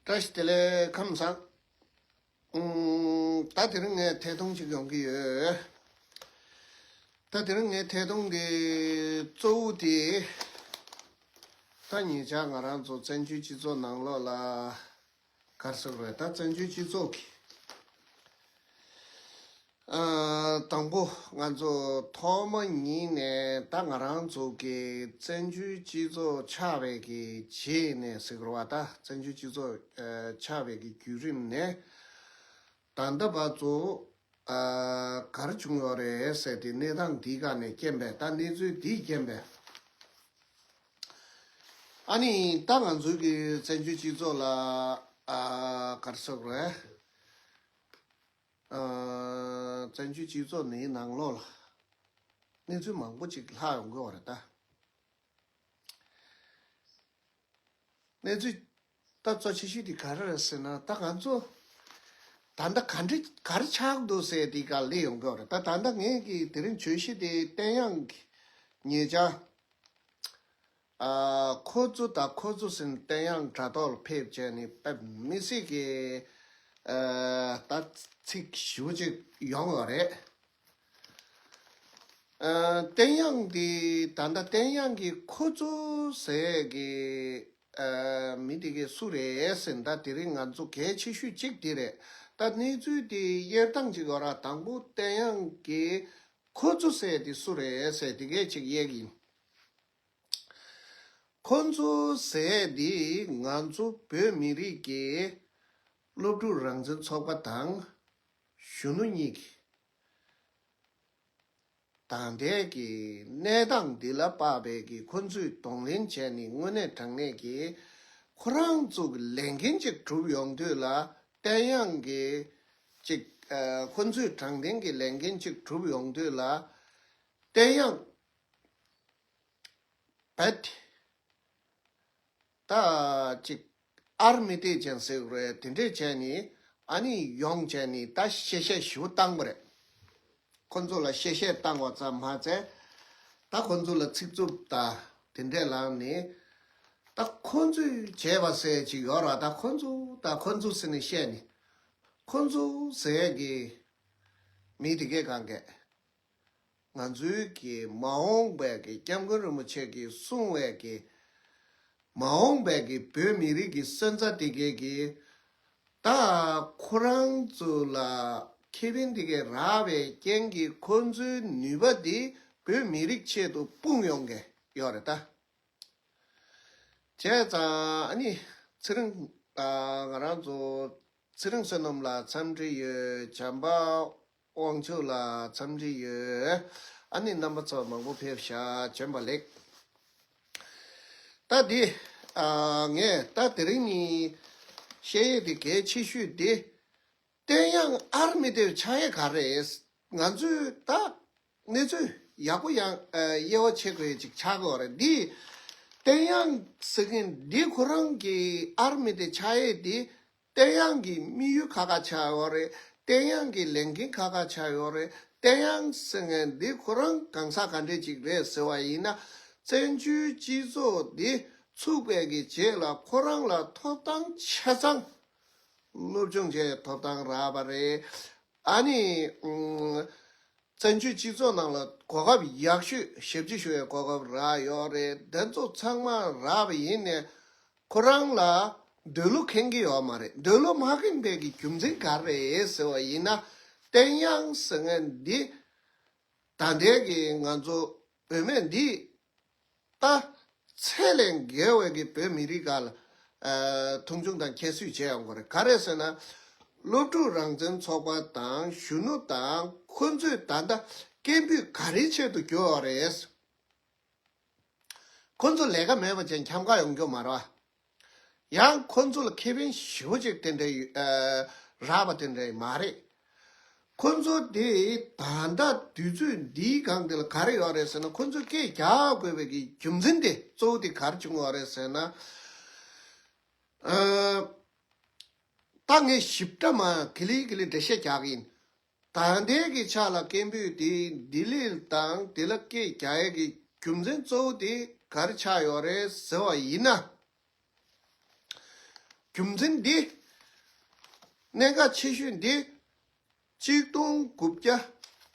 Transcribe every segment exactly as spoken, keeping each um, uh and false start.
བཀྲ་ཤིས་བདེ་ལེགས། ཁམས་བཟང་། ཨུམ། ད་དེ་རིང་ངས་ཐད་གཏོང་ཅིག་ཡོང་གི་ཡོད། ད་དེ་རིང་ངས་ཐད་གཏོང་གི་གཙོ་བོ་དེ། ད་ཉེ་ཆར་ང་རང་ཚོ་བཙན་བྱོལ་སྤྱི་ཚོགས་ནང་ལོགས་ལ། ག་རེ་ཟེར་དགོས་རེད། ད་བཙན་བྱོལ་སྤྱི་ཚོགས་ཀྱི། ཨ། དང་པོ་ང་ཚོ་ཐོག་མ་ཉིད་ནས་ད་ང་རང་ཚོ་གི་བཙན་བྱོལ་སྤྱི་ཚོགས་ཆགས་པའི་གི་རྗེས་ནས་ཟེར་དགོས་རེད་བ། ད་བཙན་བྱོལ་སྤྱི་ཚོགས་ཨ་ཆགས་པའི་གི་བརྒྱུད་རིམ་ནས་ད་ལྟ་བར་དུ་ཨ་ག་རེ་བྱུང་ཡོད་རེད་ཟེར་ཏེ། གནས་སྟངས་འདིའི་སྒང་ནས་རྐྱེན་པས། ད་གནས་ཚུལ་འདིའི་རྐྱེན་པས། ཨ་ནི་ད་ང་ཚོའི་གི་བཙན་བྱོལ་སྤྱི་ཚོགས་ལ་ཨ་ག་རེ་ཟེར་དགོས་རེད། ཨ། བཙན་བྱོལ་སྤྱི་ཚོགས་འདིའི་ནང་ལོགས་ལ་གནས་ཚུལ་མང་པོ་ཅིག་ལྷག་ཡོང་གི་ཡོད་རེད་ད། གནས་ཚུལ་ད་གཙོ་ཆེ་ཤོས་དེ་ག་རེ་རེད་ཟེར་ན། ད་ང་ཚོ་ད་ལྟ་ག་འདྲ་ག་རེ་ཆགས་འདུག་ཟེར་དེ་ག་སླེབས་ཡོང་གི་ཡོད་རེད་ད། ད་ལྟ་ངས་ཀྱི་དེ་རིང་བརྗོད་གཞི་དེ་བསྟན་དབྱངས་ཀྱི་ཉེ་ཆར། ཨ། ཁོ་ཚོ་དང་ཁོ་ཚོ་ཟེར་ནས་བསྟན་དབྱངས་དྲ་ཐོག་ལ་ཕེབས་བྱས་ནས་དཔེ་མི་སྲིད་ཀྱི་ཨ་ད་ཚིག་ཞེ་པོ་ཅིག་ཡོང་ཡོད་རེད། ཨ། བསྟན་དབྱངས་འདི་ད་ལྟ་བསྟན་དབྱངས་ཀྱི་ཁོ་ཚོ་ཟེར་གི་ཨ་མི་དེ་གས་སུ་རེད་ཟེར་ན། ད་དེ་རིང་ང་ཚོ་གལ་ཆེ་ཤོས་གཅིག་དེ་རེད། ད་གནས་ཚུལ་དེ་དབྱེ་སྟངས་གཅིག་ཡོད་ར། དང་པོ་བསྟན་དབྱངས་ཀྱི་ཁོ་ཚོ་ཟེར་དེ་སུ་རེད་ཟེར་དེ་གས་གཅིག་དབྱེ་གི་ཡིན། ཁོ་ཚོ་ཟེར་འདི་ང་ཚོ་བོད་མི་རིགས་ཀྱི་སློབ་ཕྲུག་རང་བཙན་ཚོགས་པ་དང་གཞོན་ནུ་གཉིས་ཀྱི་ད་ལྟའི་གི་གནས་སྟངས་འདི་ལ་དཔག་པའི་གི་ཁོ་ཚོས་གདོང་ལེན་བྱས་ནས་དངོས་གནས་དྲང་གནས་ཀྱི་ཁོ་རང་ཚོ་གི་ལས་འགན་ཅིག་གྲུབ་ཡོང་དུས་ལ། བསྟན་དབྱངས་ཀྱི་ཅིག་ཨ་ཁོ་ཚོས་དྲང་བདེན་གྱི་ལས་འགན་ཅིག་གྲུབ་ཡོང་དུས་ལ། བསྟན་དབྱངས་བེད། ད་ཅིག་ཨར་མི་ཏེ་ཅན་ཟེར་དགོས་རེད། དེ་འདྲས་བྱས་ནས་ཨ་ནི་ཡོང་བྱས་ནས་ད་གཤེ་གཤེ་ཞེ་པོ་བཏང་བ་རེད། ཁོ་ཚོ་ལ་གཤེ་གཤེ་བཏང་བ་ཙམ་མ་ཚད། ད་ཁོ་ཚོ་ལ་ཚིག་རྩུབ་དང་དེ་འདྲས་ལངས་ནས། ད་ཁོ་ཚོས་བྱས་པ་ཟེར་ཅིག་ཡོད་ར། ད་ཁོ་ཚོ་ད་ཁོ་ཚོ་ཟེར་ནས་བཤད་ནས། ཁོ་ཚོ་ཟེར་གི་མི་དེ་གས་གང་གས། ང་ཚོའི་གི་མ་འོངས་པའི་གི་སྐྱབས་མགོན་རིན་པོ་ཆེ་གིས་གསུངས་པའི་གི་མ་འོངས་པའི་གི་བོད་མི་རིགས་ཀྱི་སོན་རྩ་དེ་གས་ཀྱི་ད་ཁོ་རང་ཚོ་ལ་ཁེ་ཕན་དེ་གས་རག་པའི་རྐྱེན་གྱིས་ཁོ་ཚོའི་ནུས་པ་དེ་བོད་མི་རིགས་ཆེད་དུ་སྤུངས་ཡོང་གི་ཡོད་རེད་ད། བྱས་ཙང་ཨ་ནི་ཚེ་རིང་ཨ་ང་རང་ཚོ་ཚེ་རིང་བསོད་ནམས་ལགས་འཚམས་འདྲི་ཡོད། བྱམས་པ་དབང་ཕྱུག་ལགས་འཚམས་འདྲི་ཡོད། ཨ་ནི་རྣམ་པ་ཚོ་མང་པོ་ཕེབས་ཤག་བྱོན་པ་ལེགས། ད་འདི་ཨ་ངས་ད་དེ་རིང་ནི་བཤད་ཡས་དེ་གལ་ཆེ་ཤོས་དེ། བསྟན་དབྱངས་ཨར་མི་དེ་ཆགས་ཡས་ག་རེད། ང་ཚོས་ད་གནས་ཚུལ་ཡག་པོ་ཡང་ཨ་དབྱེ་བ་ཕྱེ་དགོས་ཡས་ཅིག་ཆགས་ཀྱི་ཡོད་རེད། འདི་བསྟན་དབྱངས་ཟེར་མཁན་འདི་ཁོ་རང་གི་ཨར་མི་དེ་ཆགས་ཡས་འདི་བསྟན་དབྱངས་ཀྱི་དམིགས་ཡུལ་ཁ་ཁ་ཆགས་ཡོད་རེད། བསྟན་དབྱངས་ཀྱི་ལས་འགན་ཁ་ཁ་ཆགས་ཡོད་རེད། བསྟན་དབྱངས་ཟེར་མཁན་འདི་ཁོ་རང་གང་ཟག་ག་འདྲས་ཅིག་རེད་ཟེར་བ་ཡིན་ན། བཙན་བྱོལ་སྤྱི་ཚོགས་འདི་ཚུགས་པའི་གི་རྗེས་ལ་ཁོ་རང་ལ་ཐོབ་ཐང་ཆ་ཚང་། སློབ་སྦྱོང་བྱེད་ཐོབ་ཐང་རག་པ་རེད། ཨ་ནི་ཨུམ་བཙན་བྱོལ་སྤྱི་ཚོགས་ནང་ལ་གོ་སྐབས་ཡག་ཤོས་ཞབས་ཕྱི་ཞུ་བའི་གོ་སྐབས་རག་ཡོད་རེད། དེ་ཚོ་ཚང་མ་རག་པ་ཡིན་ནའི་ཁོ་རང་ལ་འདོད་བློ་ཁེངས་ཀྱི་ཡོད་མ་རེད། འདོད་བློ་མ་ཁེངས་པའི་གི་རྒྱུ་མཚན་ག་རེ་རེད་ཟེར་བ་ཡིན་ན། བསྟན་དབྱངས་ཟེར་མཁན་འདི་ད་ལྟའི་གི་ང་ཚོ་བུད་མེད་འདི་ད་ཚད་ལས་བརྒལ་བའི་གི་བོད་མི་རིགས་སྒང་ལ་ཨ་མཐོང་ཆུང་དང་ཁྱད་གསོད་བྱས་ཡོང་གི་རེད། ག་རེ་ཟེར་ན། སློབ་ཕྲུག་རང་བཙན་ཚོགས་པ་དང་གཞོན་ནུ་དང་ཁོ་ཚོས་ད་ལྟ་སྐད་འབོད་ག་རེའི་ཆེད་དུ་རྒྱོབ་ཡོད་རེད། ཁོ་ཚོ་ལས་ཀ་མེད་པ་བྱས་འཁྱམ་ག་ཡོང་རྒྱུ་མ་རེད་བ། ཡང་ཁོ་ཚོ་ལ་ཁེ་ཕན་ཞེ་པོ་ཅིག་དེ་འདྲ་ཡོད་ཨ་རག་པ་དེ་འདྲ་མ་རེད། ཁོ་ཚོ་དེ་ད་ལྟ་དུས་ཚོད་འདིའི་སྒང་དེ་ལ་ག་རེ་ཡོད་རེད་ཟེར་ན། ཁོ་ཚོ་སྐད་རྒྱག་དགོས་པའི་གི་རྒྱུ་མཚན་དེ་གཙོ་བོ་དེ་ག་རེ་བྱུང་བ་རེད་ཟེར་ན། ཨ་ད་ངས་ཞིབ་ཕྲ་མ་གི་ལི་གི་ལི་འགྲེལ་བཤད་རྒྱག་གི་ཡིན། ད་ལྟའི་གི་ཆ་ལ་སྐད་འབོད་དེ་ལྡི་ལི་དང་དེ་ལ་སྐད་རྒྱག་ཡས་ཀྱི་རྒྱུ་མཚན་གཙོ་བོ་དེ་ག་རེ་ཆགས་ཡོད་རེད་ཟེར་བ་ཡིན་ན། རྒྱུ་མཚན་འདི། གནད་འགག་ཆེ་ཤོས་འདི། གཅིག་སྟོང་དགུ་བརྒྱ་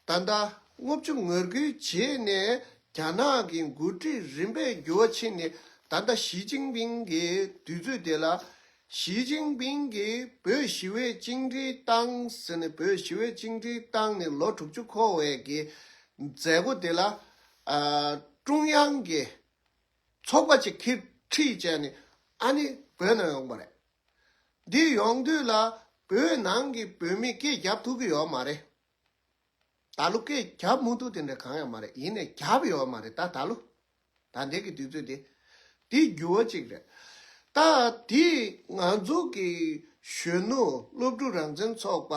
ད་ལྟ་ལྔ་བཅུ་ང་དགུའི་རྗེས་ནས་རྒྱ་ནག་གི་འགོ་ཁྲིད་རིམ་པས་འགྱུར་བ་ཕྱིན་ནས། ད་ལྟ་ཞི་ཅིན་ཕིང་གི་དུས་ཚོད་དེ་ལ། ཞི་ཅིན་ཕིང་གིས་བོད་ཞི་བའི་བཅིངས་འགྲོལ་བཏང་ཟེར་ནས། བོད་ཞི་བའི་བཅིངས་འགྲོལ་བཏང་ནས་ལོ་དྲུག་ཅུ་འཁོར་བའི་གི་མཛད་སྒོ་དེ་ལ། ཨ། ཀྲུང་དབྱང་གི་ཚོགས་པ་ཅིག་ཁྲིད་བྱས་ནས། ཨ་ནི་བོད་ནང་ཡོང་བ་རེད། འདི་ཡོང་དུས་ལ། བོད་ནང་གི་བོད་མི་སྐད་རྒྱབ་ཐུབ་ཀྱི་ཡོད་མ་རེད། ད་ལོ་སྐད་རྒྱབ་མི་ཐུབ་དེ་འདྲ་གང་ཡང་མ་རེད། ཡིན་ནའི་རྒྱབ་ཡོད་མ་རེད། ད་ད་ལོ། ད་ལྟའི་གི་དུས་ཚོད་དེ། འདི་འགྱུར་བ་ཅིག་རེད། ད་འདི་ང་ཚོ་གི་གཞོན་ནུ་སློབ་ཕྲུག་རང་བཙན་ཚོགས་པ།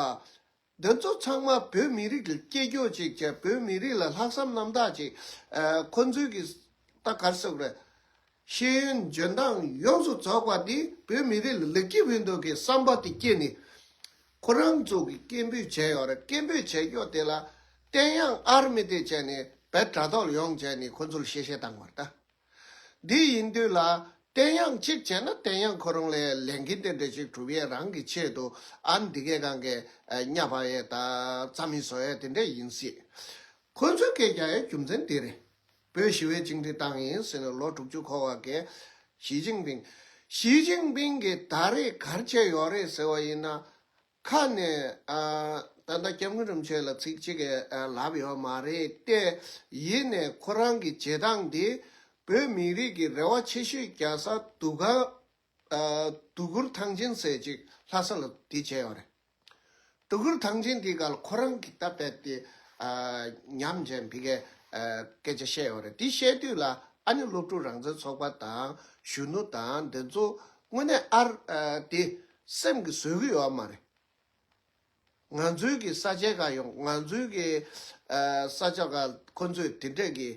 འདི་ཚོ་ཚང་མ་བོད་མི་རིགས་ལ་སྐྱེ་སྐྱོ་ཅིག་བྱས། བོད་མི་རིགས་ལ་ལྷག་བསམ་རྣམ་དག་ཅིག་ཨ། ཁོ་ཚོའི་གི། ད་ག་རེ་ཟེར་དགོས་རེད། ཤེས་ཡོན་འཇོན་ཐང་ཡོངས་སུ་རྫོགས་པ་འདི་བོད་མི་རིགས་ལ་ལེགས་སྐྱེས་ཕུལ་འདོད་ཀྱི་བསམ་པ་དེ་སྐྱེས་ནས། ཁོ་རང་ཚོ་གི་སྐད་འབོད་བྱས་ཡོད་རེད། སྐད་འབོད་བྱས་ཀྱོག་དེ་ལ་བསྟན་དབྱངས་ཨར་མི་དེ་བྱས་ནས་བོད་དྲ་ཐོག་ལ་ཡོང་བྱས་ནས་ཁོ་ཚོ་ལ་གཤེ་གཤེ་བཏང་བ་རེད་ད། འདི་ཡིན་དུས་ལ། བསྟན་དབྱངས་གཅིག་བྱས་ན་བསྟན་དབྱངས་ཁོ་རང་ལས་ལས་འགན་དེ་འདྲ་ཅིག་སྒྲུབ་ཡས་རང་གི་ཆེད་དུ། ཨ། འདི་གའི་སྒང་གི་ཨ། ཉ་པ་ཡས་ད་རྩྭ་མི་བཟོ་ཡས་དེ་འདྲ་ཡིན་སྲིད། ཁོ་ཚོས་སྐད་རྒྱག་ཡས་རྒྱུ་མཚན་དེ་རེད། བོད་ཞི་བའི་བཅིངས་འགྲོལ་བཏང་ཡིན་ཟེར་ནས་ལོ་དྲུག་ཅུ་འཁོར་བ་གི་ཞི་ཅིན་ཕིང་། ཞི་ཅིན་ཕིང་གིས་ད་རེས་ག་རེ་བྱས་ཡོད་རེད་ཟེར་བ་ཡིན་ན། ཁ་ནས། ཨ། ད་ལྟ་སྐྱབས་མགོན་རིན་པོ་ཆེ་ལ་ཚིག་གཅིག་གི། ཨ། ལབ་ཡོད་མ་རེད་དེ། ཡིན་ནའི་ཁོ་རང་གི་བྱེད་སྟངས་འདི་བོད་མི་རིགས་ཀྱི་རེ་བ་ཆེ་ཤོས་རྒྱག་ས་དུ་ག་ཨ། དུ་གུར་ཐང་ཆེན་ཟེར་ཅིག་ལྷ་ས་ལ་འདི་བྱས་ཡོད་རེད། དུ་གུར་ཐང་ཆེན་འདི་ག་ལ་ཁོ་རང་གི་ད་རྦད་དེ། ཨ། ཉམས་ཅན་བི་གའི། ཨ། སྐད་ཆ་བཤད་ཡོད་རེད། འདི་བཤད་དུས་ལ། ཨ་ནི་སློབ་ཕྲུག་རང་བཙན་ཚོགས་པ་དང་གཞོན་ནུ་དང་འདི་ཚོ་དངོས་གནས་ཨར། ཨ། དེ་སེམས་ཀྱིས་བཟོད་ཀྱི་ཡོད་མ་རེད། ང་ཚོའི་གི་ས་ཆའི་ཁ་ཡོང་། ང་ཚོའི་གི། ཨ། ས་ཆ་ཁ་ཁོ་ཚོས་དེ་འདྲས་གི་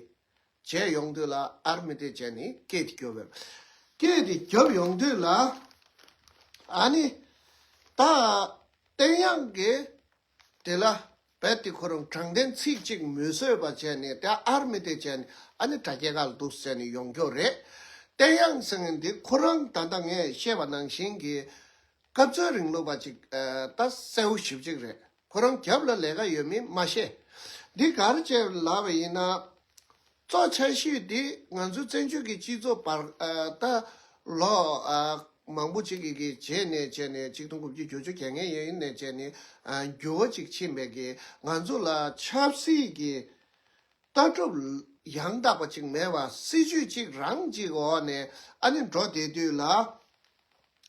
བྱས་ཡོང་དུས་ལ། ཨར་མི་དེ་བྱས་ནས་སྐད་དེ་རྒྱོབ་ཡོད། སྐད་དེ་རྒྱོབ་ཡོང་དུས་ལ། ཨ་ནི་ད་བསྟན་དབྱངས་ཀྱིས་དེ་ལ་རྦད་དེ་ཁོ་རང་དྲང་བདེན་ཚིག་གཅིག་མི་བཟོད་པ་བྱས་ནས། དེ་ཨར་མི་དེ་བྱས་ནས། ཨ་ནི་དྲ་རྒྱའི་ཁ་ལ་འདུག་ཟེར་ནས་ཡོང་རྒྱུ་རེད། བསྟན་དབྱངས་ཟེར་མཁན་འདི་ཁོ་རང་ད་ལྟ་ངས་བཤད་པ་ནང་བཞིན་གྱི་སྐབས་འཚོལ་རིང་ལུགས་པ་ཅིག་ཨ། ད་གསལ་བོ་ཞེ་པོ་ཅིག་རེད། ཁོ་རང་རྒྱབ་ལ་ལས་ཀ་ཡོད་མེད་མ་ཤེས། འདི་ག་རེ་བྱས་ལབ་པ་ཡིན་ན། གཙོ་ཆེ་ཤོས་འདི་ང་ཚོའི་བཙན་བྱོལ་གྱི་སྤྱི་ཚོགས་བར། ཨ། ད་ལོ། ཨ། མང་པོ་ཅིག་གི་གི་རྗེས་ནས་བྱས་ནས། ཆིག་སྟོང་དགུ་བརྒྱ་བརྒྱད་ཅུ་གྱ་ལྔའི་ཡན་ནས་བྱས་ནས། ཨ། འགྱུར་བ་ཅིག་ཕྱིན་པའི་གི་ང་ཚོ་ལ་ཆབ་སྲིད་ཀྱི་ལྟ་གྲུབ་ཡང་དག་པ་ཅིག་མེད་པ། སྲིད་ཇུས་གཅིག་རང་གཅིག་འོག་ནས་ཨ་ནི་འགྲོ་བསྡད་དུས་ལ།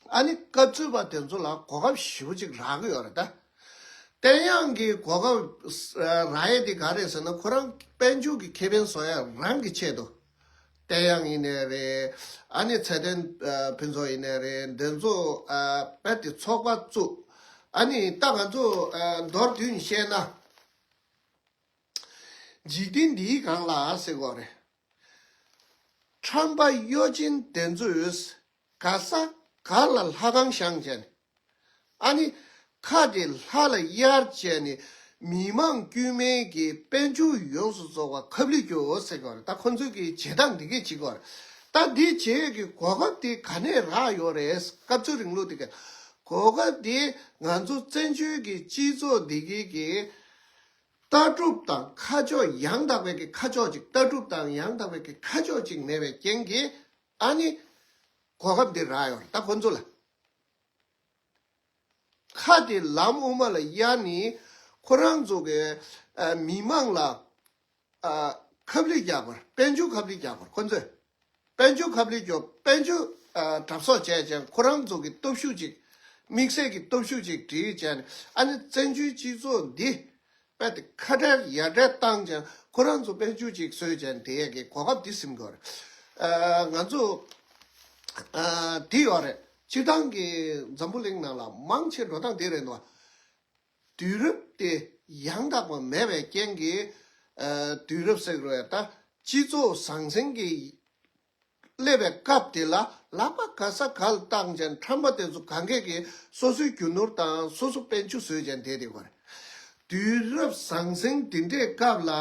ཨ་ནི་སྐབས་འཚོལ་པ་དེ་ཚོ་ལ་གོ་སྐབས་ཞེ་པོ་ཅིག་རག་གི་ཡོད་རེད་ད། བསྟན་དབྱངས་ཀྱིས་གོ་སྐབས་རག་ཡས་དེ་ག་རེད་ཟེར་ན། ཁོ་རང་དཔལ་འབྱོར་གྱི་ཁེ་ཕན་བཟོ་ཡས་རང་གི་ཆེད་དུ། བསྟན་དབྱངས་ཡིན་ནའི་རེད། ཨ་ནི་ཚེ་བརྟན་ཕུན་ཚོགས་ཡིན་ནའི་རེད། འདི་ཚོ་རྦད་དེ་ཚོགས་པ་བཙུགས། ཨ་ནི་ད་ང་ཚོ་མདོར་བསྡུས་ནས་བཤད་ན། འཇིག་རྟེན་འདིའི་སྒང་ལ་ཟེར་དགོས་རེད། ཁྲམ་པ་གཡོ་ཅན་དེ་ཚོས་ག་ས་ག་ལ་ལྷ་ཁང་བཞེངས་བྱས་ནས། ཨ་ནི་ཁ་དེ་ལྷ་ལ་གཡར་བྱས་ནས། མི་མང་དཀྱུས་མའི་གི་དཔལ་འབྱོར་ཡོངས་སུ་རྫོགས་པ་ཁབ་ལི་རྒྱོ་ཟེར་དགོས་རེད། ད་ཁོ་ཚོའི་གི་བྱེད་སྟངས་འདི་གས་བྱེད་དགོས་རེད། ད་འདི་བྱེད་ཀྱི་གོ་སྐབས་དེ་ག་ནས་རག་ཡོད་རེད། སྐབས་འཚོལ་རིང་ལུགས་དེ་གས། གོ་སྐབས་དེ་ང་ཚོ་བཙན་བྱོལ་གྱི་སྤྱི་ཚོགས་འདི་གས་གི་ལྟ་གྲུབ་དང་ཁ་ཕྱོགས་ཡང་དག་པའི་གི་ཁ་ཕྱོགས་ཅིག་ལྟ་གྲུབ་དང་ཡང་དག་པའི་གི་ཁ་ཕྱོགས་ཅིག་མེད་པའི་རྐྱེན་གྱིས། ཨ་ནི་གོ་སྐབས་འདི་རག་ཡོད་རེད་ད་ཁོ་ཚོ་ལ། ཁ་དེ་ལམ་དབུ་མ་ལ་གཡར་ནས་ཁོ་རང་ཚོ་གི། ཨ། མི་མང་ལ། ཨ། ཁབ་ལི་རྒྱག་པར། དཔལ་འབྱོར་ཁབ་ལི་རྒྱག་པར་ཁོ་ཚོས། དཔལ་འབྱོར་ཁབ་ལི་རྒྱོབ། དཔལ་འབྱོར། ཨ། གྲབས་གསོག་བྱས་ཀྱང་ཁོ་རང་ཚོ་གི་སྟོབས་ཤུགས་ཅིག་དམིགས་བསལ་གྱི་སྟོབས་ཤུགས་ཅིག་སྒྲིལ་བྱས་ནས། ཨ་ནི་བཙན་བྱོལ་སྤྱི་ཚོགས་འདི་རྦད་དེ་ཁ་བྲལ་ཡ་བྲལ་བཏང་ཀྱང་ཁོ་རང་ཚོ་དཔལ་འབྱོར་ཅིག་བཟོས་ཀྱང་དེ་ཡས་ཀྱི་གོ་སྐབས་འདི་ཟིན་དགོས་རེད། ཨ། ང་ཚོ། ཨ། འདི་ཡོད་རེད། སྤྱིར་བཏང་གི་འཛམ་བུ་གླིང་ནང་ལ་མང་ཆེ་འགྲོ་སྟངས་དེ་རེད་འདུག་དུས་རབས་དེ་ཡང་དག་པ་མེད་པའི་རྐྱེན་གྱིས། ཨ། དུས་རབས་ཟེར་དགོས་རེད་ད། སྤྱི་ཚོགས་ཟང་ཟིང་གི་སླེབས་པའི་སྐབས་དེ་ལ་ལག་པ་ག་ས་ག་ལ་བཏང་ཅན་ཁྲམ་པ་དེ་ཚོ་གང་གས་ཀྱིས་སོ་སོའི་རྒྱུ་ནོར་དང་སོ་སོ་དཔལ་འབྱོར་བཟོས་ཅན་དེ་དེ་བར། དུས་རབས་ཟང་ཟིང་དེ་འདྲའི་སྐབས་ལ་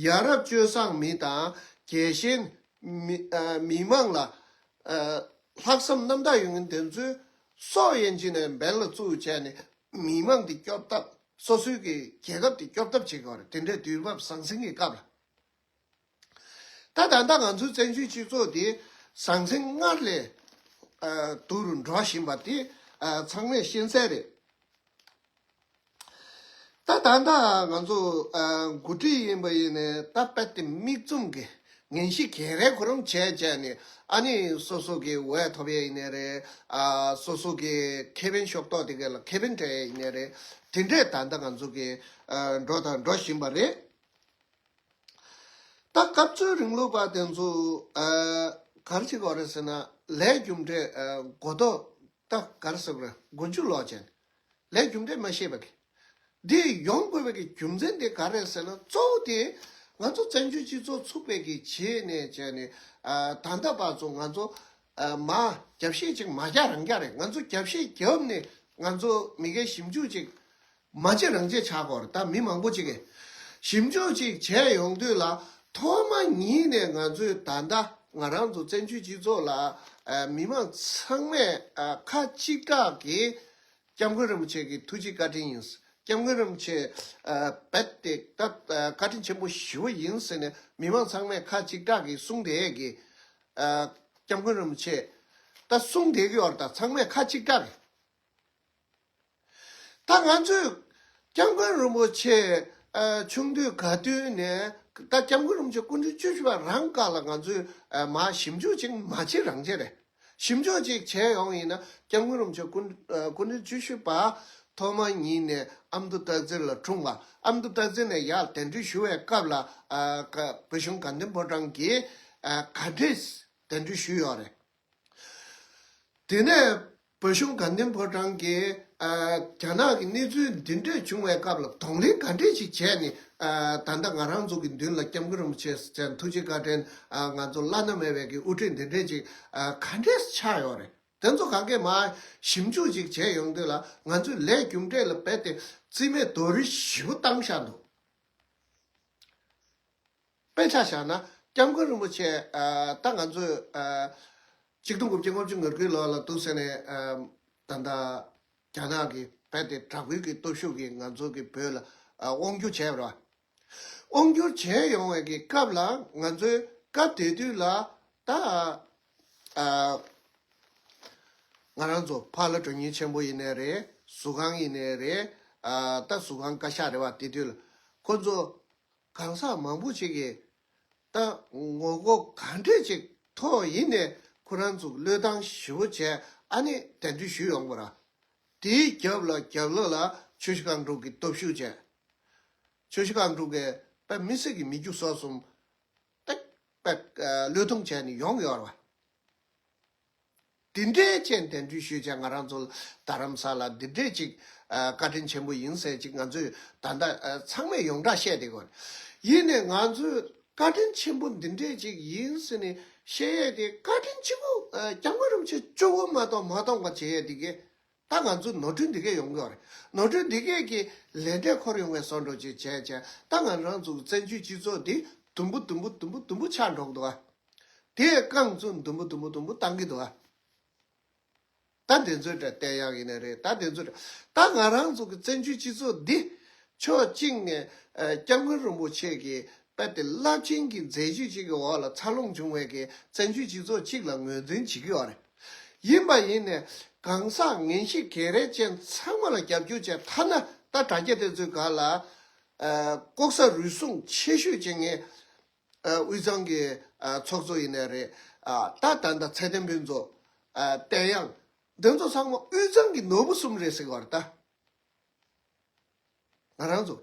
ཡ་རབས་སྤྱོད་བཟང་མི་དང་རྒྱལ་ཞེན་མི། ཨ། མི་མང་ལ། ཨ། ལྷག་བསམ་རྣམ་དག་ཡོད་མཁན་དེ་ཚོས་ སྲོག་ཡན་ཅིག་ནས་འབེན་ལ་བཙུགས་བྱས་ནས་མི་མང་འདི་སྐྱོབ་ཐབས། སོ་སོའི་གི་རྒྱལ་ཁབ་འདི་སྐྱོབ་ཐབས་བྱེད་དགོས་རེད། དེ་འདྲའི་དུས་བབ་ཟང་ཟིང་གི་སྐབས་ལ། ད་ད་ལྟ་ང་ཚོའི་བཙན་བྱོལ་སྤྱི་ཚོགས་འདི་ཟང་ཟིང་སྔར་ལས་ཨ་སྡུག་རུ་འགྲོ་བཞིན་པ་འདི་ཨ་ཚང་མས་ཤེས་གསལ་རེད། ད་ད་ལྟ་ང་ཚོ་ཨ་འགོ་ཁྲིད་ཡིན་པ་ཡིན་ནའི་ད་དཔེ་དེ་མིག་བཙུམ་གི་ངན་གཤིས་ག་རེ་གོ་རིམ་བྱས་བྱས་ནས། ཨ་ནི་སོ་སོ་གི་འོས་ཐོབ་ཡས་ཡིན་ནའི་རེད། ཨ་སོ་སོ་གི་ཁེ་ཕན་ཤོག་ཐོག་དེ་ག་ལ་ཁེ་ཕན་སྤྲད་ཡས་ཡིན་ནའི་རེད། དེ་འདྲས་ད་ལྟ་ང་ཚོ་གི་ཨ་འགྲོ་དང་འགྲོ་བཞིན་པ་རེད། ད་སྐབས་འཚོལ་རིང་ལུགས་པ་དེ་ཚོ་ཨ་ག་རེ་བྱེད་དགོས་རེད་ཟེར་ན། ལས་རྒྱུ་འབྲས་ཨ་མགོ་ཐོག་ད་ག་རེ་ཟེར་དགོས་རེད། མགོ་མཇུག་ལོག་བྱས་ནས་ལས་རྒྱུ་འབྲས་མ་ཤེས་པ་གི། འདི་ཡོང་དགོས་པའི་གི་རྒྱུ་མཚན་དེ་ག་རེད་ཟེར་ན། གཙོ་བོ་དེ་ང་ཚོ་བཙན་བྱོལ་སྤྱི་ཚོགས་ཚུགས་པའི་གི་རྗེས་ནས་བྱས་ནས་ཨ་ད་ལྟ་བར་ཚོ་ང་ཚོ་ཨ་མ་རྒྱབ་བཤིག་ཅིག་མ་རྒྱག་རང་རྒྱག་རེད། ང་ཚོ་རྒྱབ་བཤིག་རྒྱབ་ནས་ང་ཚོ་མི་སྒེར་ཞིབ་འཇུག་ཅིག་མ་བྱེད་རང་བྱེད་ཆགས་ཀྱི་ཡོད་རེད། ད་མི་མང་པོ་ཅིག་གིས་ཞིབ་འཇུག་ཅིག་བྱས་ཡོང་དུས་ལ། ཐོག་མ་ཉིད་ནས་ང་ཚོས་ད་ལྟ་ང་རང་ཚོ་བཙན་བྱོལ་སྤྱི་ཚོགས་ལ་ཨ་མི་མང་ཚང་མས་ཨ་ཁ་གཅིག་གྲགས་ཀྱིས་སྐྱབས་མགོན་རིན་པོ་ཆེ་གི་ཐུགས་རྗེ་བཀའ་དྲིན་ཡིན། སྐྱབས་མགོན་རིན་པོ་ཆེ་ཨ་རྦད་དེ་ད་ཨ་བཀའ་དྲིན་ཆེན་པོ་ཞེ་པོ་ཡིན་ཟེར་ནས་མི་མང་ཚང་མས་ཁ་གཅིག་གྲགས་ཀྱིས་གསུངས་བསྡད་ཀྱི། ཨ་སྐྱབས་མགོན་རིན་པོ་ཆེ་ད་གསུངས་བསྡད་ཀྱི་ཡོད་རེད། ད་ཚང་མས་ཁ་གཅིག་གྲགས་ཀྱིས། ད་ང་ཚོས་སྐྱབས་མགོན་རིན་པོ་ཆེ་ཨ་ཆུང་དུས་ག་དུས་ནས། ད་སྐྱབས་མགོན་རིན་པོ་ཆེ་སྐུ་ཕྲེང་བཅུ་བཞི་པ་རང་སྒང་ལ་ང་ཚོས་ཨ་མར་ཞིབ་འཇུག་ཅིག་མ་བྱེད་རང་བྱེད་རེད། ཞིབ་འཇུག་ཅིག་བྱས་ཡོང་ཡིན་ན། སྐྱབས་མགོན་རིན་པོ་ཆེ་སྐུ་ཨ་སྐུ་ཕྲེང་བཅུ་བཞི་པ་ཐོག་མ་ཉིད་ནས་ཨ་མདོ་སྟག་འཚེར་ལ་འཁྲུངས་པ། ཨ་མདོ་སྟག་འཚེར་ནས་ཡར་གདན་འདྲེན་ཞུ་བའི་སྐབས་ལ་ཨ་བོད་གཞུང་དགའ་ལྡན་ཕོ་བྲང་གིས་ཨ་ག་འདྲས་གདན་འདྲེན་ཞུས་ཡོད་རེད། དེ་ནས་བོད་གཞུང་དགའ་ལྡན་ཕོ་བྲང་གིས་ཨ་རྒྱ་ནག་གི་གནས་ཚུལ་འདི་འདྲས་བྱུང་བའི་སྐབས་ལ་གདོང་ལེན་ག་འདྲས་ཅིག་བྱས་ནས། ཨ་ད་ལྟ་ང་རང་ཚོ་གི་མདུན་ལ་སྐྱབས་མགོན་རིན་པོ་ཆེ་ཟེར་ཐུགས་རྗེ་བཀའ་དྲིན་ཨ་ང་ཚོ་བླ་ན་མེད་པའི་གི་དབུ་ཁྲིད་འདི་འདྲས་ཅིག་ཨ་ག་འདྲས་ཆགས་ཡོད་རེད། དེ་ཚོ་ག་གེ་མར་ཞིབ་འཇུག་ཅིག་བྱས་ཡོང་དུས་ལ། ང་ཚོས་ལས་རྒྱུ་འབྲས་ལ་རྦད་དེ་རྩིས་མེད་རྡོག་རོལ་ཞེ་པོ་བཏང་བཞག་འདུག་དཔེ་ཆ་བཞག་ན། སྐྱབས་མགོན་རིན་པོ་ཆེ་ཨ་ད་ང་ཚོས་ཨ་ཆིག་སྟོང་དགུ་བརྒྱ་ལྔ་བཅུ་ང་དགུའི་ལོ་ལ་འདུག་ཟེར་ནས་ཨ་ད་ལྟ་རྒྱ་ནག་གི་རྦད་དེ་དྲག་པོའི་གི་སྟོབས་ཤུགས་ཀྱིས་ང་ཚོ་གི་བོད་ལ་ཨ་དབང་བསྒྱུར་བྱས་པ་རེད་བ། དབང་བསྒྱུར་བྱས་ཡོང་བའི་གི་སྐབས་ལ། ང་ཚོའི་སྐབས་དེ་དུས་ལ་ད་ཨ་ང་རང་ཚོ་ཕ་ལྷ་དྲུང་ཡིག་ཆེན་པོ་ཡིན་ནའི་རེད། ཟུར་ཁང་ཡིན་ནའི་རེད། ཨ་ད་ཟུར་ཁང་བཀའ་ཤག་རེད་བ། དེ་དུས་ལ་ཁོ་ཚོ་གང་ཟག་མང་པོ་ཅིག་གིས་ད་ངོ་རྒོལ་ག་འདྲས་ཅིག་ཐོག་ཡིན་ནའི་ཁོ་རང་ཚོ་བློས་བཏང་ཞེ་པོ་བྱས། ཨ་ནི་གདན་འདྲེན་ཞུས་ཡོང་བ་ར། དེའི་རྒྱབ་ལ་རྒྱབ་ལོགས་ལ་ཆུ་བཞི་སྒང་དྲུག་གི་སྟོབས་ཤུགས་བྱས། ཆུ་བཞི་སྒང་དྲུག་གིས་དཔེ་མི་སྲིད་ཀྱི་མི་རྒྱུ་སོ་གསུམ་ཏག་ཏག་བློས་གཏོང་བྱས་ནས་ཡོང་ཡོད་རེད་བ། འདི་འདྲའི་ཅན་གདན་འདྲེན་ཞུས་བྱས། ང་རང་ཚོ་རྡ་རམ་ས་ལ་འདི་འདྲའི་ཅིག་ཨ་བཀའ་དྲིན་ཆེན་པོ་ཡིན་ཟེར་ཅིག་ང་ཚོས་ད་ལྟ་ཨ་ཚང་མས་ཡོངས་གྲགས་བཤད་བསྡད་ཡོད་རེད། ཡིན་ནའི་ང་ཚོས་བཀའ་དྲིན་ཆེན་པོ་འདི་འདྲའི་ཅིག་ཡིན་ཟེར་ནས་བཤད་ཡས་དེ། བཀའ་དྲིན་ཆེན་པོ་ཨ་སྐྱབས་མགོན་རིན་པོ་ཆེ་གཅིག་པོ་མ་གཏོགས་མ་མཐོང་བ་བྱེད་ཡས་དེ་གས། ད་ང་ཚོ་ནོར་འཁྲུལ་འདི་གས་ཡོང་གི་ཡོད་རེད། ནོར་འཁྲུལ་འདི་གས་ཀྱི་ལས་འབྲས་འཁོར་ཡོང་བའི་བཟོ་འདྲ་ཅིག་བྱས་བྱས། ད་ང་རང་ཚོ་གི་བཙན་བྱོལ་སྤྱི་ཚོགས་འདི་དུམ་བུ་དུམ་བུ་དུམ་བུ་དུམ་བུ་ཆག་འགྲོ་གི་འདུག་ཨ། དེས་རྐང་བཙུགས་དུམ་བུ་དུམ་བུ་དུམ་བུ་བཏང་གི་འདུག་ཨ། ད་དེ་ཚོའི་གྲས་བལྟས་ཡག་ཡིན་ནའི་རེད། ད་དེ་ཚོའི་གྲས་ད་ང་རང་ཚོ་གི་བཙན་བྱོལ་སྤྱི་ཚོགས་འདི་ཕྱོགས་གཅིག་ནས་ཨ་སྐྱབས་མགོན་རིན་པོ་ཆེ་གི་དཔེ་དེ་རླབས་ཆེན་གྱི་མཛད་རྗེས་ཅིག་གི་འོག་ལ་འཚར་ལོངས་བྱུང་བའི་གི་བཙན་བྱོལ་སྤྱི་ཚོགས་ཅིག་ལ་ངོས་འཛིན་བྱེད་ཀྱི་ཡོད་རེད། ཡིན་པ་ཡིན་ནའི་གང་ཟག་ངན་གཤིས་ག་རེ་ཅན་ཚང་མ་ལ་རྒྱབ་སྐྱོར་བྱས། ཐ་ན་ད་དྲ་རྒྱ་དེ་ཚོའི་སྒང་ལ་ཨ་ལྐོག་ཟ་རུལ་སུངས་ཆེ་ཤོས་བྱེད་མཁན་ཨ་དབུས་གཙང་གི་ཨ་ཚོགས་གཙོ་ཡིན་ནའི་རེད། ཨ་ད་ད་ལྟ་ཚེ་བརྟན་ཕུན་ཚོགས། ཨ་བསྟན་དབྱངས། འདི་ཚོ་ཚང་མ་དབུས་གཙང་གི་ནོར་བུ་གསུམ་རེད་ཟེར་གྱི་ཡོད་རེད་ད། ང་རང་ཚོ་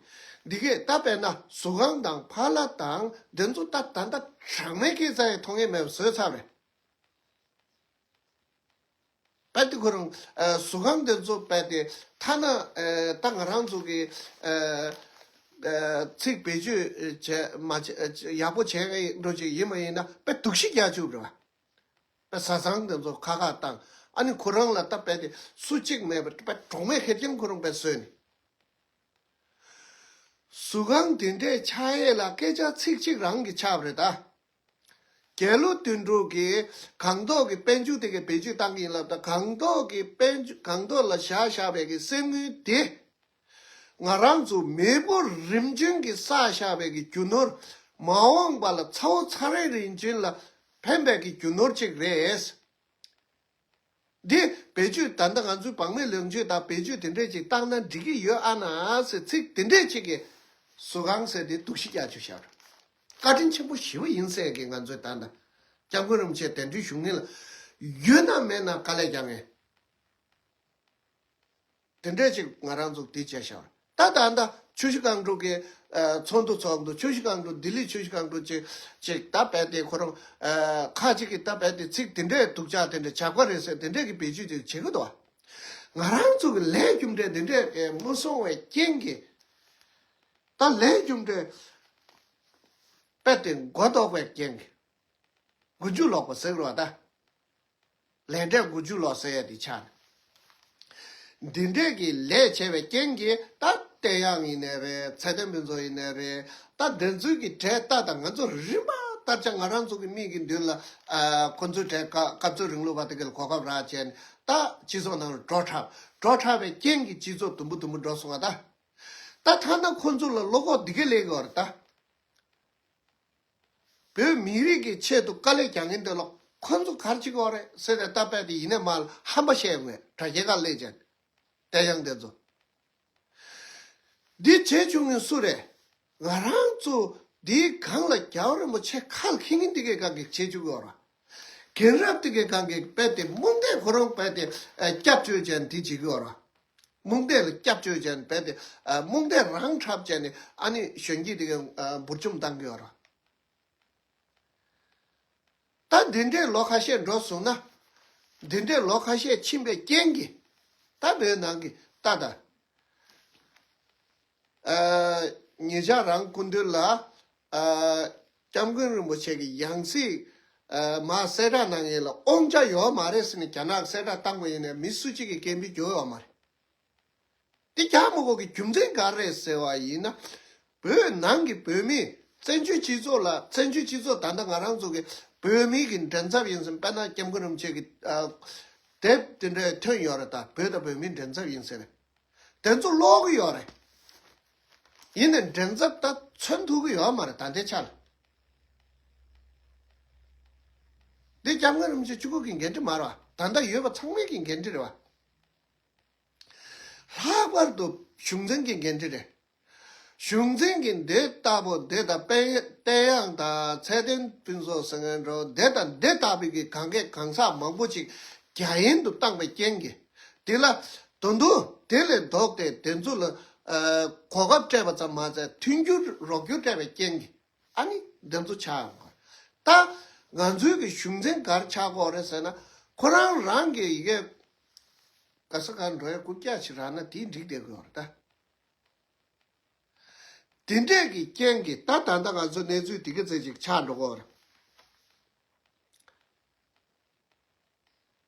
འདི་གས་ད་དཔེར་ན་ཟུར་ཁང་དང་ཕ་ལྷ་དང་འདི་ཚོ་ད་ད་ལྟ་གྲངས་མེད་སྐྱེས་ཚར་ཡས་མཐོང་ཡས་མེད་པ་བཟོས་ཚར་བ་རེད། དཔེ་དེ་ཁོ་རང་ཨ་ཟུར་ཁང་དེ་ཚོ་དཔེ་དེ་ཐ་ན་ཨ་ད་ང་རང་ཚོ་གི་ཨ་ཨ་ཚིག་བེད་སྤྱོད་བྱས་མ་བྱས་ཡག་པོ་བྱས་ཡག་འགྲོ་ཅིག་ཡིན་མ་ཡིན་ན་དཔེ་སྡུག་ཤི་རྒྱག་བཅུག་རེད་བ། དཔེ་བཟའ་ཚང་དེ་ཚོ་ཁ་ཁ་བཏང་། ཨ་ནི་ཁོ་རང་ལ་ད་དཔེ་དེ་སུ་གཅིག་མེད་པར་དཔེ་གྲོགས་མེད་ཁེར་རྐྱང་ཁོ་རང་དཔེ་བཟོས་ནས། ཟུར་ཁང་དེ་འདྲས་ཆགས་ཡས་ལ་སྐད་ཆ་ཚིག་གཅིག་རང་གིས་ཆགས་པ་རེད་ད། རྒྱལ་གླུ་དོན་གྲུབ་ཀྱིས་སྒང་ཏོག་གི་དཔལ་འབྱོར་དེ་གའི་བེད་སྤྱོད་བཏང་གི་ཡིན་ལབ་ད། སྒང་ཏོག་གི་དཔལ་འབྱོར་སྒང་ཏོག་ལ་བཞག་བཞག་པའི་གི་གསེར་དངུལ་དེ། ང་རང་ཚོ་མེས་པོ་རིམ་བྱོན་གྱིས་བསགས་བཞག་པའི་གི་རྒྱུ་ནོར། མ་འོངས་པ་ལ་ཚ་བོ་ཚ་རེ་རིམ་བྱོན་ལ་ཕན་པའི་གི་རྒྱུ་ནོར་ཅིག་རེད། འདི་བེད་སྤྱོད་ད་ལྟ་ང་ཚོའི་བག་མེད་ལོངས་སྤྱོད་དང་བེད་སྤྱོད་དེ་འདྲས་ཅིག་བཏང་ན་འགྲིག་གི་ཡོད་ཨ་ན་ཟེར་ཚིག་དེ་འདྲས་ཅིག་གིས་ཟུར་ཁང་ཟེར་དེ་སྡུག་ཤི་རྒྱག་ཆོག་ཤར། བཀའ་དྲིན་ཆེན་པོ་ཞེ་པོ་ཡིན་ཟེར་གི། ང་ཚོས་ད་ལྟ་སྐྱབས་མགོན་རིན་པོ་ཆེ་གདན་འདྲེན་ཞུ་མཁན་ལ་ཡོད་ན་མེད་ན་དཀའ་ལས་རྒྱག་མཁན། དེ་འདྲས་ཅིག་ང་རང་ཚོ་དེ་བྱས་ཤག་ད་ད་ད་ཆུ་བཞི་སྒང་དྲུག་གི་ཨ་ཚོགས་འདུ་ཚོགས་འདུ། ཆུ་བཞི་སྒང་དྲུག་ལྡི་ལི་ཆུ་བཞི་སྒང་དྲུག་ཅིག་ཅིག་ད་བས་ཏེ་ཁོ་རང་ཨ་ཁ་ཅིག་གིས་ད་བས་ཏེ་ཚིག་དེ་འདྲས་སྡུག་ཅག་དེ་འདྲས་ཇག་པ་རེད་ཟེར་དེ་འདྲས་ཀྱི་བེད་སྤྱོད་ཅིག་བྱེད་ཀྱི་འདུག་ང་རང་ཚོ་གི་ལས་རྒྱུ་འབྲས་དེ་འདྲས་ཨེ་མ་སོང་བའི་རྐྱེན་གྱིས། ད་ལས་རྒྱུ་འབྲས་བས་ཏེ་མགོ་ལྡོག་པའི་རྐྱེན་གྱིས། མགོ་མཇུག་ལོག་པ་ཟེར་རོ་ད། ལས་འབྲས་མགོ་མཇུག་ལོག་ཟེར་ཡ་དེ་ཆགས་ནས། འདི་འདྲས་ཀྱི་ལས་བྱས་པའི་རྐྱེན་གྱིས་ད་བསྟན་དབྱངས་ཡིན་ནའི་རེད། ཚེ་བརྟན་ཕུན་ཚོགས་ཡིན་ནའི་རེད། ད་འདི་ཚོའི་གི་གྲས་ད་ད་ང་ཚོ་རིམ་པ་ལྟར་ཆ་ང་རང་ཚོ་གི་མིག་གི་མདུན་ལ་ཨ་ཁོ་ཚོའི་གྲས་སྐབས་སྐབས་ཚོད་རིང་ལུགས་པ་དེ་ག་ལ་གོ་སྐབས་རག་བྱས་ནས་ད་སྤྱི་ཚོགས་ནང་ལ་འགྲོ་འཁྲབ་འགྲོ་འཁྲབ་པའི་རྐྱེན་གྱིས་སྤྱི་ཚོགས་དུམ་བུ་དུམ་བུ་འགྲོ་སོང་བ་ད། ད་ཐ་ན་ཁོ་ཚོ་ལ་བློ་ཁོག་འདི་ག་ལས་ཀྱི་བར་ད། བོད་མི་རིགས་ཀྱི་ཆེད་དུ་དཀའ་ལས་རྒྱག་མཁན་དེ་ལ་ཁོ་ཚོ་ག་རེ་བྱེད་ཀྱི་ཡོད་རེད་ཟེར་ཏེ་ལྟ་བས་དེ་ཡིན་ནའི་མ་ལ་ཧམ་པ་བཤད་ཡོང་བས་དྲ་རྒྱའི་ཁ་སླེབས་བྱས་བསྟན་དབྱངས་དེ་ཚོ། འདི་བྱེད་བཅུག་མཁན་སུ་རེད། ང་རང་ཚོ་འདིའི་སྒང་ལ་རྒྱལ་བ་རིན་པོ་ཆེ་ཁ་ལ་འཁྱེར་མཁན་འདི་གའི་སྒང་གིས་བྱེད་བཅུག་གི་ཡོད་རེད། རྒན་རབས་འདི་གའི་སྒང་གིས་རྦད་དེ་རྨོངས་དད་ཁོ་རང་རྦད་དེ་ཨ་སྐྱབས་བཅོལ་བྱས་ནས་འདི་བྱེད་ཀྱི་ཡོད་རེད། རྨོངས་དད་ལ་སྐྱབས་བཅོལ་བྱས་ནས་རྦད་དེ་ཨ་རྨོངས་དད་རང་འཁྲབ་བྱས་ནས་ཨ་ནི་གཞོན་སྐྱེས་འདི་གའི་ཨ་འབུར་འཇོམས་བཏང་གི་ཡོད་རེད། ད་འདི་འདྲའི་ལོ་ཁ་ཤས་འགྲོ་སོང་ན། འདི་འདྲའི་ལོ་ཁ་ཤས་ཕྱིན་པའི་རྐྱེན་གྱིས་ད་བོད་ནང་གི་ད་ད་ཨ་ཉེ་ཆར་རང་སྐུ་མདུན་ལ་ཨ་སྐྱབས་མགོན་རིན་པོ་ཆེ་གི་ཡང་སྲིད་ཨ་མར་གསལ་བསྒྲགས་གནང་ཡས་ལ་དབང་ཆ་ཡོད་མ་རེད་ཟེར་ནས་རྒྱ་ནག་གསལ་བསྒྲགས་བཏང་བ་ཡིན་ནའི་མི་སུ་གཅིག་གིས་སྐད་འབོད་རྒྱག་ཡོད་མ་རེད། འདི་རྒྱག་མི་དགོས་ཀྱི་རྒྱུ་མཚན་ག་རེ་རེད་ཟེར་བ་ཡིན་ན། བོད་ནང་གི་བོད་མི་བཙན་བྱོལ་སྤྱི་ཚོགས་ལ་བཙན་བྱོལ་སྤྱི་ཚོགས་ད་ལྟ་ང་རང་ཚོ་གི་བོད་མི་གི་མགྲིན་ཚབ་ཡིན་ཟེར་དཔེར་ན་སྐྱབས་མགོན་རིན་པོ་ཆེ་གི་ཨ་དེབ་དེ་འདྲ་ཐོན་ཡོད་རེད། ད་བོད་དང་བོད་མིའི་མགྲིན་ཚབ་ཡིན་ཟེར། དེ་ཚོ་ཀློག་གི་ཡོད་རེད། ཡིན་ནའི་མགྲིན་ཚབ་ད་མཚོན་ཐུབ་ཀྱི་ཡོད་མ་རེད་ད་ལྟའི་ཆ་ལ། འདི་སྐྱབས་མགོན་རིན་པོ་ཆེ་གཅིག་པོ་གི་འགན་འཁྲི་མ་རེད་བ། ད་ལྟ་ཡོད་པ་ཚང་མའི་གི་འགན་འཁྲི་རེད་བ། ལྷག་པར་དུ་གཞུང་འཛིན་གྱི་འགན་འཁྲི་རེད། གཞུང་འཛིན་གྱི་འདི་ལྟ་བུ་འདི་དང་དཔལ་བསྟན་དབྱངས་དང་ཚེ་བརྟན་ཕུན་ཚོགས་ཟེར་མཁན་འགྲོ་འདི་དང་འདི་ལྟ་བུའི་གི་གང་གས་གང་ཟག་མང་པོ་ཅིག་རྒྱ་ཡན་དུ་བཏང་བའི་རྐྱེན་གྱིས། དེ་ལ་དོན་དུ་དེ་ལས་ལྡོག་སྟེ་དེ་ཚོ་ལ་ཨ་གོ་སྐབས་སྤྲད་པ་ཙམ་མ་ཟད་མཐུན་འགྱུར་རོགས་སྐྱོར་སྤྲད་པའི་རྐྱེན་གྱིས་ཨ་ནི་འདི་ཚོ་ཆགས་ཡོང་གི་རེད། ད་ང་ཚོའི་གི་གཞུང་འཛིན་ག་རེ་ཆགས་ཀྱི་ཡོད་རེད་ཟེར་ན། ཁོ་རང་རང་གི་ཡི་གེ་ག་ས་ག་འགྲོ་ཡ་རྐུབ་བཀྱག་ཅིག་རག་ན་དེ་འགྲིག་བསྡད་ཀྱི་ཡོད་རེད་ད། དེ་འདྲས་ཀྱི་རྐྱེན་གྱིས་ད་ད་ལྟ་ང་ཚོ་གནས་ཚུལ་དེ་ག་ཚད་ཅིག་ཆགས་འགྲོ་གི་ཡོད་རེད།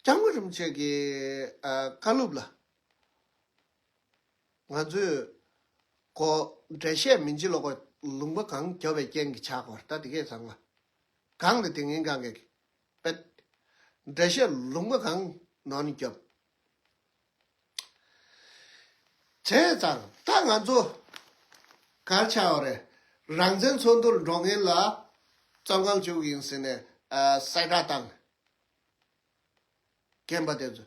སྐྱབས་མགོན་རིན་པོ་ཆེ་གི་ཨ་བཀའ་སློབ་ལ་ང་ཚོས་གོ་འགྲེལ་བཤད་མི་བྱེད་ལོག་པ་ལུང་པ་གང་རྒྱབ་པའི་རྐྱེན་གྱིས་ཆགས་གོ་ད་དེ་གས་ཚང་མ་གང་ལ་དེ་ངན་གང་གས་པད་འགྲེལ་བཤད་ལུང་པ་གང་ནོར་ནས་རྒྱབ། བྱས་ཙང་ད་ང་ཚོ་གར་ཆགས་པ་རེད། རང་བཙན་ཚོགས་འདུར་འགྲོ་མཁན་ལ་བཙོན་ཁང་བཅུག་ཡིན་ཟེར་ནས་ཨ་གསལ་བསྒྲགས་བཏང་། རྒན་པ་དེ་ཚོ་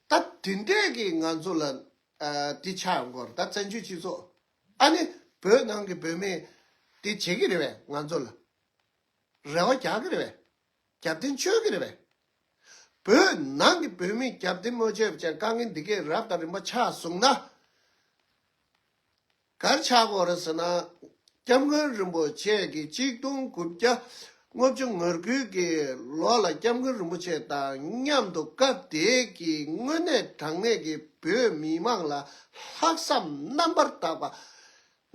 ད་དེ་འདྲས་ཀྱིས་ང་ཚོ་ལ་ཨ་འདི་ཆགས་ཡོང་གི་ཡོད་རེད། ད་བཙན་བྱོལ་སྤྱི་ཚོགས་ཨ་ནི་བོད་ནང་གི་བོད་མིས་འདི་བྱེད་ཀྱི་རེད་པས། ང་ཚོ་ལ་རེ་བ་རྒྱག་གི་རེད་པས། རྒྱབ་རྟེན་བཅོལ་གྱི་རེད་པས། བོད་ནང་གི་བོད་མིས་རྒྱབ་རྟེན་མ་བཅོལ་བ་བྱས་དཀའ་ངལ་འདི་གས་རབ་དང་རིམ་པ་ཆགས་སོང་ན། ག་རེ་ཆགས་ཀྱི་ཡོད་རེད་ཟེར་ན། སྐྱབས་མགོན་རིན་པོ་ཆེ་གིས་གཅིག་སྟོང་དགུ་བརྒྱ་ལྔ་བཅུ་ང་དགུ་གི་ལོ་ལ་སྐྱབས་མགོན་རིན་པོ་ཆེ་དང་མཉམ་དུ་སྐབས་དེའི་གི་དངོས་གནས་དྲང་གནས་ཀྱི་བོད་མི་མང་ལ་ལྷག་བསམ་རྣམ་པར་དག་པ།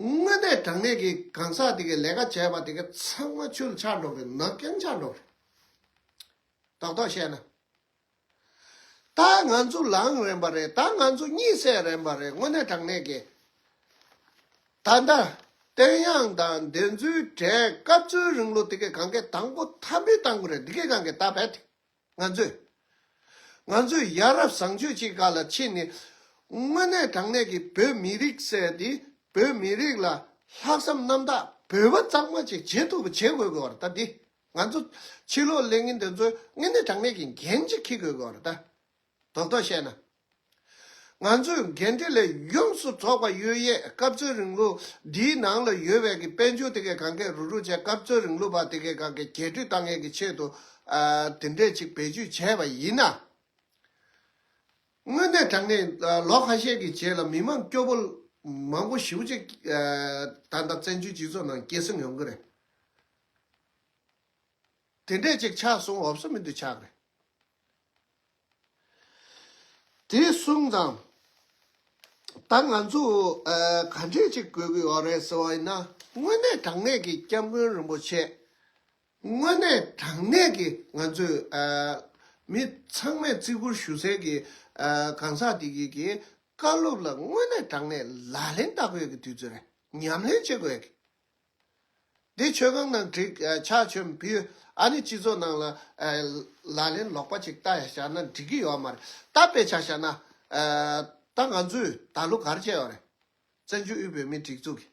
དངོས་གནས་དྲང་གནས་ཀྱི་གང་ཟག་དེ་གའི་ལས་ཀ་བྱས་པ་དེ་ག་ཚང་མ་ཆུར་ཆགས་འགྲོ་གི། ནག་རྐྱང་ཆགས་འགྲོ་གི། རྡོག་རྡོག་བཤད་ན། ད་ང་ཚོ་ལངས་རན་པ་རེད། ད་ང་ཚོ་གཉིད་སད་རན་པ་རེད། དངོས་གནས་དྲང་གནས་ཀྱི། ད་ལྟ་ བསྟན་དབྱངས་དང་འདི་ཚོའི་གྲས་སྐབས་འཚོལ་རིང་ལུགས་དེ་གའི་གང་གའི་དང་པོ་ཐམ་པའི་བཏང་དགོས་རེད། འདི་གའི་གང་གའི་ད་བས་ཏེ། ང་ཚོས། ང་ཚོས་ཡ་རབས་བཟང་སྤྱོད་ཅིག་སྒང་ལ་ཕྱིན་ནས། དངོས་གནས་དྲང་གནས་ཀྱི་བོད་མི་རིགས་ཟེར་དེ། བོད་མི་རིགས་ལ་ལྷག་བསམ་རྣམ་དག་བོད་པ་གཙང་མ་ཅིག་བྱེད་ཐུབ་པ་བྱེད་དགོས་དགོས་པ་རེད། ད་འདི་ང་ཚོ་ཕྱི་ལོགས་སླེབས་མཁན་དེ་ཚོས་དངོས་གནས་དྲང་གནས་ཀྱི་འགན་ཅིག་འཁྱེར་དགོས་དགོས་པ་རེད་ད། རྡོག་རྡོག་བཤད་ན། ང་ཚོས་འགན་འཁྲི་ལས་ཡོངས་སུ་རྫོགས་པ་གཡོལ་ཡས། སྐབས་འཚོལ་རིང་ལུགས་འདིའི་ནང་ལ་ཡོད་པའི་གི་དཔལ་འབྱོར་དེ་གའི་གང་གའི་རུག་རུག་བྱས། སྐབས་འཚོལ་རིང་ལུགས་པ་དེ་གའི་གང་གའི་རྒྱས་སྤྲོས་བཏང་ཡས་ཀྱི་ཆེད་དུ། ཨ། དེ་འདྲས་ཅིག་བེད་སྤྱོད་བྱས་པ་ཡིན་ན། དངོས་གནས་དྲང་གནས་ལོ་ཁ་ཤས་ཀྱི་རྗེས་ལ་མི་མང་སྐྱོ་པོ་མང་པོ་ཞེ་པོ་ཅིག་ཨ། ད་ལྟ་བཙན་བྱོལ་སྤྱི་ཚོགས་ནང་སྐྱེད་སྲིང་ཡོང་གི་རེད། དེ་འདྲས་ཅིག་ཆགས་སོང་། འོབ་ས་མི་འདུག་ཆགས་རེད། དེ་སོང་ཙང་། ད་ང་ཚོ་ཨ། ག་འདྲས་ཅིག་དགོས་ཀྱི་ཡོད་རེད་ཟེར་བ་ཡིན་ན། དངོས་གནས་དྲང་གནས་ཀྱི་སྐྱབས་མགོན་རིན་པོ་ཆེ། དངོས་གནས་དྲང་གནས་ཀྱི་ང་ཚོས་ཨ། མི་ཚང་མས་བརྩི་བཀུར་ཞུ་སའི་གི་ཨ། གང་ཟག་དེ་གི་གི་བཀའ་སློབ་ལ་དངོས་གནས་དྲང་གནས་ལག་ལེན་བསྟར་དགོས་ཀྱི་དུས་ཚོད་རེད། ཉམས་ལེན་བྱེད་དགོས་ཀྱི། འདི་ཆོས་ཁང་ནང་འགྲིག་ཨ། ཆ་ཆོན་བུ། ཨ་ནི་སྤྱི་ཚོགས་ནང་ལ་ཨ། ལག་ལེན་ལོག་པ་ཅིག་བསྟར་བཞག་ན་འགྲིག་གི་ཡོད་མ་རེད། ད་དཔེ་ཆ་བཞག་ན་ཨ། ད་ང་ཚོས་ད་ལོ་ག་རེ་བྱས་ཡོད་རེད། བཙན་བྱོལ་དབུས་བོད་མིའི་སྒྲིག་འཛུགས་ཀྱི་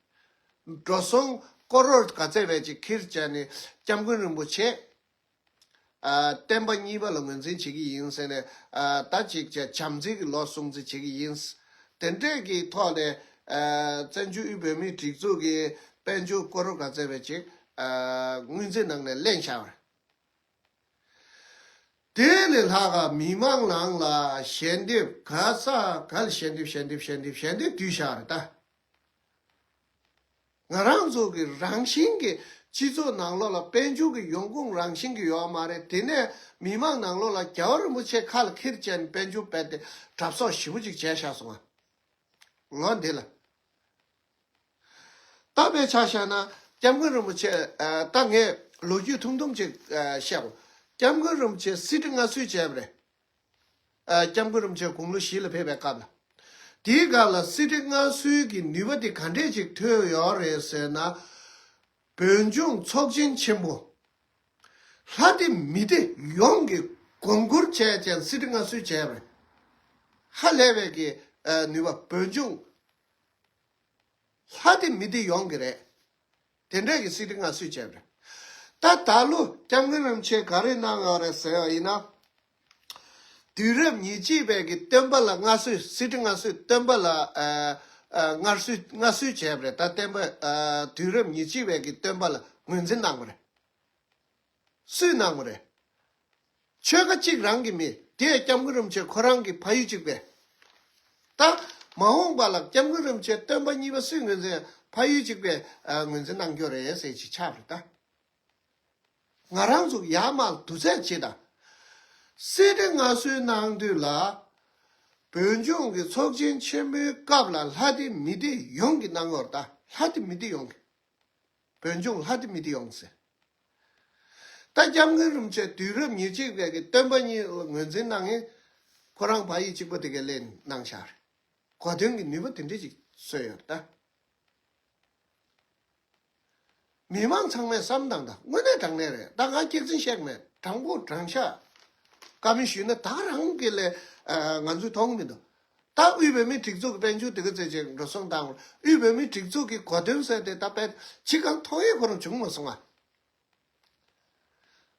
འགྲོ་སོང་ཀོ་རོར་ག་ཚད་བས་ཅིག་ཁྱེར་བྱས་ནས་སྐྱབས་མགོན་རིན་པོ་ཆེ། ཨ། བསྟན་པ་གཉིས་པ་ལ་ངོས་འཛིན་བྱེད་ཀྱི་ཡིན་ཟེར་ནས། ཨ། ད་ཅིག་བྱས་བྱམས་བརྩེ་གི་ལོ་སྲུང་བརྩི་བྱེད་ཀྱི་ཡིན། དེ་འདྲས་ཀྱི་ཐོག་ནས། ཨ། བཙན་བྱོལ་དབུས་བོད་མིའི་སྒྲིག་འཛུགས་ཀྱི་དཔལ་འབྱོར་ཀོ་རོར་ག་ཚད་བས་ཅིག་ཨ། དངུལ་རྩིས་ནང་ནས་ལེན་བཞག་པ་རེད། དེ་ལས་ལྷག་ག་མི་མང་ནང་ལ་ཞལ་འདེབས། ག་ས་ག་ལ་ཞལ་འདེབས། ཞལ་འདེབས། ཞལ་འདེབས། ཞལ་འདེབས་བསྡུས་བཞག་རེད་ད། ང་རང་ཚོ་གི་རང་བཞིན་གྱི་སྤྱི་ཚོགས་ནང་ལོགས་ལ་དཔལ་འབྱོར་གྱི་ཡོང་ཁུངས་རང་བཞིན་གྱི་ཡོད་མ་རེད། དེ་ནས་མི་མང་ནང་ལོགས་ལ་རྒྱལ་བ་རིན་པོ་ཆེ་ཁ་ལ་ཁྱེར་བྱས་ནས་དཔལ་འབྱོར་སྤེལ་ཏེ་གྲབས་གསོག་ཞེ་པོ་ཅིག་བྱས་བཞག་སོང་ང་། ལོ་འདི་ལ། ད་དཔེ་ཆ་བཞག་ན་སྐྱབས་མགོན་རིན་པོ་ཆེ། ཨ། ད་ངས་ལོ་རྒྱུས་ཐུང་ཐུང་ཅིག་ཨ། བཤད་དགོས། སྐྱབས་མགོན་རིན་པོ་ཆེ་གསེར་ཁྲི་མངའ་གསོལ་བྱས་པ་རེད། ཨ། སྐྱབས་མགོན་རིན་པོ་ཆེ་དགུང་ལོ་བཞི་ལ་ཕེབས་པའི་སྐབས་ལ། དེའི་སྐབས་ལ་གསེར་ཁྲི་མངའ་གསོལ་གྱི་ནུས་པ་དེ་ག་འདྲས་ཅིག་ཐོན་ཡོད་རེད་ཟེར་ན། བོད་ལྗོངས་ཚོགས་ཆེན་ཆེན་པོ་ལྷ་སྡེ་མི་སྡེ་ཡོངས་ཀྱིས་དགོངས་སྐོར་བྱས་ཀྱང་གསེར་ཁྲི་མངའ་གསོལ་བྱས་པ་རེད། ཧ་ལས་པའི་གི་ཨ། ནུས་པ། བོད་ལྗོངས་ལྷ་སྡེ་མི་སྡེ་ཡོངས་ཀྱི་རེད། དེ་འདྲས་ཀྱི་གསེར་ཁྲི་མངའ་གསོལ་བྱས་པ་རེད། ད་ད་ལོ་སྐྱབས་མགོན་རིན་པོ་ཆེ་ག་རེ་གནང་ཡོད་རེད་ཟེར་བ་ཡིན་ན། དུས་རབས་ཉེར་གཅིག་པའི་གི་སྟོན་པ་ལ་མངའ་གསོལ། གསེར་ཁྲི་མངའ་གསོལ། སྟོན་པ་ལ་ཨ། ཨ། མངའ་གསོལ། མངའ་གསོལ་བྱས་པ་རེད། ད་སྟོན་པ་ཨ། དུས་རབས་ཉེར་གཅིག་པའི་གི་སྟོན་པ་ལ་ངོས་འཛིན་གནང་བ་རེད། སུས་གནང་བ་རེད། ཆོལ་ཁ་གཅིག་རང་གིས་མིན། དེ་སྐྱབས་མགོན་རིན་པོ་ཆེ་ཁོ་རང་གི་ཕ་ཡུལ་གཅིག་པས། ད་མ་འོངས་པ་ལ་སྐྱབས་མགོན་རིན་པོ་ཆེ་སྟོན་པ་གཉིས་པ་སུས་ངོས་འཛིན། ཕ་ཡུལ་གཅིག་པས་ཨ། ངོས་འཛིན་གནང་རྒྱུ་རེད་ཟེར་ཅིག་ཆགས་རེད་ད། ང་རང་ཚོ་ཡར་མར་དུས་ཚོད་བྱེད་དང་། གསེར་ཁྲི་མངའ་གསོལ་གནང་དུས་ལ། བོད་ལྗོངས་ཀྱི་ཚོགས་ཆེན་ཆེན་མོའི་སྐབས་ལ་ལྷ་སྡེ་མི་སྡེ་ཡོངས་ཀྱིས་གནང་ཡོད་རེད་ད། ལྷ་སྡེ་མི་སྡེ་ཡོངས་ཀྱིས། བོད་ལྗོངས་ལྷ་སྡེ་མི་སྡེ་ཡོངས་ཟེར། ད་སྐྱབས་མགོན་རིན་པོ་ཆེ་དུས་རབས་ཉེར་གཅིག་པའི་གི་སྟོན་པ་གཉིས་ལ་ངོས་འཛིན་གནང་མཁན། ཁོ་རང་ཕ་ཡུལ་གཅིག་པ་དེ་གས་ལེན་གནང་ཤག་རེད། གོ་དོན་གྱི་ནུས་པ་དེ་འདྲ་ཅིག་གསོས་ཡོད་ད། མི་མང་ཚང་མས་བསམ་དང་ད། དངོས་གནས་དྲང་གནས་རེད། ད་ང་སྐྱག་རྫུན་བཤད་མེད། དྲང་པོ་དྲང་བཞག་བཀའ་མོལ་ཞུས་ན་ད་རང་གི་ལས་ཨ། ང་ཚོས་མཐོང་མི་འདུག་ད་དབུས་བོད་མིའི་སྒྲིག་འཛུགས་ཀྱི་དཔལ་འབྱོར་དེ་ག་ཚད་ཅིག་འགྲོ་སོང་བཏང་། དབུས་བོད་མིའི་སྒྲིག་འཛུགས་ཀྱི་གོ་དོན་ཟེར་དེ་ད་དཔེ་ཕྱི་གང་མཐོང་ཡས་ཁོ་རང་བྱུང་མ་སོང་ང་།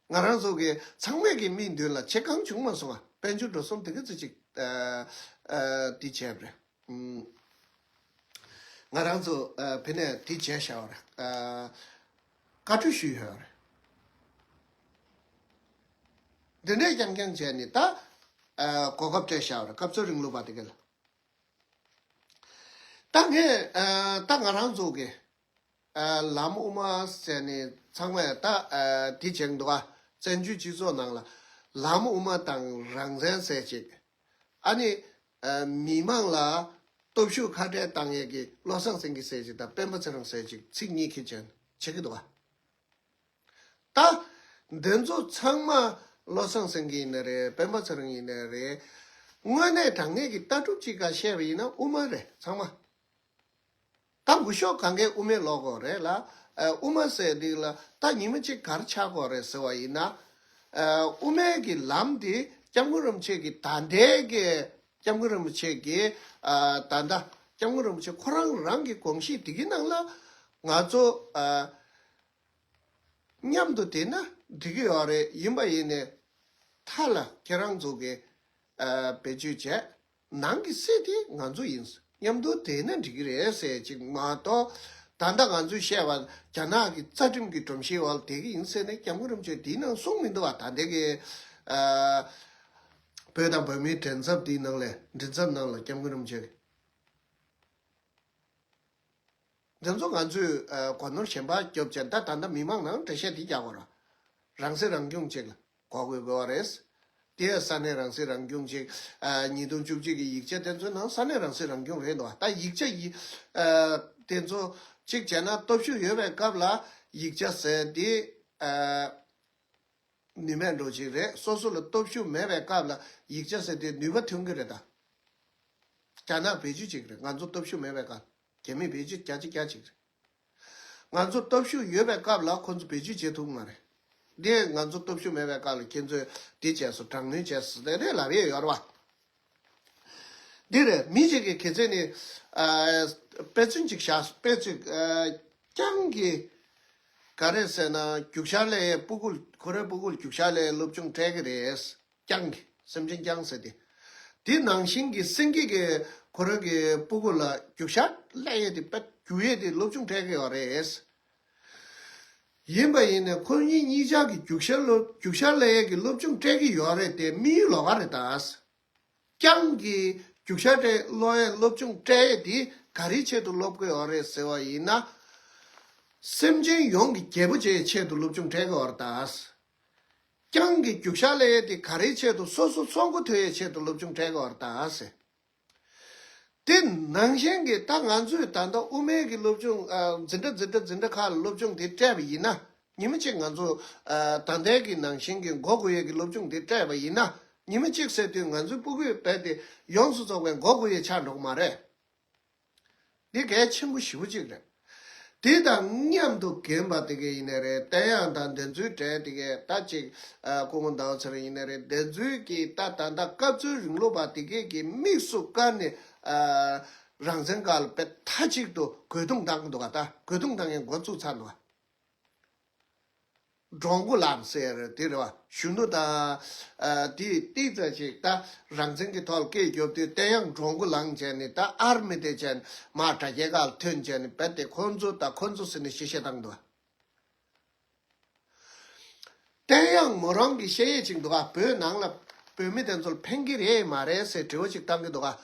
ང་རང་ཚོ་གི་ཚང་མས་ཀྱི་མིག་མདུན་ལ་ཕྱི་གང་བྱུང་མ་སོང་ང་། དཔལ་འབྱོར་འགྲོ་སོང་དེ་ག་ཚད་ཅིག་ཨ། ཨ། དེ་བྱས་པ་རེད། ཨུམ། ང་རང་ཚོ་ཨ། ཕ་ནས་དེ་བྱས་བཞག་པ་རེད། ཨ། བཀའ་འཁྲོལ་ཞུས་ཡོད་རེད། འདི་འདྲས་རྐྱང་རྐྱང་བྱས་ནས་ད་ཨ། གོ་སྐབས་སྤྲད་བཞག་པ་རེད། སྐབས་འཚོལ་རིང་ལུགས་པ་དེ་ག་ལ། ད་ངས་ཨ། ད་ང་རང་ཚོ་གི་ཨ། ལམ་དབུ་མ་ཟེར་ནས་ཚང་མས་ད་ཨ། དེ་བྱེད་འདུག་ཨ། བཙན་བྱོལ་སྤྱི་ཚོགས་ནང་ལ་ལམ་དབུ་མ་དང་རང་བཙན་ཟེར་ཅིག་ཨ་ནི་ཨ། མི་མང་ལ་སྟོབས་ཤུགས་ཁ་བྲལ་བཏང་ཡས་ཀྱི་བློ་བཟང་སེང་གེ་ཟེར་ཅིག་དང་སྤེན་པ་ཚེ་རིང་ཟེར་ཅིག་ཚིག་གཉིས་ཁྱེར་བྱས་བྱེད་ཀྱི་འདུག་ཨ། ད་འདི་ཚོ་ཚང་མ་བློ་བཟང་སེང་གེ་ཡིན་ན་རེད། སྤེན་པ་ཚེ་རིང་ཡིན་ན་རེད། དངོས་གནས་དྲང་གནས་ཀྱི་ལྟ་གྲུབ་ཅིག་ག་བཤད་པ་ཡིན་ན་དབུ་མ་རེད་ཚང་མ། ད་འགུལ་ཤོག་གང་གས་དབུ་མའི་ལོག་དགོས་རེད་ལ། ཨ། དབུ་མ་ཟེར་འདི་ལ་ད་ཉི་མ་གཅིག་ག་རེ་ཆགས་དགོས་རེད་ཟེར་བ་ཡིན་ན། ཨ། དབུ་མའི་གི་ལམ་འདི་སྐྱབས་མགོན་རིན་པོ་ཆེ་གི་ད་ལྟའི་གི་སྐྱབས་མགོན་རིན་པོ་ཆེ་གི། ཨ། ད་ལྟ་སྐྱབས་མགོན་རིན་པོ་ཆེ་ཁོ་རང་རང་གི་དགོངས་གཞི་འདི་གི་ནང་ལ་ང་ཚོ། ཨ། མཉམ་དུ་བསྡད་ན་འགྲིག་གི་ཡོད་རེད། ཡིན་པ་ཡིན་ནའི་མཐའ་ལ་ཁྱེད་རང་ཚོ་གི། ཨ། བེད་སྤྱོད་བྱས། ནང་གི་སྲིད་དེ་ང་ཚོ་ཡིན། མཉམ་དུ་བསྡད་ན་འགྲིག་གི་རེད་ཟེར་ཅིག་མ་གཏོགས། ད་ལྟ་ང་ཚོས་བཤད་པ་རྒྱ་ནག་གི་རྩ་ཁྲིམས་ཀྱི་སྒྲོམ་གཞིའི་འོག་ལ་བསྡད་ཀྱི་ཡིན་ཟེར་ནས་སྐྱབས་མགོན་རིན་པོ་ཆེ་དེའི་ནང་གསུངས་མི་འདུག་བ། ད་ལྟའི་གི། ཨ། བོད་དང་བོད་མིའི་མགྲིན་ཚབ་དེའི་ནང་ལས་མགྲིན་ཚབ་ནང་ལ་སྐྱབས་མགོན་རིན་པོ་ཆེ་གི། འདི་ཚོ་ང་ཚོས། ཨ། གོ་ནོར་གཞན་པ་སྐྱོབ་བྱས། ད་ད་ལྟ་མི་མང་ནང་འགྲེལ་བཤད་འདི་རྒྱག་དགོས་ར། རང་སྲིད་རང་སྐྱོང་ཅིག་ལ་གོ་དགོས་དགོས་པ་རེད། དེ་ཡང་ས་གནས་རང་སྲིད་རང་སྐྱོང་ཅིག་ཨ། ཉིས་སྟོང་བཅུ་གཅིག་གི་ཡིག་ཆ་དེ་ཚོའི་ནང་ས་གནས་རང་སྲིད་རང་སྐྱོང་རེད་འདུག་ད་ཡིག་ཆ་ཡི། ཨ། དེ་ཚོ་གཅིག་བྱས་ན་སྟོབས་ཤུགས་ཡོད་པའི་སྐབས་ལ་ཡིག་ཆ་ཟེར་དེ། ཨ། ནུས་མེད་འགྲོ་ཅིག་རེད། སོ་སོ་ལ་སྟོབས་ཤུགས་མེད་པའི་སྐབས་ལ་ཡིག་ཆ་ཟེར་དེ་ནུས་པ་ཐོན་གི་རེད་ད། རྒྱ་ནག་བེད་སྤྱོད་བྱེད་ཀྱི་རེད། ང་ཚོ་སྟོབས་ཤུགས་མེད་པའི་སྐབས་རྒྱ་མིས་བེད་སྤྱོད་རྒྱ་ཆེ་རྒྱ་ཆེ་གི་རེད། ང་ཚོ་སྟོབས་ཤུགས་ཡོད་པའི་སྐབས་ལ་ཁོ་ཚོ་བེད་སྤྱོད་བྱེད་ཐུབ་ཀྱི་མ་རེད། འདི་ང་ཚོ་སྟོབས་ཤུགས་མེད་པའི་སྐབས་ལ་ཁྱེད་ཚོས་འདི་བྱས་སོང་། དྲག་གནོན་བྱས་སོང་ཟེར་ནས་ལབ་ཡས་ཡོད་རེད་བ། འདི་རེད། མི་ཞིག་གིས་གལ་སྲིད་ནི། ཨ། དཔེ་མཚོན་ཅིག་བཞག་དཔེ་ཅིག་ཨ། རྐྱང་གི། ག་རེ་ཟེར་ན་རྒྱུག་ཤར་ལས་སྤུ་གུ། ཁོ་རའི་སྤུ་གུར་རྒྱུག་ཤར་ལས་སློབ་སྦྱོང་སྤྲད་ཀྱི་རེད། རྐྱང་གི། སེམས་ཅན་རྐྱང་ཟེར་ཏེ། དེ་ནང་བཞིན་གྱི་སེང་གེ་གི་ཁོ་རང་གི་སྤུ་གུ་ལ་རྒྱུག་ཤར་སླེབས་ཡས་དེ་དཔེ་རྒྱུག་ཡས་དེ་སློབ་སྦྱོང་སྤྲད་ཀྱི་ཡོད་རེད། ཡིན་པ་ཡིན་ནའི་ཁོ་གཉིས་གཉིས་ཆ་གི་རྒྱུག་ཤར་སློབ། རྒྱུག་ཤར་སླེབས་ཡས་ཀྱི་སློབ་སྦྱོང་སྤྲད་ཀྱི་ཡོད་རེད་དེ། དམིགས་ཡུལ་ལོགས་ཀ་རེད་ད། རྐྱང་གི་རྒྱུག་ཤར་སླེབས། སློབ་ཡས་སློབ་སྦྱོང་སྤྲད་ཡས་དེ་ག་རེའི་ཆེད་དུ་སློབ་ཀྱི་ཡོད་རེད་ཟེར་བ་ཡིན་ན། སེམས་ཅན་ཡོངས་ཀྱི་རྒྱལ་པོ་བྱེད་ཡས་ཆེད་དུ་སློབ་སྦྱོང་སྤྲད་ཀྱི་ཡོད་རེད་ད། རྐྱང་གི་རྒྱུག་ཤར་སླེབས་ཡས་དེ་ག་རེའི་ཆེད་དུ། སོ་སོ་ཚོགས་འཁོར་ཐོན་ཡས་ཆེད་དུ་སློབ་སྦྱོང་སྤྲད་ཀྱི་ཡོད་རེད་ད་ཟེར། དེ་ནང་བཞིན་གྱི་ད་ང་ཚོས་ད་ལྟ་དབུ་མའི་གི་སློབ་སྦྱོང་། ཨ། འཛིན་གྲྭ་འཛིན་གྲྭ་འཛིན་གྲྭ་ཁག་ལ་སློབ་སྦྱོང་དེ་སྤྲད་པ་ཡིན་ན། ཉི་མ་གཅིག་ང་ཚོ། ཨ། ད་ལྟའི་གི་ནང་བཞིན་གྱི་མགོ་སྒུར་ཡས་ཀྱི་སློབ་སྦྱོང་དེ་སྤྲད་པ་ཡིན་ན། ཉི་མ་གཅིག་ཟེར་དུས་ང་ཚོའི་སྤུ་གུས་རྦད་དེ་ཡོངས་སུ་རྫོགས་པའི་མགོ་སྒུར་ཡས་ཆགས་འགྲོ་གི་མ་རེད། འདི་གལ་ཆེན་པོ་ཞེ་པོ་ཅིག་རེད། དེ་དང་མཉམ་དུ་རྒན་པ་དེ་གས་ཡིན་ནའི་རེད། བསྟན་དབྱངས་དང་བདེན་རྫུན་གྲས་དེ་གས་ད་ཅིག་ཨ། སྐུ་ངོ་ཟླ་བ་ཚེ་རིང་ཡིན་ནའི་རེད། བདེན་རྫུན་གྱི་ད་ད་ལྟ་སྐབས་འཚོལ་རིང་ལུགས་པ་དེ་གས་ཀྱི་དམིགས་སུ་བཀར་ནས། ཨ། རང་བཙན་སྒང་ལ་དཔེ་མཐའ་གཅིག་ཏུ་རྒོལ་རྡུང་བཏང་གི་འདུག་ག་ད་རྒོལ་རྡུང་བཏང་ཡས་འགོ་བཙུགས་ཚར་འདུག་ག་འགྲོ་མགོ་ལངས་ཟེར་དེ་རེད་བ། གཞོན་ནུ་དང་། ཨ། དེ་ཏིག་ཙམ་ཅིག་ད་རང་བཙན་གྱི་ཐོག་ལ་སྐད་རྒྱོབ་དུས་བསྟན་དབྱངས་འགྲོ་མགོ་ལངས་བྱས་ནས། ད་ཨར་མི་དེ་བྱས་ནས་མར་དྲ་རྒྱའི་སྒང་ལ་ཐོན་བྱས་ནས་རྦད་དེ་ཁོ་ཚོ་དང་ཁོ་ཚོ་ཟེར་ནས་གཤེ་གཤེ་བཏང་འདུག་བ། བསྟན་དབྱངས་མོ་རང་གིས་བཤད་ཡས་ཅིག་འདུག་ག་བོད་ནང་ལ་བོད་མི་དེ་ཚོ་ལ་ཕན་གྱི་རེད་མ་རེད་ཟེར་དྲི་བ་ཅིག་བཏང་གི་འདུག་ག་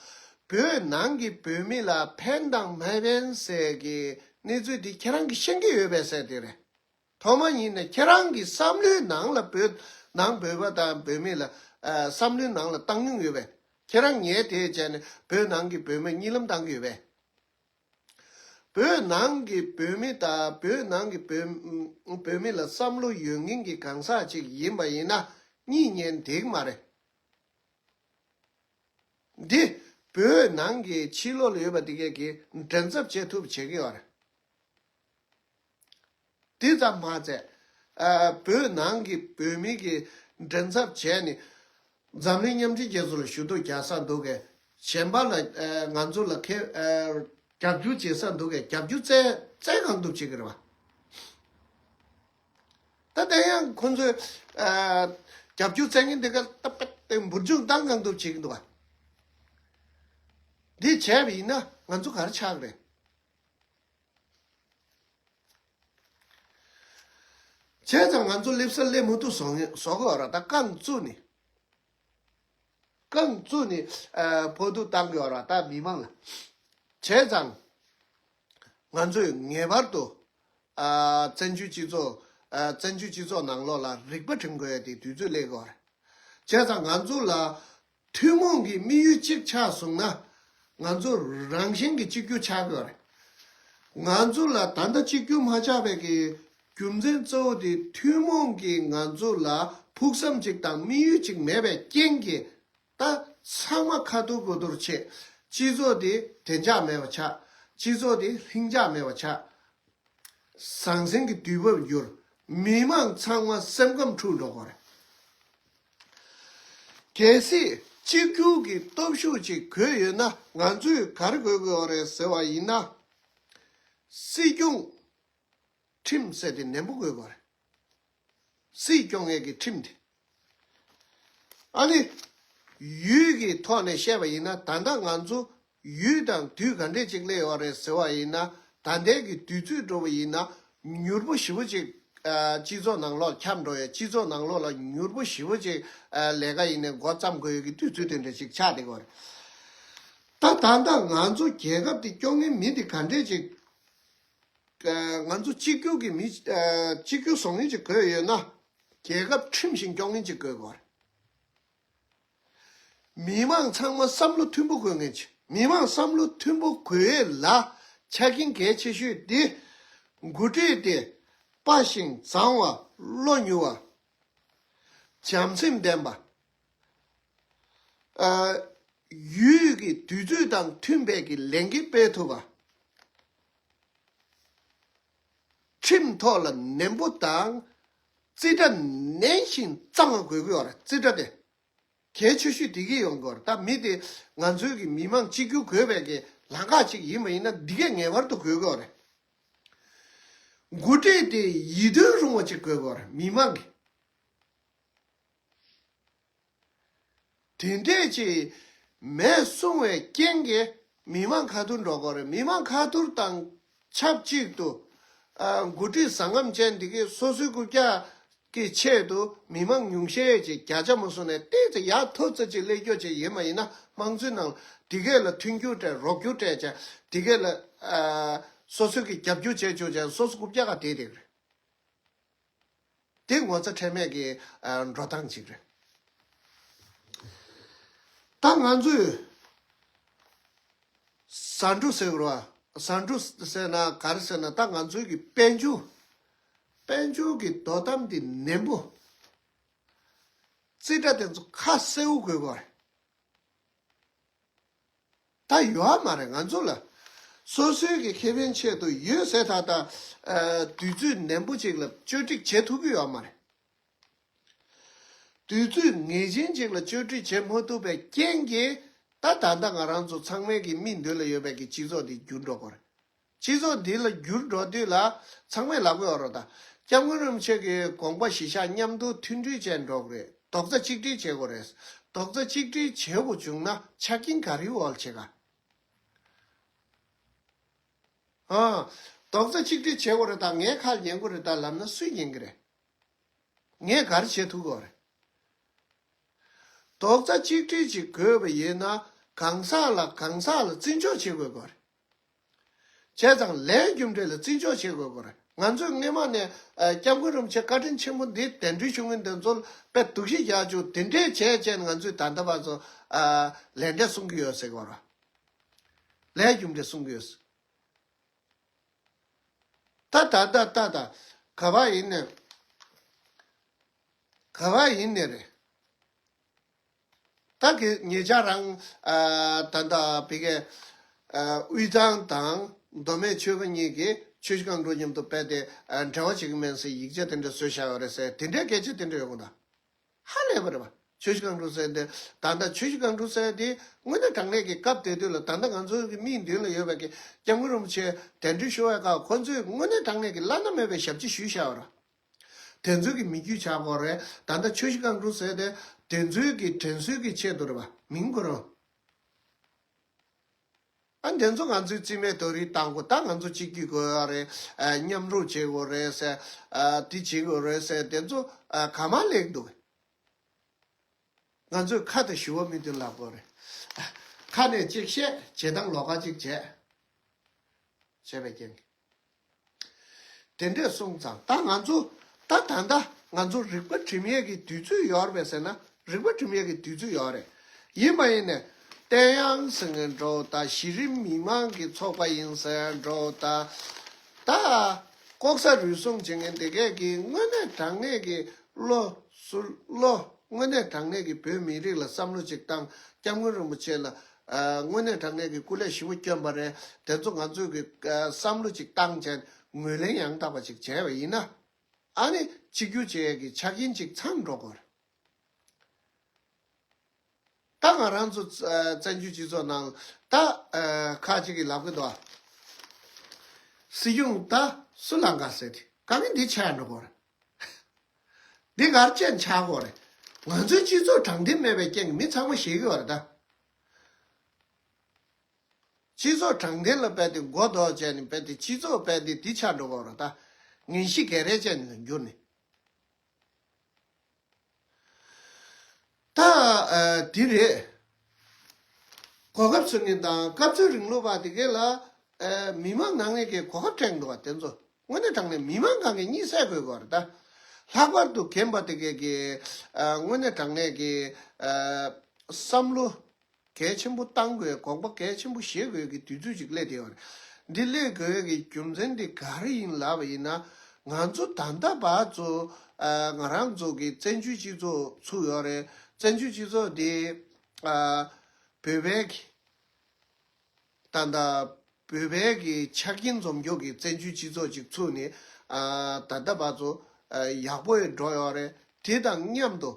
བོད་ནང་གི་བོད་མི་ལ་ཕན་དང་མ་ཕན་ཟེར་གྱི་གནས་ཚུལ་འདི་ཁྱེད་རང་གིས་ཤེས་ཀྱི་ཡོད་པས་ཟེར་དེ་རེད། ཐོག་མ་ཉིད་ནས་ཁྱེད་རང་གི་བསམ་བློའི་ནང་ལ་བོད་ནང་བོད་པ་དང་བོད་མི་ལ། ཨ། བསམ་བློའི་ནང་ལ་བཏང་མྱོང་ཡོད་པས། ཁྱེད་རང་ངས་དེ་བྱས་ནས་བོད་ནང་གི་བོད་མི་གཉིད་ལམ་བཏང་གི་ཡོད་པས། བོད་ནང་གི་བོད་མི་དང་བོད་ནང་གི་བོད་བོད་མི་ལ་བསམ་བློ་ཡོད་མཁན་གྱི་གང་ཟག་ཅིག་ཡིན་པ་ཡིན་ན་གཉིད་ཉལ་བསྡད་ཀྱི་མ་རེད། འདི་བོད་ནང་གི་ཕྱི་ལོགས་ལ་ཡོད་པ་དེ་གས་ཀྱིས་མགྲིན་ཚབ་བྱེད་ཐུབ་བྱེད་ཀྱི་ཡོད་རེད། དེ་ཙམ་མ་ཟད། ཨ། བོད་ནང་གི་བོད་མི་གི་མགྲིན་ཚབ་བྱས་ནས་འཛམ་གླིང་མཉམ་འབྲེལ་རྒྱལ་ཚོགས་ལ་ཞུ་གཏུག་རྒྱག་ས་འདུག་གས། གཞན་པ་ལ། ཨ། ང་ཚོ་ལ་ཁེ། ཨ། རྒྱབ་སྐྱོར་བྱེད་ས་འདུག་གས། རྒྱབ་སྐྱོར་བཙལ་བཙལ་གང་ཐུབ་བྱེད་ཀྱི་རེད་བ། ད་དེ་ཡང་ཁོ་ཚོས། ཨ། རྒྱབ་སྐྱོར་བཙལ་མཁན་དེ་ག་ད་དཔེ་དེ་འབུར་འཇུག་བཏང་གང་ཐུབ་བྱེད་ཀྱི་འདུག་བ། འདི་བྱས་པ་ཡིན་ན་ང་ཚོ་ག་རེ་ཆགས་རེད། བྱས་ཙང་ང་ཚོ་སླེབས་ས་སླེབས་མ་ཐུབ་བཟོ་ངེ་བཟོ་གི་ཡོད་ར། ད་རྐང་བཙུགས་ནས་རྐང་བཙུགས་ནས། ཨ། ཕོག་ཐུག་བཏང་གི་ཡོད་ར། ད་མི་མང་ལ། བྱས་ཙང་ང་ཚོས་ངེས་པར་དུ། ཨ། བཙན་བྱོལ་སྤྱི་ཚོགས། ཨ། བཙན་བྱོལ་སྤྱི་ཚོགས་ནང་ལོགས་ལ་རིག་པ་སྒྲིམ་དགོས་ཡ་དེ་དུས་ཚོད་སླེབས་ཀྱི་ཡོད་རེད། བྱས་ཙང་ང་ཚོ་ལ་ཐུན་མོང་གི་དམིགས་ཡུལ་གཅིག་ཆགས་སོང་ན་ང་ཚོ་རང་བཞིན་གྱིས་གཅིག་གྱུར་ཆགས་ཀྱི་ཡོད་རེད། ང་ཚོ་ལ་ད་ལྟ་གཅིག་གྱུར་མ་ཆགས་པའི་གི་རྒྱུ་མཚན་གཙོ་བོ་དེ་ཐུན་མོང་གི་ང་ཚོ་ལ་ཕུགས་བསམ་གཅིག་དང་དམིགས་ཡུལ་གཅིག་མེད་པའི་རྐྱེན་གྱིས། ད་ཚང་མ་ཁ་ཐུར་དགུ་ཐུར་བྱས། སྤྱི་ཚོགས་དེ་བདེ་འཇགས་མེད་པ་ཆགས། སྤྱི་ཚོགས་དེ་ལྷིང་འཇགས་མེད་པ་ཆགས། ཟང་ཟིང་གི་དུས་བབ་འགྱུར། མི་མང་ཚང་མ་སེམས་ཁམས་འཁྲུག་འགྲོ་གི་རེད། གལ་སྲིད་གཅིག་གྱུར་གྱི་སྟོབས་ཤུགས་ཅིག་དགོས་ཡོད་ན། ང་ཚོས་ག་རེ་དགོས་དགོས་པ་རེད་ཟེར་བ་ཡིན་ན། སྲིད་སྐྱོང་ཁྲིམས་ཟེར་དེ་ནན་པོ་དགོས་པ་རེད། སྲིད་སྐྱོང་མཁན་གྱི་ཁྲིམས་དེ། ཨ་ནི། ཡུལ་གྱི་ཐོག་ནས་བཤད་པ་ཡིན་ན། ད་ལྟ་ང་ཚོ་ཡུལ་དང་དུས་ག་འདྲས་ཅིག་སླེབས་ཡོད་རེད་ཟེར་བ་ཡིན་ན། ད་ལྟའི་གི་དུས་ཚོད་འགྲོ་བ་ཡིན་ན། མྱུར་པོ་ཞེ་པོ་ཅིག་ཨ། སྤྱི་ཚོགས་ནང་ལོགས་ཁྱབ་འགྲོ་ཡ། སྤྱི་ཚོགས་ནང་ལོགས་ལ་མྱུར་པོ་ཞེ་པོ་ཅིག་ཨ། ལས་ཀ་ཡིན་ནའི་འགོ་བརྩམ་དགོས་ཡ་གི་དུས་ཚོད་དེ་འདྲ་ཅིག་ཆགས་བསྡད་ཡོད་རེད། ད་ད་ལྟ་ང་ཚོ་རྒྱལ་ཁབ་དེ་སྐྱོང་མཁན་མི་དེ་ག་འདྲས་ཅིག་ཨ། ང་ཚོ་གཅིག་གྱུར་གྱི་མི། ཨ། གཅིག་གྱུར་བཟོ་མཁན་ཅིག་དགོས་ཡོད་ན། རྒྱལ་ཁབ་ཁྲིམས་བཞིན་སྐྱོང་མཁན་ཅིག་དགོས་དགོས་རེད། མི་མང་ཚང་མ་བསམ་བློ་མཐུན་པོ་དགོས་མཁན་ཅིག་མི་མང་བསམ་བློ་མཐུན་པོ་དགོས་ཡས་ལ་ཆ་རྐྱེན་གལ་ཆེ་ཤོས་དེ། འགོ་ཁྲིད་དེ་དཔའ་ཞིང་མཛངས་པ། བློ་མྱུར་བ། བྱམས་སེམས་ལྡན་པ། ཨ། ཡུལ་གྱི་དུས་ཚོད་དང་མཐུན་པའི་གི་ལས་འགན་སྤེལ་ཐུབ་པ། ཁྲིམས་ཐོག་ལ་ནན་པོ་དང་། རྩིས་ཁྲ་ནན་ཞིང་གཙང་བ་དགོས་ཀྱི་ཡོད་རེད། རྩིས་ཁྲ་དེ་གལ་ཆེ་ཤོས་དེ་གི་ཡོང་གི་ཡོད་རེད། ད་མི་དེ་ང་ཚོའི་གི་མི་མང་གཅིག་གྱུར་དགོས་པའི་གི་ལམ་ཁ་ཅིག་ཡིན་པ་ཡིན་ན། འདི་གས་ངེས་པར་དུ་དགོས་ཀྱི་ཡོད་རེད། འགོ་ཁྲིད་དེ་ཡིད་རྟོན་རུང་བ་ཅིག་དགོས་ཀྱི་ཡོད་རེད། མི་མང་གི། དེ་འདྲས་ཅིག་མེད་སོང་བའི་རྐྱེན་གྱིས་མི་མང་ཁ་ཐུར་འགྲོ་གི་རེད། མི་མང་ཁ་ཐུར་དང་ཆབས་ཅིག་ཏུ། ཨ། འགོ་ཁྲིད་ཟང་ངམ་ཅན་འདི་གས་སོ་སོའི་རྐུབ་བཀྱག་གི་ཆེད་དུ་མི་མང་ཉུང་ཤས་ཅིག་བརྒྱ་ཆ་མ་སོང་ནས་ཏོག་ཙམ་ཡར་མཐོ་ཙམ་ཅིག་སླེབས་རྒྱུ་ཅིག་ཡིན་པ་ཡིན་ན། དམངས་གཙོའི་ནང་འདི་གས་ལ་མཐུན་འགྱུར་སྤྲད། རོགས་སྐྱོར་སྤྲད་བྱས། འདི་གས་ལ། ཨ། སོ་སོའི་གི་རྒྱབ་སྐྱོར་བྱས་བྱས་བྱས། སོ་སོ་རྐུབ་བཀྱག་ག་བསྡད་བསྡད་ཀྱི་རེད། དེ་ངོ་ཚ་ཁྲེལ་མེད་ཀྱི། ཨ། འགྲོ་སྟངས་ཅིག་རེད། ད་ང་ཚོས་ཟ་འབྲུ་ཟེར་བ། ཟ་འབྲུ་ཟེར་ན་ག་རེ་ཟེར་ན། ད་ང་ཚོའི་གི་དཔལ་འབྱོར། དཔལ་འབྱོར་གྱི་དོ་དམ་དེ་ནན་པོ། རྩིས་ཁྲ་དེ་ཚོ་ཁ་གསལ་པོ་དགོས་པ་རེད། ད་ཡོད་མ་རེད། ང་ཚོ་ལ་སོ་སོའི་གི་ཁེ་ཕན་ཆེད་དུ་ཡོད་ཟེར། ད་ལྟ། ཨ། དུས་ཚོད་ནན་པོ་ཅིག་ལ་བཅོས་སྒྲིག་བྱེད་ཐུབ་ཀྱི་ཡོད་མ་རེད། དུས་ཚོད་ངེས་ཅན་ཅིག་ལ་བཅོས་སྒྲིག་བྱེད་མ་ཐུབ་པའི་རྐྱེན་གྱིས། ད་ད་ལྟ་ང་རང་ཚོ་ཚང་མའི་གི་མིག་མདུན་ལ་ཡོད་པའི་གི་སྤྱི་ཚོགས་འདི་འགྱུར་འགྲོ་གི་རེད། སྤྱི་ཚོགས་འདི་ལ་འགྱུར་འགྲོ་དུས་ལ་ཚང་མས་ལབ་ཀྱི་ཡོད་རེད། ད་སྐྱབས་མགོན་རིན་པོ་ཆེ་གི་དགོངས་པ་གཞིར་བཞག་མཉམ་དུ་མཐུན་སྒྲིལ་བྱས་འགྲོ་གི་རེད། རྡོག་རྩ་གཅིག་སྒྲིལ་བྱེད་དགོས་རེད། རྡོག་རྩ་གཅིག་སྒྲིལ་བྱེད་དགོས་བྱུང་ན་ཆ་རྐྱེན་ག་རེའི་འོག་ལ་བྱེད་ག་ཨ། རྡོག་རྩ་གཅིག་སྒྲིལ་བྱེད་དགོས་རེད། ད་ངས་ཁ་ཉན་དགོས་རེད། ད་ལབ་ན་སུས་ཉན་གི་རེད། ངས་ག་རེ་བྱེད་ཐུབ་ཀྱི་ཡོད་རེད། རྡོག་རྩ་གཅིག་སྒྲིལ་ཅིག་དགོས་པ་ཡིན་ན། གང་ཟག་ལ་གང་ཟག་ལ་བརྩི་འཇོག་བྱེད་དགོས་ཀྱི་ཡོད་རེད། བྱས་ཙང་ལས་རྒྱུ་འབྲས་ལ་བརྩི་འཇོག་བྱེད་དགོས་ཀྱི་ཡོད་རེད། ང་ཚོས་སྔོན་མ་ནས། ཨ། སྐྱབས་མགོན་རིན་པོ་ཆེ་བཀའ་དྲིན་ཆེན་པོ་འདི་གདན་འདྲེན་ཞུ་མཁན་དེ་ཚོ་ལ་དཔེ་སྡུག་ཤི་རྒྱག་བཅུག་དེ་འདྲས་བྱས་བྱས་ནས་ང་ཚོས་ད་ལྟ་བར་དུ། ཨ། ལས་འབྲས་གསུང་གི་ཡོད་ཟེར་གྱི་ཡོད་རེད། ལས་རྒྱུ་འབྲས་གསུང་གི་ཡོད་ཟེར། ད་ད་ད་ད་ད་ག་བ་ཡིན་ནས། ག་བ་ཡིན་ནས་རེད། ད་གི་ཉེ་ཆར་རང་། ཨ། ད་ད་བི་གའི། ཨ། དབུས་གཙང་དང་མདོ་སྨད་ཆོལ་ཁ་གཉིས་ཀྱིས་ཆུ་བཞི་སྒང་དྲུག་མཉམ་དུ་སྤེལ་ཏེ། ཨ། འབྲེལ་བ་བྱེད་ཀྱི་མིན་ཟེར་ཡིག་ཆ་དེ་འདྲ་བཟོས་བཞག་ཡོད་རེད་ཟེར། དེ་འདྲའི་སྐད་ཆ་དེ་འདྲ་ཡོང་གི་འདུག་ཧ་ལས་པ་རེད་པ། ཆུ་བཞི་སྒང་དྲུག་ཟེར་དེ། ད་ལྟ་ཆུ་བཞི་སྒང་དྲུག་ཟེར་དེ་དངོས་གནས་དྲང་གནས་ཀྱི་སྐབས་དེ་དུས་ལ། ད་ལྟ་ང་ཚོའི་གི་མིག་མདུན་ལ་ཡོད་པའི་གི་སྐྱབས་མགོན་རིན་པོ་ཆེ་གདན་འདྲེན་ཞུ་བའི་སྐབས། ཁོ་ཚོས་དངོས་གནས་དྲང་གནས་ཀྱི་བླ་ན་མེད་པའི་ཞབས་ཕྱི་ཞུས་བཞག་པ་རེད། དེ་ཚོའི་གི་མི་རྒྱུད་ཆགས་དགོས་རེད། ད་ལྟ་ཆུ་བཞི་སྒང་དྲུག་ཟེར་དེ་དེ་ཚོའི་གི་དྲན་གསོའི་གི་ཆེད་དུ་རེད་པ། མིང་ཁོ་རང་། ཨ། དེ་ཚོ་ང་ཚོས་རྩིས་མེད་རྡོག་རིལ་བཏང་དགོས། ད་ང་ཚོ་གཅིག་གྱུར་དགོས་ཡ་རེད། ཨ། མཉམ་རུབ་བྱེད་དགོས་རེད་ཟེར། ཨ། དེ་བྱེད་དགོས་རེད་ཟེར། དེ་ཚོ། ཨ། ག་མ་ལེགས་འདུག་ང་ཚོས་ཁ་དང་ཞུ་བ་མི་མཐུན་ལབ་དགོས་རེད། ཁ་ནས་གཅིག་བཤད། བྱེད་སྟངས་ལོགས་ཀ་གཅིག་བྱས། བྱས་པའི་རྐྱེན་གྱིས། དེ་འདྲས་སོང་ཙང་ད་ང་ཚོ། ད་ད་ལྟ་ང་ཚོ་རིག་པ་སྒྲིམ་ཡས་ཀྱི་དུས་ཚོད་ཡོད་རེད་པས་ཟེར་ན། རིག་པ་སྒྲིམ་ཡས་ཀྱི་དུས་ཚོད་ཡོད་རེད། ཡིན་པ་ཡིན་ནས་བསྟན་གཡང་ཟེར་མཁན་འདྲ་བོ་དང་། གཞི་རིམ་མི་མང་གི་ཚོགས་པ་ཡིན་ཟེར་འདྲ་བོ་དང་། ད་ལྐོག་ཟ་རུལ་སུངས་བྱེད་མཁན་དེ་གས་ཀྱིས་དངོས་གནས་དྲང་གནས་ཀྱི་བློ་གཟུ། བློ། དངོས་གནས་དྲང་གནས་ཀྱི་བོད་མི་རིགས་ལ་བསམ་བློ་ཅིག་བཏང་། སྐྱབས་མགོན་རིན་པོ་ཆེ་ལ། ཨ་དངོས་གནས་དྲང་གནས་ཀྱི་སྐུ་ལས་ཞེ་པོ་བསྐྱོན་པ་རེད། དེ་ཚོ་ང་ཚོས་ཀྱི་ཨ་བསམ་བློ་ཅིག་བཏང་བྱས་ངོས་ལེན་ཡང་དག་པ་ཅིག་བྱས་པ་ཡིན་ན། ཨ་ནི་གཅིག་གྱུར་བྱེད་ཡས་ཀྱི་ཆ་རྐྱེན་ཅིག་ཚང་འགྲོ་དགོས་རེད། ད་ང་རང་ཚོ་ཨ་བཙན་བྱོལ་སྤྱི་ཚོགས་ནང་ད་ཨ་ཁ་ཅིག་གིས་ལབ་ཀྱི་འདུག་སྲིད་སྐྱོང་ད་སུ་ལ་དགའ་ཟེར་ཏེ་དཀའ་ངལ་འདི་ཆགས་འགྲོ་དགོས་རེད། འདི་གར་ཅན་ཆགས་དགོས་རེད། ང་ཚོའི་སྤྱི་ཚོགས་དྲང་བདེན་མེད་པའི་རྐྱེན་གྱིས་མི་ཚང་མ་ཤེས་ཀྱི་ཡོད་རེད་ད། སྤྱི་ཚོགས་དྲང་བདེན་ལ་རྦད་དེ་མགོ་འདོགས་བྱས་ནས་རྦད་དེ་སྤྱི་ཚོགས་རྦད་དེ་འདི་ཆགས་འགྲོ་གི་ཡོད་རེད་ད། ངན་ཤེས་ག་རེ་བྱས་ནས་འགྱུར་ནས། ད་ཨ་འདི་རེད། གོ་སྐབས་ཚུར་ངེས་དང་སྐབས་འཚོལ་རིང་ལུགས་པ་དེ་གས་ལ་ཨ་མི་མང་ནང་ནས་ཀྱི་གོ་སྐབས་སྤྲད་འདུག་བ་དེ་ཚོ་དངོས་གནས་དྲང་གནས་མི་མང་གང་གི་གཉིད་སད་དགོས་པ་རེད་ད། ལྷག་པར་དུ་རྒན་པ་དེ་གས་ཀྱི་ཨ་དངོས་གནས་དྲང་གནས་ཀྱི་ཨ་བསམ་བློ་གལ་ཆེན་པོ་བཏང་དགོས། དགོངས་པ་གལ་ཆེན་པོ་བཞེས་དགོས་ཀྱི་དུས་ཚོད་ཅིག་སླེབས་བསྡད་ཡོད་རེད། འདི་སླེབས་དགོས་ཀྱི་རྒྱུ་མཚན་འདི་ག་རེ་ཡིན་ལབ་པ་ཡིན་ན། ང་ཚོ་ད་ལྟ་བར་ཚོ་ཨ་ང་རང་ཚོ་གི་བཙན་བྱོལ་སྤྱི་ཚོགས་ཚུགས་ཡོད་རེད། བཙན་བྱོལ་སྤྱི་ཚོགས་འདི་ཨ་བོད་པའི་གི་ད་ལྟ་བོད་པའི་གི་ཆ་རྐྱེན་འཛོམས་ཀྱོག་གི་བཙན་བྱོལ་སྤྱི་ཚོགས་ཅིག་ཚུགས་ནས་ཨ་ད་ལྟ་བར་ཚོ་ཨ་ཡག་པོ་ཡང་འགྲོ་ཡོད་རེད། དེ་དང་མཉམ་དུ་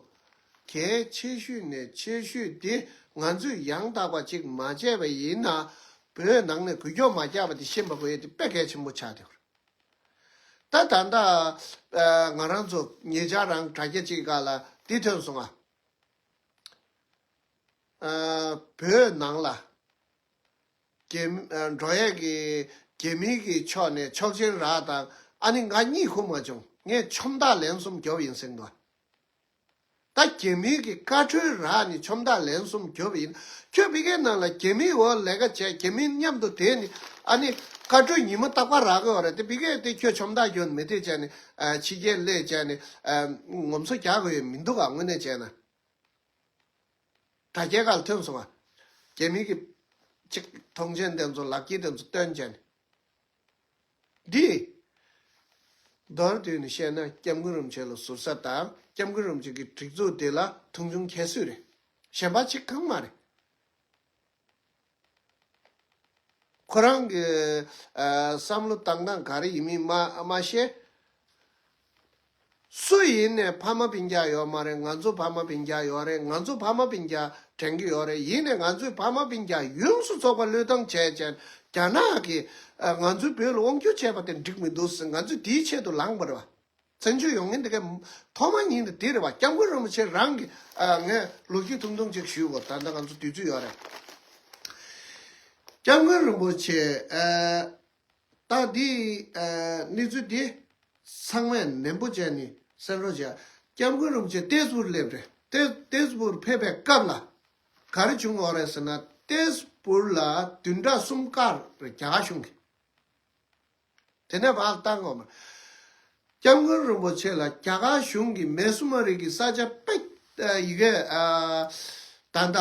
གལ་ཆེ་ཤོས་ནས་ཆེ་ཤོས་དེ་ང་ཚོས་ཡང་དག་པ་ཅིག་མ་བྱས་པ་ཡིན་ན། བོད་ནང་ནས་འགུལ་སྐྱོད་མ་རྒྱག་པ་དེ་ཤེས་པ་དགོས་ཡས་དེ་དཔེ་གལ་ཆེན་པོ་ཆགས་བསྡད་ཡོད་རེད། ད་ད་ལྟ་ཨ་ང་རང་ཚོ་ཉེ་ཆར་རང་དྲ་རྒྱ་ཅིག་སྒང་ལ་འདི་ཐོན་སོང་ང་། ཨ་བོད་ནང་ལ་རྒྱ་མི་ཨ་འགྲོ་ཡས་ཀྱི་རྒྱ་མིའི་གི་ཕྱོགས་ནས་ཆོག་མཆན་རག་དང་། ཨ་ནི་ང་གཉིད་ཁུག་མ་བྱུང་། ངས་ཁྲོམ་བདག་ལན་གསུམ་རྒྱོབ་ཡིན་ཟེར་འདུག་ད་རྒྱ་མིའི་གི་བཀའ་འཁྲོལ་རག་ནས་ཁྲོམ་བདག་ལན་གསུམ་རྒྱོབ་ཡིན། ཁྱོད་ཕ་གིའི་ནང་ལ་རྒྱ་མིའི་འོག་ལས་ཀ་བྱས། རྒྱ་མི་མཉམ་དུ་བསྡད་ནས་ཨ་ནི་བཀའ་འཁྲོལ་ཉི་མ་རྟག་པར་རག་གི་ཡོད་རེད་དེ། ཕ་གིར་དེ་ཁྱོད་ཁྲོམ་བདག་གྱོན་མི་དེ་བྱས་ནས་ཨ་ཕྱི་རྒྱལ་སླེབས་བྱས་ནས་ཨ་ངོམ་སོ་རྒྱག་དགོས་ཡོད་མི་འདུག་ག་དངོས་གནས་བྱས་ན། དྲ་རྒྱའི་སྒང་ལ་ཐོན་སོང་བ། རྒྱ་མི་གི་ཅིག་མཐོང་མཆན་དེ་ཚོ་ལག་འཁྱེར་དེ་ཚོ་སྟོན་བྱས་ནས། འདི་མདོར་བསྡུས་ནས་བཤད་ན་སྐྱབས་མགོན་རིན་པོ་ཆེ་ལ་ཟུར་ཟ་དང་། སྐྱབས་མགོན་རིན་པོ་ཆེ་གི་སྒྲིག་འཛུགས་དེ་ལ་མཐོང་ཆུང་ཁྱད་གསོད་རེད། གཞན་པ་ཅིག་གང་མ་རེད། ཁོ་རང་གི་ཨ་བསམ་བློ་བཏང་སྟངས་ག་རེ་ཡིན་མིན་མ་མ་ཤེས། སུ་ཡིན་ནས་ཕ་མ་སྤུན་ཀྱག་ཡོད་མ་རེད། ང་ཚོ་ཕ་མ་སྤུན་ཀྱག་ཡོད་རེད། ང་ཚོ་ཕ་མ་སྤུན་ཀྱག་དྲན་གྱི་ཡོད་རེད། ཡིན་ནས་ང་ཚོའི་ཕ་མ་སྤུན་ཀྱག་ཡོངས་སུ་རྫོགས་པ་བློས་བཏང་བྱས་བྱས། རྒྱ་ནག་གིས་ཨ་ང་ཚོའི་བོད་ལ་དབང་བསྒྱུར་བྱས་པ་དེ་འགྲིག་མི་འདུག་ཟེར། ང་ཚོས་དེའི་ཆེད་དུ་ལངས་པ་རེད་བ། བཙན་བྱོལ་ཡོང་མཁན་དེ་གའི་ཐོག་མ་ཉིད་ནས་དེ་རེད་བ། སྐྱབས་མགོན་རིན་པོ་ཆེ་རང་གི་ཨ་ངས་ལོ་རྒྱུས་ཐུང་ཐུང་ཅིག་ཞུ་དགོས། ད་ལྟ་ང་ཚོ་དུས་ཚོད་ཡོད་རེད། སྐྱབས་མགོན་རིན་པོ་ཆེ་ཨ་ད་འདི་ཨ་གནས་ཚུལ་འདི་ཚང་མས་ནན་པོ་བྱས་ནས་གསན་རོགས་བྱས། སྐྱབས་མགོན་རིན་པོ་ཆེ་ཏེས་པུར་སླེབས་རེད། ཏེས་ཏེས་པུར་ཕེབས་པའི་སྐབས་ལ་ག་རེ་བྱུང་ཡོད་རེད་ཟེར་ན། ཏེས་པུར་ལ་བདུན་ཕྲག་གསུམ་བཀག་རེད་རྒྱ་གར་གཞུང་གིས། དེ་ནས་བར་བཏང་ངོ་མ། སྐྱབས་མགོན་རིན་པོ་ཆེ་ལ་རྒྱ་གར་གཞུང་གིས་མེ་སུ་མ་རི་གི་ས་ཆ་དཔེ་ཨ་ཡི་གེ་ཨ་ད་ལྟ་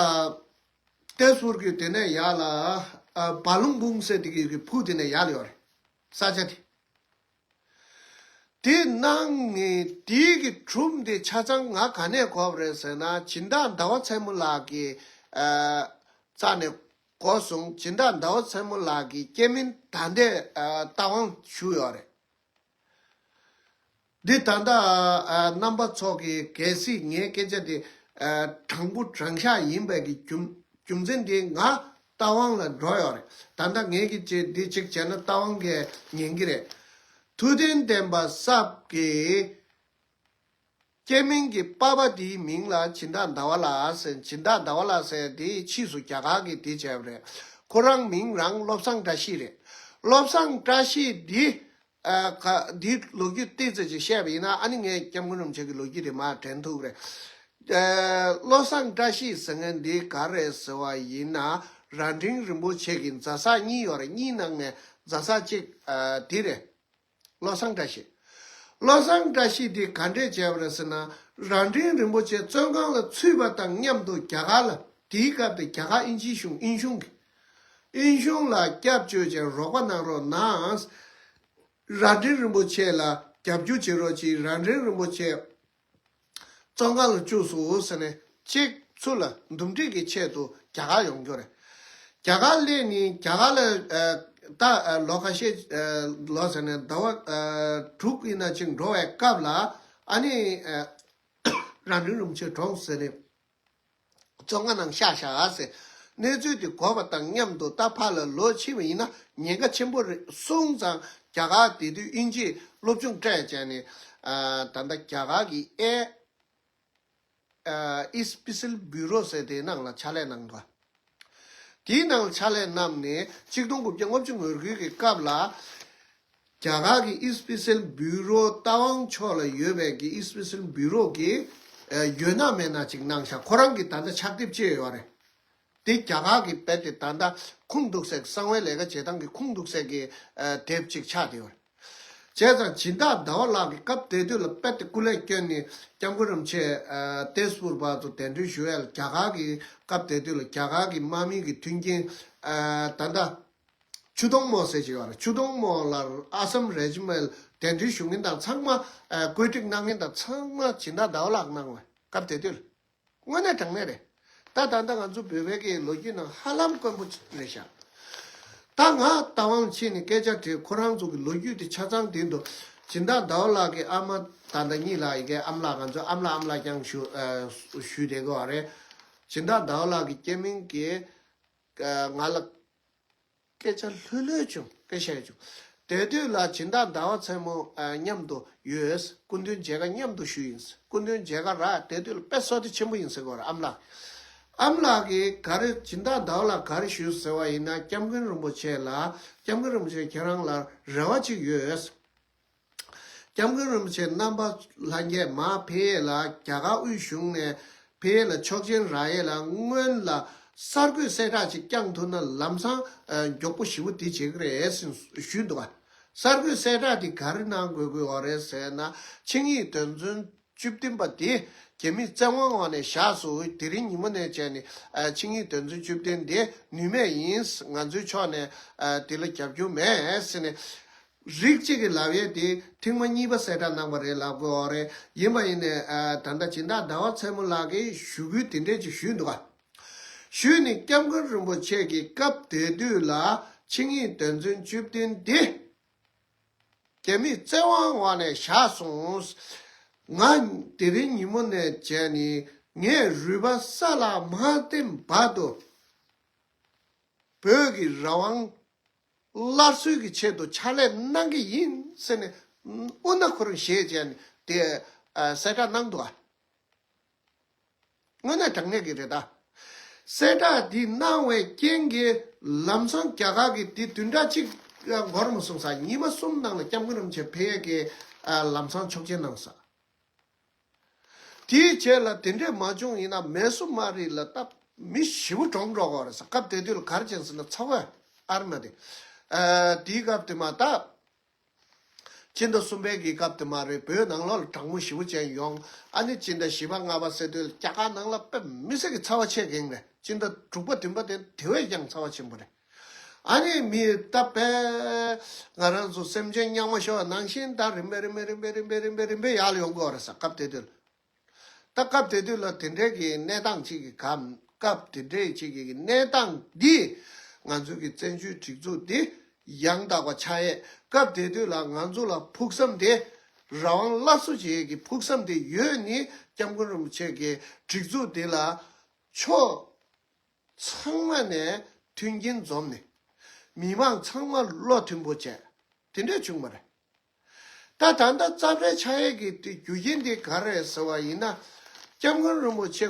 ཏེས་པུར་གྱི་དེ་ནས་ཡར་ལ་ཨ་བ་ལུང་བུང་ཟེར་དེ་གི་གི་ཕུ་དེ་ནས་ཡར་ལ་ཡོད་རེད། ས་ཆ་དེ། དེ་གནང་ངེས་དེའི་གི་སྒྲུང་དེ་ཆ་ཚང་ང་ག་ནས་གོ་བ་རེད་ཟེར་ན། སྦྱིན་བདག་ཟླ་བ་མཚན་མོ་ལགས་ཀྱི་ཨ་རྩ་ནས་གོ་སོང་། སྦྱིན་བདག་ཟླ་བ་མཚན་མོ་ལགས་ཀྱི་སྐྱེ་དམན་ད་ལྟའི་ཨ་རྟ་དབང་ཞུས་ཡོད་རེད། འདི་ད་ལྟ་ཨ་རྣམ་པ་ཚོ་གི་གལ་སྲིད་ངའི་སྐད་ཆ་དེ་ཨ་དྲང་པོ་དྲང་བཞག་ཡིན་པའི་གི་རྒྱུ་རྒྱུ་མཚན་དེ་ང་རྟ་དབང་ལ་འགྲོ་ཡོད་རེད། ད་ལྟ་ངས་གི་ཅེ་འདི་གཅིག་བྱས་ན་རྟ་དབང་གིས་ཉན་གི་རེད། ཐུབ་བསྟན་བསྟན་པ་གསར་གྱི་སྐྱེ་དམན་གྱི་པ་ཕ་དེའི་མིང་ལ་སྦྱིན་བདག་ཟླ་བ་ལགས་ཟེར། སྦྱིན་བདག་ཟླ་བ་ལགས་ཟེར་དེ་ཕྱིས་སུ་རྒྱ་གར་གྱིས་དེ་བྱས་པ་རེད། ཁོ་རང་མིང་རང་བློ་བཟང་བཀྲ་ཤིས་རེད། བློ་བཟང་བཀྲ་ཤིས་འདི་ཨ་ག་འདིའི་ལོ་རྒྱུས་ཏོག་ཙམ་ཅིག་བཤད་པ་ཡིན་ན། ཨ་ནི་ངས་སྐྱབས་མགོན་རིན་པོ་ཆེ་གི་ལོ་རྒྱུས་དེ་མར་དྲན་ཐུབ་རེད། ཨ་བློ་བཟང་བཀྲ་ཤིས་ཟེར་མཁན་འདི་ག་རེད་ཟེར་བ་ཡིན་ན། རྭ་སྒྲེང་རིན་པོ་ཆེ་གི་མཛའ་བཟའ་གཉིས་ཡོད་རེད། གཉིས་ནང་ནས་མཛའ་བཟའ་གཅིག་ཨ་འདི་རེད། བློ་བཟང་བཀྲ་ཤིས། བློ་བཟང་བཀྲ་ཤིས་འདི་ག་འདྲས་བྱས་པ་རེད་ཟེར་ན། རྭ་སྒྲེང་རིན་པོ་ཆེ་བཙོན་ཁང་ལ་ཚུད་པ་དང་མཉམ་དུ་རྒྱ་གར་ལ། དེའི་སྐབས་དེ་རྒྱ་གར་དབྱིན་ཇིའི་གཞུང་དབྱིན་གཞུང་གི་དབྱིན་གཞུང་ལ་སྐྱབས་བཅོལ་བྱས་རོགས་པ་གནང་རོགས་གནང་། རྭ་སྒྲེང་རིན་པོ་ཆེ་ལ་རྒྱབ་སྐྱོར་བྱེད་རོགས་གྱིས། རྭ་སྒྲེང་རིན་པོ་ཆེ་བཙོན་ཁང་ལ་བཅུག་སོང་ཟེར་ནས་གཅིག་ཚུར་ལ་འདུམ་འགྲིག་གི་ཆེད་དུ་རྒྱ་གར་ཡོང་རྒྱུ་རེད། རྒྱ་གར་སླེབས་ནས་རྒྱ་གར་ལ་ད་ལོ་ཁ་ཤས་ལོ་ཟེར་ནས་ཟླ་བ་དྲུག་ཡིན་ན་ཅིག་འགྲོ་བའི་སྐབས་ལ་ཨ་ནི་རང་རིགས་རིན་པོ་ཆེ་གྲོངས་ཟེར་ནས་བཙོན་ཁང་ནང་བཞག་བཞག་ཟེར། གནས་ཚུལ་དེ་གོ་བ་དང་མཉམ་དུ་ད་ཕར་ལ་ལོག་ཕྱིན་པ་ཡིན་ན་ཉེན་ཁ་ཆེན་པོ་རེད་གསུངས་ཙང་རྒྱ་གར་དེ་དུས་དབྱིན་ཇིའི་སློབ་སྦྱོང་སྤྲད་བྱས་ནས་ད་ལྟ་རྒྱ་གར་གྱི་ཨེ། ཨ་ཨི་སི་པི་སི་ལི་བྷུ་རོ་ཟེར་དེའི་ནང་ལ་ཕྱག་ལས་གནང་འདུག་དེའི་ནང་ལ་ཕྱག་ལས་གནང་ནས་གཅིག་སྟོང་དགུ་བརྒྱ་ལྔ་བཅུ་ང་དགུ་གི་སྐབས་ལ་རྒྱ་གར་གྱི་ཨི་སི་པི་སི་ལི་བྷུ་རོ་རྟ་དབང་ཕྱོགས་ལ་ཡོད་པའི་གི་ཨི་སི་པི་སི་ལི་བྷུ་རོ་གི་ཨ་ཡོད་ན་མེད་ན་ཅིག་གནང་ཤག་ཁོ་རང་གི་ད་ལྟ་ཕྱག་དེབ་ཅིག་ཡོད་རེད། དེ་རྒྱ་གར་གྱི་དཔེ་དེ་ད་ལྟ་ཁུངས་འདུག་སའི་གསང་བའི་ལས་ཀ་བྱེད་སྟངས་ཀྱི་ཁུངས་འདུག་སའི་གི་ཨ་དེབ་ཅིག་ཆགས་བསྡད་ཡོད་རེད། བྱས་ཙང་སྦྱིན་བདག་ཟླ་བ་ལགས་ཀྱིས་སྐབས་དེ་དུས་ལ་དཔེ་དེ་སྐུ་ལས་བསྐྱོན་ནས་སྐྱབས་མགོན་རིན་པོ་ཆེ་ཨ་ཏེས་པུར་བར་དུ་གདན་འདྲེན་ཞུ་ཡས་ལ་རྒྱ་གར་གྱི་སྐབས་དེ་དུས་ལ་རྒྱ་གར་གྱི་དམག་མི་གི་མཐུན་རྐྱེན་ཨ་ད་ལྟ་ཆུ་དོང་མོ་ཟེར་གྱི་ཡོད་རེད། ཆུ་དོང་མོ་ལ་ཨ་སམ་རེ་ཇི་མེན་ཊི་གདན་འདྲེན་ཞུ་མཁན་དང་ཚང་མ་ཨ་བཀོད་སྒྲིག་གནང་མཁན་དང་ཚང་མ་སྦྱིན་བདག་ཟླ་བ་ལགས་གནང་བས་སྐབས་དེ་དུས་ལ། དངོས་གནས་དྲང་གནས་རེད། ད་ད་ལྟ་ང་ཚོ་བོད་པའི་གི་ལོ་རྒྱུས་ནང་ཧ་ལམ་དཀོན་པོ་རེད་ཤག་ད་ང་རྟ་དབང་ཕྱིན་ནས་སྐད་ཆ་དྲིས། ཁོ་རང་ཚོ་གི་ལོ་རྒྱུས་དེ་ཆ་ཚང་འདི་འདུག་སྦྱིན་བདག་ཟླ་བ་ལགས་ཀྱི་ཨ་མ་ད་ལྟ་གཉིས་ལ་ཡི་གེ་ཨམ་ལགས་ང་ཚོ་ཨམ་ལགས་ཨམ་ལགས་ཀྱང་ཞུ་ཨ་ཞུས་བསྡད་དགོས་པ་རེད། སྦྱིན་བདག་ཟླ་བ་ལགས་ཀྱི་སྐྱེ་དམན་གྱི་ཨ་ང་ལ་སྐད་ཆ་ལྷོད་ལྷོད་བྱུང་། སྐད་བཤད་བྱུང་། དེ་དུས་ལ་སྦྱིན་བདག་ཟླ་བ་མཚན་མོ་ཨ་མཉམ་དུ་ཡོད། སྐུ་མདུན་མཇལ་ཁ་མཉམ་དུ་ཞུས་ཡིན། སྐུ་མདུན་མཇལ་ཁ་རག་དེ་དུས་ལ་དཔེ་བསོད་བདེ་ཆེན་པོ་ཡིན་ཟེར་གོ་ར་ཨམ་ལགས། ཨམ་ལགས་ཀྱིས་ག་རེ་སྦྱིན་བདག་ཟླ་བ་ལགས་ག་རེ་ཞུས་ཟེར་བ་ཡིན་ན་སྐྱབས་མགོན་རིན་པོ་ཆེ་ལ་སྐྱབས་མགོན་རིན་པོ་ཆེ་ཁྱེད་རང་ལ་རེ་བ་ཅིག་ཡོད། སྐྱབས་མགོན་རིན་པོ་ཆེ་རྣམ་པ་ལྷན་རྒྱས་མར་ཕེབས་ཡས་ལ་རྒྱ་གར་དབུས་གཞུང་ནས་ཕེབས་ཡས་ལ་ཆོག་མཆན་རག་ཡས་ལ་སྔོན་ལ་གསར་འགོད་གསལ་བསྒྲགས་ཅིག་བསྐྱངས་ཐུབ་ན་ལམ་སང་ཨ་མགྱོགས་པོ་ཞེ་པོ་དེ་བྱེད་ཀྱི་རེད་ཟེར་ཞུས་འདུག་ག་གསར་འགོད་གསལ་བསྒྲགས་དེ་ག་རེ་གནང་དགོས་ཀྱི་ཡོད་རེད་ཟེར་ན་ཆིངས་ཡིག་དོན་ཚན་བཅུ་བདུན་པ་དེ་རྒྱ་མིས་བཙན་དབང་འོག་ནས་བཞག་སོང་། དེ་རིང་ཉིན་མོ་ནས་བྱས་ནས་ཨ་ཆིངས་ཡིག་དོན་ཚན་བཅུ་བདུན་དེ་ནུས་མེད་ཡིན། ང་ཚོའི་ཕྱོགས་ནས་ཨ་དེ་ལ་རྒྱབ་སྐྱོར་མེད་ཟེར་ནས། རིགས་གཅིག་གི་ལབ་ཡས་དེ་ཐེངས་མ་གཉིས་པ་གསལ་བསྒྲགས་གནང་བ་རེད་ལབ་དགོས་རེད། ཡིན་པ་ཡིན་ནའི་ཨ་ད་ལྟ་སྦྱིན་བདག་ཟླ་བ་མཚན་མོ་ལགས་ཀྱིས་ཞུ་སྐུལ་དེ་འདྲས་ཅིག་ཞུས་འདུག་ག་ཞུས་ནས་སྐྱབས་མགོན་རིན་པོ་ཆེ་གིས་སྐབས་དེ་དུས་ལ་ཆིངས་ཡིག་དོན་ཚན་བཅུ་བདུན་འདི་རྒྱ་མིས་བཙན་དབང་འོག་ནས་བཞག་སོང་། ང་དེ་རིང་ཉིན་མོ་ནས་བྱས་ནས་ངས་རུས་པ་ས་ལ་མ་བརྟེན་བར་དུ་བོད་ཀྱི་རང་དབང་སླར་གསོའི་གི་ཆེད་དུ་ཕྱག་ལས་གནང་གི་ཡིན་ཟེར་ནས་དབུ་མནའ་ཁོ་རང་བཞེས་བྱས་ནས་དེ་ཨ་གསལ་བསྒྲགས་གནང་འདུག་ཨ། དངོས་གནས་དྲང་གནས་ཀྱི་རེད་ད། གསལ་བསྒྲགས་འདི་གནང་བའི་རྐྱེན་གྱིས་ལམ་སང་རྒྱ་གར་གྱི་འདི་བདུན་ཕྲག་གཅིག་འགོར་མ་སོང་ས་ཉི་མ་གསུམ་ནང་ལ་སྐྱབས་མགོན་རིན་པོ་ཆེ་ཕེབས་ཡས་ཀྱི་ཨ་ལམ་སང་ཆོག་མཆན་གནང་ས། དེའི་རྗེས་ལ་དེ་འདྲས་མ་བྱུང་ཡིན་ན་མེ་སོ་མ་རི་ལ་ད་མི་ཞེ་པོ་གྲོངས་འགྲོ་གི་རེད་ས། སྐབས་དེ་དུས་ལ་ག་རེ་བྱས་ཟེར་ན་ཚ་བ་ཨར་མ་དེ། ཨ་དེའི་སྐབས་དེ་མ་ད་སྤྱི་ཟླ་གསུམ་པའི་གི་སྐབས་དེ་མ་རེད། བོད་ནང་ལོགས་ལ་གྲང་མོ་ཞེ་པོ་ཅན་ཡོང་། ཨ་ནི་སྤྱི་ཟླ་བཞི་པ་ལྔ་པ་ཟེར་དུས་ལ་རྒྱ་གར་ནང་ལ་དཔེ་མི་སྲིད་ཀྱི་ཚ་བ་ཆེ་གེང་རེད། སྤྱི་ཟླ་དྲུག་པ་བདུན་པ་དེ་དེ་བས་ཀྱང་ཚ་བ་ཆེན་པོ་རེད། ཨ་ནི་མི་ད་དཔེ་ང་རང་ཚོ་སེམས་ཅན་རྙིང་མ་ཤོར་བ་ནང་བཞིན་ད་རིམ་པས་རིམ་པས་རིམ་པས་རིམ་པས་རིམ་པས་རིམ་པས་ཡར་ལ་ཡོང་གི་ཡོད་རེད་ས། སྐབས་དེ་དུས་ལ། ད་སྐབས་དེ་དུས་ལ་དེ་འདྲའི་གི་གནས་སྟངས་ཅིག་གི་གམ་སྐབས་དེ་འདྲའི་ཅིག་གི་གནས་སྟངས་འདིས་ང་ཚོའི་གི་བཙན་བྱོལ་སྒྲིག་འཛུགས་འདི་ཡང་དག་པ་ཆགས་ཡས། སྐབས་དེ་དུས་ལ་ང་ཚོ་ལ་ཕུགས་བསམ་དེ་རང་དབང་སླར་གསོ་བྱེད་ཡས་ཀྱི་ཕུགས་བསམ་དེ་ཡོད་ནི་སྐྱབས་མགོན་རིན་པོ་ཆེ་གི་སྒྲིག་འཛུགས་འདི་ལ་ཕྱོགས་ཚང་མ་ནས་མཐུན་རྐྱེན་འཛོམས་ནས་མི་མང་ཚང་མ་བློ་མཐུན་པོ་བྱས་དེ་འདྲས་བྱུང་བ་རེད། ད་ད་ལྟ་རྩ་བྲལ་ཆགས་ཡས་ཀྱི་དེ་རྒྱུ་རྐྱེན་དེ་ག་རེ་རེད་ཟེར་བ་ཡིན་ན། སྐྱབས་མགོན་རིན་པོ་ཆེ་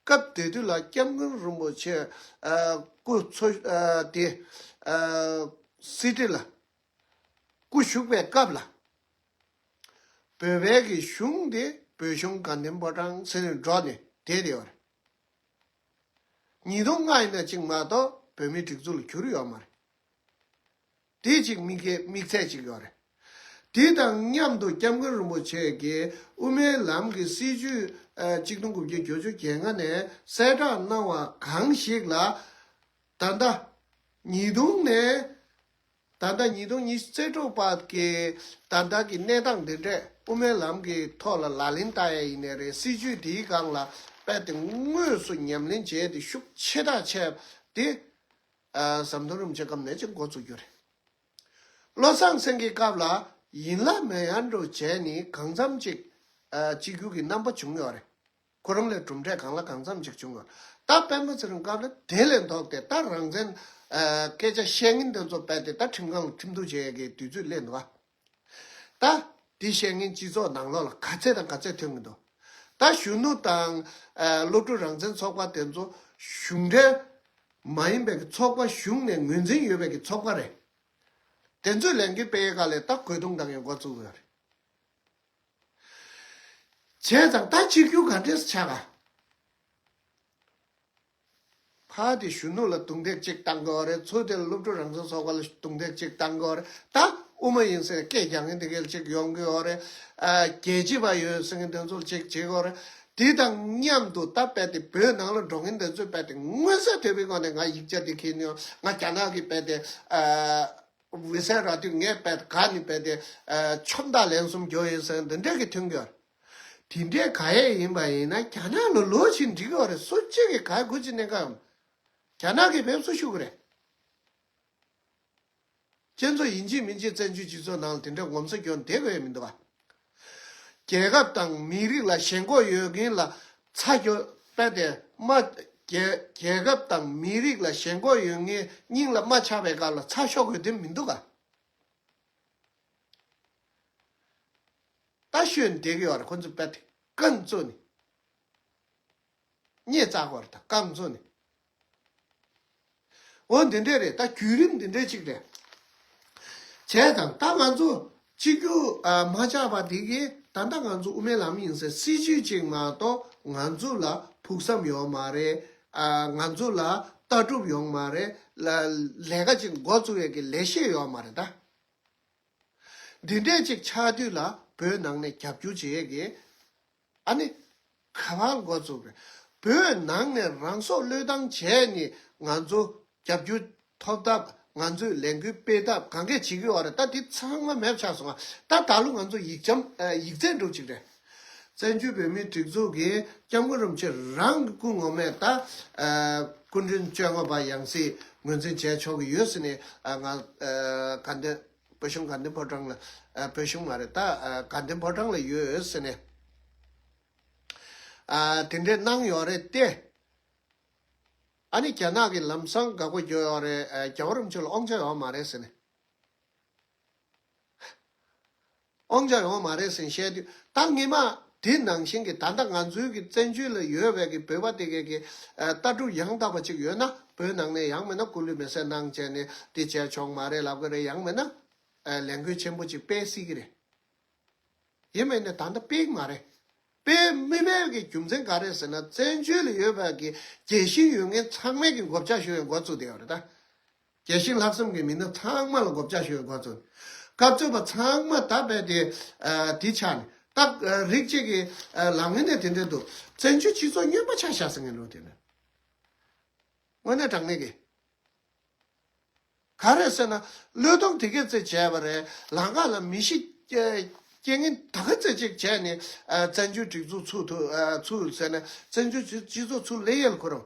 སྐབས་དེ་དུས་ལ་སྐྱབས་མགོན་རིན་པོ་ཆེ་ཨ་སྐུ་འཚོ་ཨ་དེ་ཨ་སི་ཏི་ལ་སྐུ་བཞུགས་པའི་སྐབས་ལ་བོད་པའི་གི་གཞུང་དེ་བོད་གཞུང་དགའ་ལྡན་ཕོ་བྲང་ཟེར་ནས་འགྲོ་ནས་བསྡད་ཡོད་རེད། ཉིས་སྟོང་ལྔ་ཡིན་ན་གཅིག་མ་གཏོགས་བོད་མིའི་སྒྲིག་འཛུགས་ལ་གྱུར་ཡོད་མ་རེད། དེ་གཅིག་དམིགས་ཀྱི་དམིགས་ཚད་གཅིག་ཡོད་རེད། དེ་དང་མཉམ་དུ་སྐྱབས་མགོན་རིན་པོ་ཆེ་གིས་དབུ་མའི་ལམ་གྱི་སྲིད་བྱུས་ཨ་གཅིག་སྟོང་དགུ་བརྒྱ་བརྒྱད་ཅུ་གྱ་ལྔ་ནས་གསལ་བསྒྲགས་གནང་བ་གང་ཞིག་ལ་ད་ལྟ་ཉིས་སྟོང་ནས་ད་ལྟ་ཉིས་སྟོང་ཉི་ཤུ་རྩ་དྲུག་བར་གྱི་ད་ལྟ་གི་གནས་སྟངས་འདི་འདྲས་དབུ་མའི་ལམ་གྱི་ཐོག་ལ་ལག་ལེན་བསྟར་ཡས་ཡིན་ནའི་རེད། སྲིད་བྱུས་འདིའི་སྒང་ལ་དཔེ་དེ་དངོས་སུ་ཉམས་ལེན་བྱས་ཏེ་ཤུགས་ཆེ་ཐག་ཆད་ དེ་ཨ་ཟམ་གདོང་རིན་པོ་ཆེ་སྐབས་ནས་ཅིག་འགོ་བཙུགས་རྒྱུ་རེད། བློ་བཟང་སེང་གེའི་སྐབས་ལ་ཡིན་ལ་མེད་ཡན་འགྲོ་བྱས་ནས་གང་འཚམ་ཅིག་ཨ་གཅིག་གྱུར་གྱི་རྣམ་པ་བྱུང་ཡོད་རེད། ཁོ་རང་ལས་གྲུབ་འབྲས་གང་ལ་གང་འཚམ་ཅིག་བྱུང་ཡོད་རེད། ད་སྤེན་པ་ཚེ་རིང་སྐབས་ལ་དེ་ལས་ལྡོག་སྟེ་ད་རང་བཙན་ཨ་སྐད་ཆ་བཤད་མཁན་དེ་ཚོ་རྦད་དེ་ད་ཁྲིམས་ཁང་ལ་ཁྲིམས་གཏུག་བྱེད་ཡས་ཀྱི་དུས་ཚོད་སླེབས་འདུག་ག་ད་དེ་བཤད་མཁན་སྤྱི་ཚོགས་ནང་ལོགས་ལ་ག་ཚད་དང་ག་ཚད་ཐོན་གྱི་འདུག་ད་གཞོན་ནུ་དང་ཨ་སློབ་ཕྲུག་རང་བཙན་ཚོགས་པ་དེ་ཚོ་གཞུང་འབྲེལ་མ་ཡིན་པའི་གི་ཚོགས་པ། གཞུང་ནས་ངོས་འཛིན་ཡོད་པའི་གི་ཚོགས་པ་རེད། དེ་ཚོས་ལས་འགུལ་སྤེལ་ཡས་སྐབས་ལ་ད་རྒོལ་རྡུང་བཏང་ཡས་འགོ་བཙུགས་ཡོད་རེད། བྱས་ཙང་ད་གཅིག་གྱུར་ག་འདྲས་ཆགས་ག་ཕར་དེ་གཞོན་ནུ་ལ་རྡུང་རྡེག་ཅིག་བཏང་གི་ཡོད་རེད། ཚུར་དེ་ལ་སློབ་ཕྲུག་རང་བཙན་ཚོགས་པ་ལ་རྡུང་རྡེག་ཅིག་བཏང་གི་ཡོད་རེད། ད་དབུ་མ་ཡིན་ཟེར་སྐད་རྒྱག་མཁན་དེ་གས་ཅིག་ཡོང་གི་ཡོད་རེད། ཨ་རྒྱལ་གཅེས་པ་ཡོད་ཟེར་མཁན་དེ་ཚོ་ཅིག་བྱེད་ཀྱི་ཡོད་རེད། དེ་དང་མཉམ་དུ་ད་རྦད་དེ་བོད་ནང་ལ་འགྲོ་མཁན་དེ་ཚོས་རྦད་དེ་མངོན་གསལ་དོད་པོའི་ངང་ནས་ང་ཡིག་ཆ་དེ་ཁྱེར་ནས་ཡོང་། ང་རྒྱ་ནག་གི་རྦད་དེ་ཨ་འོད་གསལ་ར་དུས་ངས་རྦད་དེ་ག་ནས་རྦད་དེ་ཨ་ཁྱོན་བདག་ལན་གསུམ་རྒྱོབ་ཡིན་ཟེར་འདི་འདྲས་ཀྱི་ཐོན་གྱི་ཡོད་རེད། དེ་འདྲའི་ག་ཡས་ཡིན་པ་ཡིན་ན་རྒྱ་ནག་ལ་ལོག་ཕྱིན་འགྲིག་གི་ཡོད་རེད། སུ་གཅིག་གིས་ག་དགོས་ཀྱི་གནད་འགག་ཡོད། རྒྱ་ནག་གིས་ཕེབས་བསུ་ཞུ་གི་རེད། ཁྱེད་ཚོ་ཡིན་གཅིག་མིན་གཅིག་བཙན་བྱོལ་སྤྱི་ཚོགས་ནང་ལ་དེ་འདྲའི་ངོམ་སོ་སྐྱོན་བསྡད་དགོས་ཡ་མི་འདུག་ག་རྒྱལ་ཁབ་དང་མི་རིགས་ལ་ཞེན་ཁོག་ཡོད་མཁན་ལ་ཚ་རྒྱོབ་པས་དེ་མ། རྒྱལ་རྒྱལ་ཁབ་དང་མི་རིགས་ལ་ཞེན་ཁོག་ཡོད་མཁན་སྙིང་ལ་རྨ་ཆགས་པའི་སྐབས་ལ་ཚ་ཤོར་དགོས་དོན་མི་འདུག་ག་ད་ཤོད་བསྡད་ཀྱི་ཡོད་རེད། ཁོ་ཚོ་རྦད་དེ་རྐང་བཙུགས་ནས། སྙད་བཙག་པ་རེད། ད་རྐང་བཙུགས་ནས། འོ་འདི་འདྲས་རེད། ད་བརྒྱུད་རིམ་འདི་འདྲས་ཅིག་རེད། བྱས་ཙང་ད་ང་ཚོ་གཅིག་གྱུར་ཨ་མ་ཆགས་པ་འདི་གིས་ད་ལྟ་ང་ཚོ་དབུ་མའི་ལམ་ཡིན་ཟེར་སྲིད་བྱུས་ཅིག་མ་གཏོགས་ང་ཚོ་ལ་ཕུགས་བསམ་ཡོད་མ་རེད། ཨ་ང་ཚོ་ལ་ལྟ་གྲུབ་ཡོད་མ་རེད། ལ་ལས་ཀ་ཅིག་འགོ་བཙུགས་ཡས་ཀྱི་ལས་གཞི་ཡོད་མ་རེད་ད། འདི་འདྲས་ཅིག་ཆགས་དུས་ལ་བོད་ནང་ནས་རྒྱབ་སྐྱོར་བྱེད་ཡས་ཀྱི་ཨ་ནི་ག་པར་འགོ་བཙུགས་པས། བོད་ནང་ནས་རང་སྲོག་བློས་བཏང་བྱས་ནས་ང་ཚོ་རྒྱབ་སྐྱོར་ཐོབ་ཐབས། ང་ཚོས་ལས་འགུལ་སྤེལ་ཐབས་གང་གས་བྱེད་ཀྱི་ཡོད་རེད། ད་འདི་ཚང་མ་མེད་ཆགས་སོང་ང་། ད་ད་ལོ་ང་ཚོ་ཡིག་ལྕམ་ཨ་ཡིག་ཚད་འགྲུབ་ཅིག་རེད། བཙན་བྱོལ་བོད་མིའི་སྒྲིག་འཛུགས་ཀྱི་སྐྱབས་མགོན་རིན་པོ་ཆེ་རང་གི་སྐུ་ངོ་མས་ད་ཨ་སྐུ་མགྲོན་བཅོ་ལྔ་པ་ཡང་སྲིད་ངོས་འཛིན་བྱས་ཆོག་གི་ཡོད་ཟེར་ནས་ཨ་ང་ཨ་དགའ་ལྡན། བོད་གཞུང་དགའ་ལྡན་ཕོ་བྲང་ལ། ཨ་བོད་གཞུང་མ་རེད་ད། ཨ་དགའ་ལྡན་ཕོ་བྲང་ལ་ཡོད་ཟེར་ནས། ཨ་དེ་འདྲས་གནང་ཡོད་རེད་དེ། ཨ་ནི་རྒྱ་ནག་གིས་ལམ་སང་དགག་པ་བརྒྱབ་ཡོད་རེད། ཨ་རྒྱལ་བ་རིན་པོ་ཆེ་ལ་དབང་ཆ་ཡོད་མ་རེད་ཟེར་ནས། དབང་ཆ་ཡོད་མ་རེད་ཟེར་བཤད་དུས་ད་ངེས་མ་དེ་ནང་བཞིན་གྱི་ད་ལྟ་ང་ཚོའི་གི་བཙན་བྱོལ་ལ་ཡོད་པའི་གི་བོད་པ་དེ་གས་ཀྱི་ཨ་ལྟ་གྲུབ་ཡང་དག་པ་ཅིག་ཡོད་ན་བོད་ནང་ནས་ཡང་མིན་ན་སྐུ་ལུས་མེ་སྲེག་གནང་བྱས་ནས་དེ་བྱས་ཆོག་མ་རེད་ལབ་གི་རེད། ཡང་མིན་ན་ཨ་ལས་འགུལ་ཆེན་པོ་ཅིག་སྤེལ་སྲིད་ཀྱི་རེད། ཡིན་མིན་ནས་ད་ལྟ་སྤེལ་གི་མ་རེད། སྤེལ་མི་མེད་ཀྱི་རྒྱུ་མཚན་ག་རེ་ཟེར་ན་བཙན་བྱོལ་ལ་ཡོད་པ་གི་རྒྱལ་ཞེན་ཡོད་མཁན་ཚང་མས་ཀྱི་མགོ་བཅག་ཞུ་བའི་འགོ་བཙུགས་བསྡད་ཡོད་རེད་ད། རྒྱལ་ཞེན་ལྷག་བསམ་གྱི་མི་སྣ་ཚང་མ་ལ་མགོ་བཅག་ཞུ་བའི་འགོ་བཙུགས། སྐབས་བཅོ་པ་ཚང་མ་ད་རྦད་དེ་ཨ་དེ་ཆགས་ནས་ད་ཨ་རིགས་གཅིག་གི་ཨ་ལམ་ངན་ནས་དེ་འདྲ་འདུག་བཙན་བྱོལ་སྤྱི་ཚོགས་སྨྱོན་པ་ཆགས་བཞག་ཟེར་མཁན་ལོ་དེ་ནས་དངོས་གནས་དྲང་གནས་ཀྱི། ག་རེ་ཟེར་ན་བློས་གཏོང་དེ་ག་ཚོད་བྱས་པ་རེད། ལམ་ཁ་ལ་མི་ཤི་རྐྱེན་ངན་ད་ག་ཚོད་ཅིག་བྱས་ནས་ཨ་བཙན་བྱོལ་སྒྲིག་འཛུགས་ཚུགས་ཐུབ་ཨ་ཚུགས་ཟེར་ནས་བཙན་བྱོལ་སྤྱི་སྤྱི་ཚོགས་ཚུར་སླེབས་ཡས་ལ་ཁོ་རང་།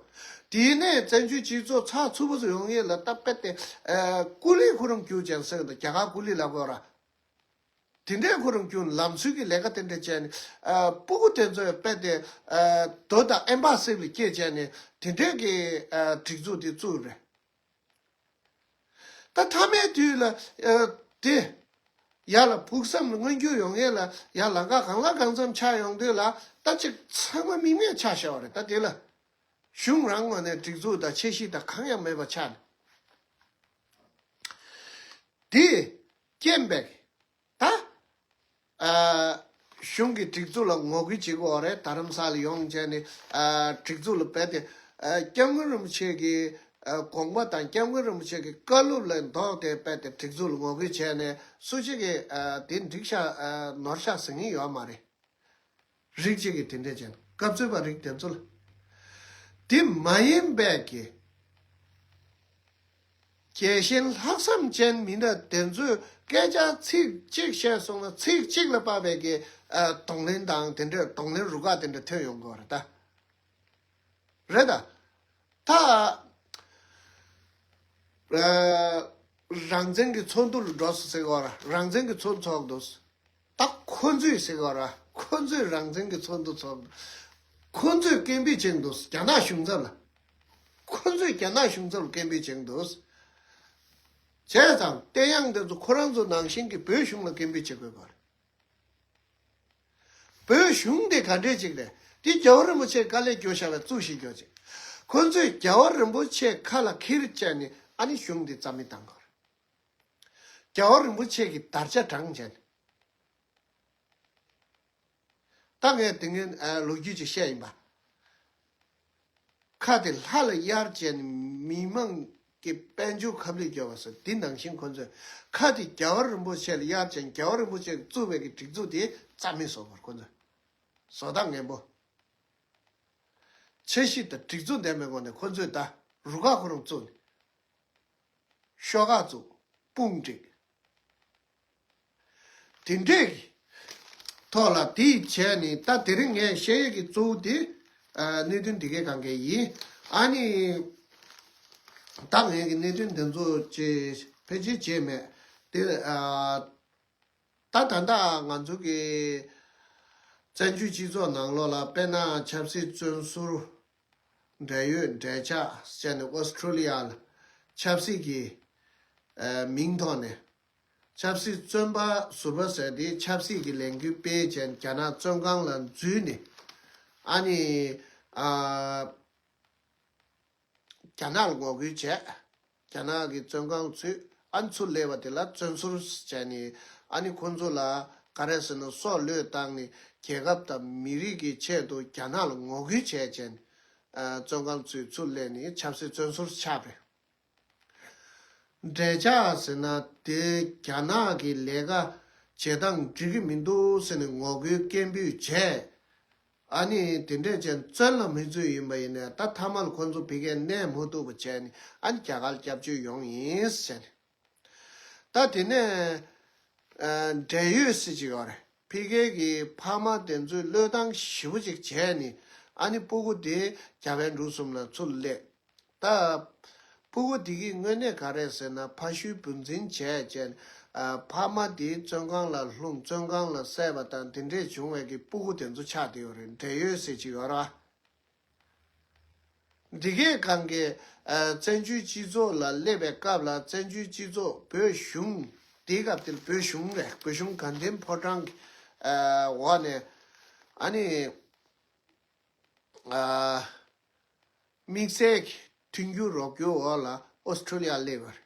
དེ་ནས་བཙན་བྱོལ་སྤྱི་ཚོགས་ཚགས་ཚུད་པོ་ཡོང་ཡས་ལ་སྟབས་བདེ་ཨ་ཀུ་ལི་ཁོ་རང་རྒྱུག་ཅན་ཟེར་གི་འདུག་རྒྱ་གར་ཀུ་ལི་ལབ་དགོས་ར། དེ་འདྲའི་ཁོ་རང་རྒྱུག་ལམ་སྲོལ་གྱི་ལས་ཀ་དེ་འདྲ་བྱས་ནས་ཨ་སྤུ་གུ་དེ་ཚོ་རྦད་དེ་ཨ་རྡོ་དང་ཨེམ་པ་སིབ་ལ་སྐྱེས་བྱས་ནས་དེ་འདྲའི་གི་ཨ་སྒྲིག་འཛུགས་དེ་བཙུགས་རེད། ད་མཐའ་མའི་དུས་ལ་ཨ་དེ་ཡར་ལ་ཕུགས་བསམ་མངོན་འགྱུར་ཡོང་ཡས་ལ་ཡར་ལམ་ཁ་གང་ལ་གང་འཚམ་ཆགས་ཡོང་དུས་ལ་ད་ཅིག་ཚང་མ་མིང་མེད་ཆགས་བཞག་པ་རེད། ད་དེ་ལ་གཞུང་རང་ངོས་ནས་སྒྲིག་འཛུགས་དང་ཆེ་བཞི་དང་གང་ཡང་མེད་པ་ཆགས་ནས་དེ་རྐྱེན་པས་ད། ཨ་གཞུང་གི་སྒྲིག་འཛུགས་ལ་ངོ་རྒོལ་བྱེད་དགོས་རེད། རྡ་རམ་ས་ལ་ཡོང་བྱས་ནས་ཨ་སྒྲིག་འཛུགས་ལ་རྦད་དེ་ཨ་སྐྱབས་མགོན་རིན་པོ་ཆེ་གི་ཨ་དགོངས་པ་དང་སྐྱབས་མགོན་རིན་པོ་ཆེ་གི་བཀའ་སློབ་ལ་ལྡོག་སྟེ་རྦད་དེ་སྒྲིག་འཛུགས་ལ་ངོ་རྒོལ་བྱས་ནས་སུ་གཅིག་གིས་ཨ་དེ་འགྲིག་ཤག་ཨ་ནོར་ཤག་ཟེར་མཁན་ཡོད་མ་རེད། རིགས་གཅིག་གིས་དེ་འདྲས་བྱས་ན་སྐབས་འཚོལ་བ་རིགས་དེ་ཚོ་ལ་དེ་མ་ཡིན་པའི་གི་རྒྱལ་ཞེན་ལྷག་བསམ་ཅན་མི་སྣ་དེ་ཚོས་སྐད་ཆ་ཚིག་གཅིག་བཤད་སོང་ན་ཚིག་གཅིག་ལ་དཔག་པའི་གི་ཨ་གདོང་ལེན་དང་དེ་འདྲའི་གདོང་ལེན་རུ་ཁག་དེ་འདྲ་ཐོན་ཡོང་གི་ཡོད་རེད་ད། རེད་ད། ད་ ཨ། རང་བཙན་གྱི་ཚོགས་འདུ་ལ་འགྲོ་སོང་ཟེར་གི་ཡོད་ར། རང་བཙན་གྱི་ཚོགས་འདུ་ཚོགས་འདུག་ད་ཁོ་ཚོས་ཟེར་གི་ཡོད་ར། ཁོ་ཚོས་རང་བཙན་གྱི་ཚོགས་འདུ་ཚོགས་འདུག་ཁོ་ཚོས་སྐད་འབོད་བྱེད་འདུག་རྒྱ་ནག་གཞུང་ཚབ་ལ། ཁོ་ཚོས་རྒྱ་ནག་གཞུང་ཚབ་ལ་སྐད་འབོད་བྱེད་འདུག་བྱས་ཙང་བསྟན་ཡང་དེ་ཚོ་ཁོ་རང་ཚོ་ནང་བཞིན་གྱི་བོད་གཞུང་ལ་སྐད་འབོད་བྱེད་དགོས་པ་རེད། བོད་གཞུང་དེ་ག་འདྲས་ཅིག་རེད། དེ་རྒྱལ་བ་རིན་པོ་ཆེས་དཀའ་ལས་བསྐྱོན་བཞག་པའི་གཙུག་བཞིན་བསྐྱོན་ཅིག་ཁོ་ཚོས་རྒྱལ་བ་རིན་པོ་ཆེ་ཁ་ལ་ཁྱེར་བྱས་ནས་ཨ་ནི་གཞུང་དེ་རྩ་མེད་བཏང་དགོས་རེད། རྒྱལ་བ་རིན་པོ་ཆེ་གི་དར་ཆ་དྲངས་བྱས་ནས། ད་ངས་དེ་སྔོན་ཨ་ལོ་རྒྱུས་ཅིག་བཤད་ཡིན་པ། ཁ་དེ་ལྷ་ལ་གཡར་བྱས་ནས་མི་མང་གི་དཔལ་འབྱོར་ཁ་བསླུས་རྒྱབ་པ་སོགས་འདི་ནང་བཞིན་ཁོ་ཚོས་ཁ་དེ་རྒྱལ་བ་རིན་པོ་ཆེ་ལ་གཡར་བྱས་ནས་རྒྱལ་བ་རིན་པོ་ཆེ་གིས་བཙུགས་པའི་གི་སྒྲིག་འཛུགས་དེ་རྩ་མེད་བཟོ་བར་ཁོ་ཚོས་བཟོ་ཐག་ངན་པོ། འཆར་གཞི་དང་སྒྲིག་འཛུགས་ལྡན་པའི་སྒོ་ནས་ཁོ་ཚོས་ད་རུ་ཁག་ཁོ་རང་བཙུགས་ནས། ཤོག་ཁག་བཙུགས། དཔུང་བསྒྲིགས། དེ་འདྲས་ཀྱི་ཐོག་ལ་དེ་བྱས་ནས་ད་དེ་རིང་ངས་བཤད་ཡས་ཀྱི་གཙོ་བོ་དེ་ཨ་གནད་དོན་འདི་གའི་སྒང་ག་ཡིན། ཨ་ནི་ད་ངས་ཀྱི་གནད་དོན་འདི་ཚོ་ཅེས་ཕལ་ཆེར་བརྗེད་མེད་དེ། ཨ་ད་ད་ལྟ་ང་ཚོ་གི་བཙན་བྱོལ་སྤྱི་ཚོགས་ནང་ལོགས་ལ་དཔེར་ན་ཆབ་སྲིད་བཙོན་ཟུར། འབྲེལ་ཡོད་འབྲེལ་ཆགས་བྱས་ནས་ཨོ་སི་ཁྲུ་ལི་ཡ་ལ་ཆབ་སྲིད་ཀྱི་ཨ་མིང་ཐོག་ནས་ཆབ་སྲིད་བཙོན་པ་ཟུར་པ་ཟེར་ཏེ་ཆབ་སྲིད་ཀྱི་ལས་འགུལ་སྤེལ་བྱས་ནས་རྒྱ་ནག་བཙོན་ཁང་ལ་འཛུལ་ནས་ཨ་ནི་ཨ་རྒྱ་ནག་ལ་ངོ་རྒོལ་བྱས། རྒྱ་ནག་གི་བཙོན་ཁང་ཚུད། ཨ་ནི་ཚུར་སླེབས་པ་དེ་ལ་བཙོན་ཟུར་བྱས་ནས་ཨ་ནི་ཁོང་ཚོ་ལ་ག་རེ་ཟེར་ན་སྲོག་བློས་བཏང་ནས་རྒྱལ་ཁབ་དང་མི་རིགས་ཀྱི་ཆེད་དུ་རྒྱ་ནག་ལ་ངོ་རྒོལ་བྱས་བྱས་ནས་ཨ་བཙོན་ཁང་ཚུད། ཚུར་སླེབས་ནས་ཆབ་སྲིད་བཙོན་ཟུར་ཆགས་པས། འབྲེལ་ཆགས་ཟེར་ན་དེ་རྒྱ་ནག་གི་ལས་ཀ་བྱེད་སྟངས་འགྲིག་གི་མི་འདུག་ཟེར་ནས་ངོ་རྒོལ་སྐད་འབོད་བྱས། ཨ་ནི་དེ་འདྲས་ཅན་བཙོན་ལ་མི་ཚུད་ཡིན་པ་ཡིན་ནའི་ད་མཐའ་མ་ལ་ཁོང་ཚོ་ཕ་གིར་གནས་མ་ཐུབ་པ་བྱས་ནས་ཨ་ནི་རྒྱ་གར་སྐྱབས་བཅོལ་ཡོང་ཡིན་ཟེར་ནས། ད་དེ་ནས་ཨ་འབྲེལ་ཡོད་ཟེར་གྱི་ཡོད་རེད། ཕ་གིར་གྱི་ཕ་མ་དེ་ཚོས་བློས་བཏང་ཞེ་པོ་ཅིག་བྱས་ནས་ཨ་ནི་སྤུ་གུ་དེ་རྒྱ་བལ་འབྲུག་གསུམ་ལ་ཚུར་སླེབས། ད་སྤུ་གུ་དེ་གི་དངོས་གནས་ག་རེ་ཟེར་ན་ཕ་ཤུལ་བུ་འཛིན་བྱས་བྱས་ཨ་ཕ་མ་དེ་བཙོན་ཁང་ལ་ལྷུང་བཙོན་ཁང་ལ་བསད་པ་དང་དེ་འདྲས་བྱུང་བའི་གི་སྤུ་གུ་དེ་ཚོ་ཆགས་བསྡད་ཡོད་རེད། འབྲེལ་ཡོད་ཟེར་གྱི་ཡོད་ར། འདི་གའི་སྒང་གི་ཨ་བཙན་བྱོལ་སྤྱི་ཚོགས་ལ་སླེབས་པའི་སྐབས་ལ་བཙན་བྱོལ་སྤྱི་ཚོགས་བོད་གཞུང་དེའི་སྐབས་དེར་བོད་གཞུང་རེད། བོད་གཞུང་དགའ་ལྡན་ཕོ་བྲང་གི་ཨ་འོག་ནས་ཨ་ནི་ཨ་དམིགས་བསལ་གྱི་མཐུན་འགྱུར་རོགས་སྐྱོར་འོག་ལ་ཨོ་སི་ཁྲུ་ལི་ཡར་སླེབས་པ་རེད།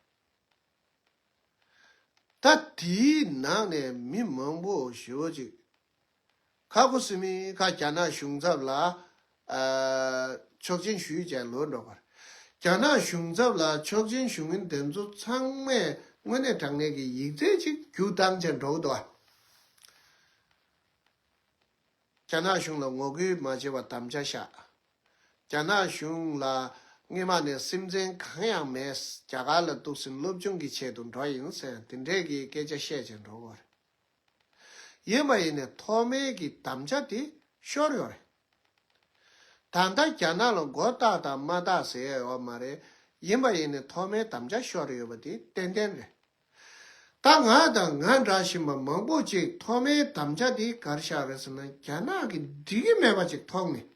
ད་དེའི་ནང་ནས་མི་མང་པོ་ཞེ་པོ་ཅིག་ཁ་ཁོ་སི་མི་ཁ་རྒྱ་ནག་གཞུང་ཚབ་ལ་ཨ་ཆོག་མཆན་ཞུས་བྱས་ལོག་འགྲོ་བར། རྒྱ་ནག་གཞུང་ཚབ་ལ་ཆོག་མཆན་ཞུ་མཁན་དེ་ཚོ་ཚང་མས་དངོས་གནས་དྲང་གནས་ཀྱི་ཡིག་ཚད་ཅིག་རྒྱུགས་བཏང་བྱས་འགྲོ་གི་འདུག་ཨ། རྒྱ་ནག་གཞུང་ལ་ངོ་རྒོལ་མ་བྱེད་པར་དམ་བཅའ་བཞག་རྒྱ་ནག་གཞུང་ལ་སྔོན་མ་ནས་སེམས་ཅན་གང་ཡང་མེད། རྒྱ་གར་ལ་གཏུགས་ཟིན་སློབ་སྦྱོང་གི་ཆེད་དུ་འགྲོ་ཡིན་ཟེར་དེ་འདྲས་ཀྱི་སྐད་ཆ་བཤད་བྱས་འགྲོ་གི་རེད། ཡིན་པ་ཡིན་ནའི་ཐོག་མའི་གི་དམ་བཅའ་དེ་ཤོར་ཡོད་རེད། ད་ལྟ་རྒྱ་ནག་ལ་མགོ་བཏགས་དང་མ་བཏགས་ཟེར་ཡ་ཡོད་མ་རེད། ཡིན་པ་ཡིན་ནའི་ཐོག་མའི་དམ་བཅའ་ཤོར་ཡོད་པ་དེ་ཏན་ཏན་རེད། ད་ང་དང་ང་འདྲ་བཞིན་པ་མང་པོ་ཅིག་ཐོག་མའི་དམ་བཅའ་དེ་གར་བཞག་རེད་ཟེར་ན་རྒྱ་ནག་གིས་འགྲིག་གི་མེད་པ་ཅིག་མཐོང་ནས།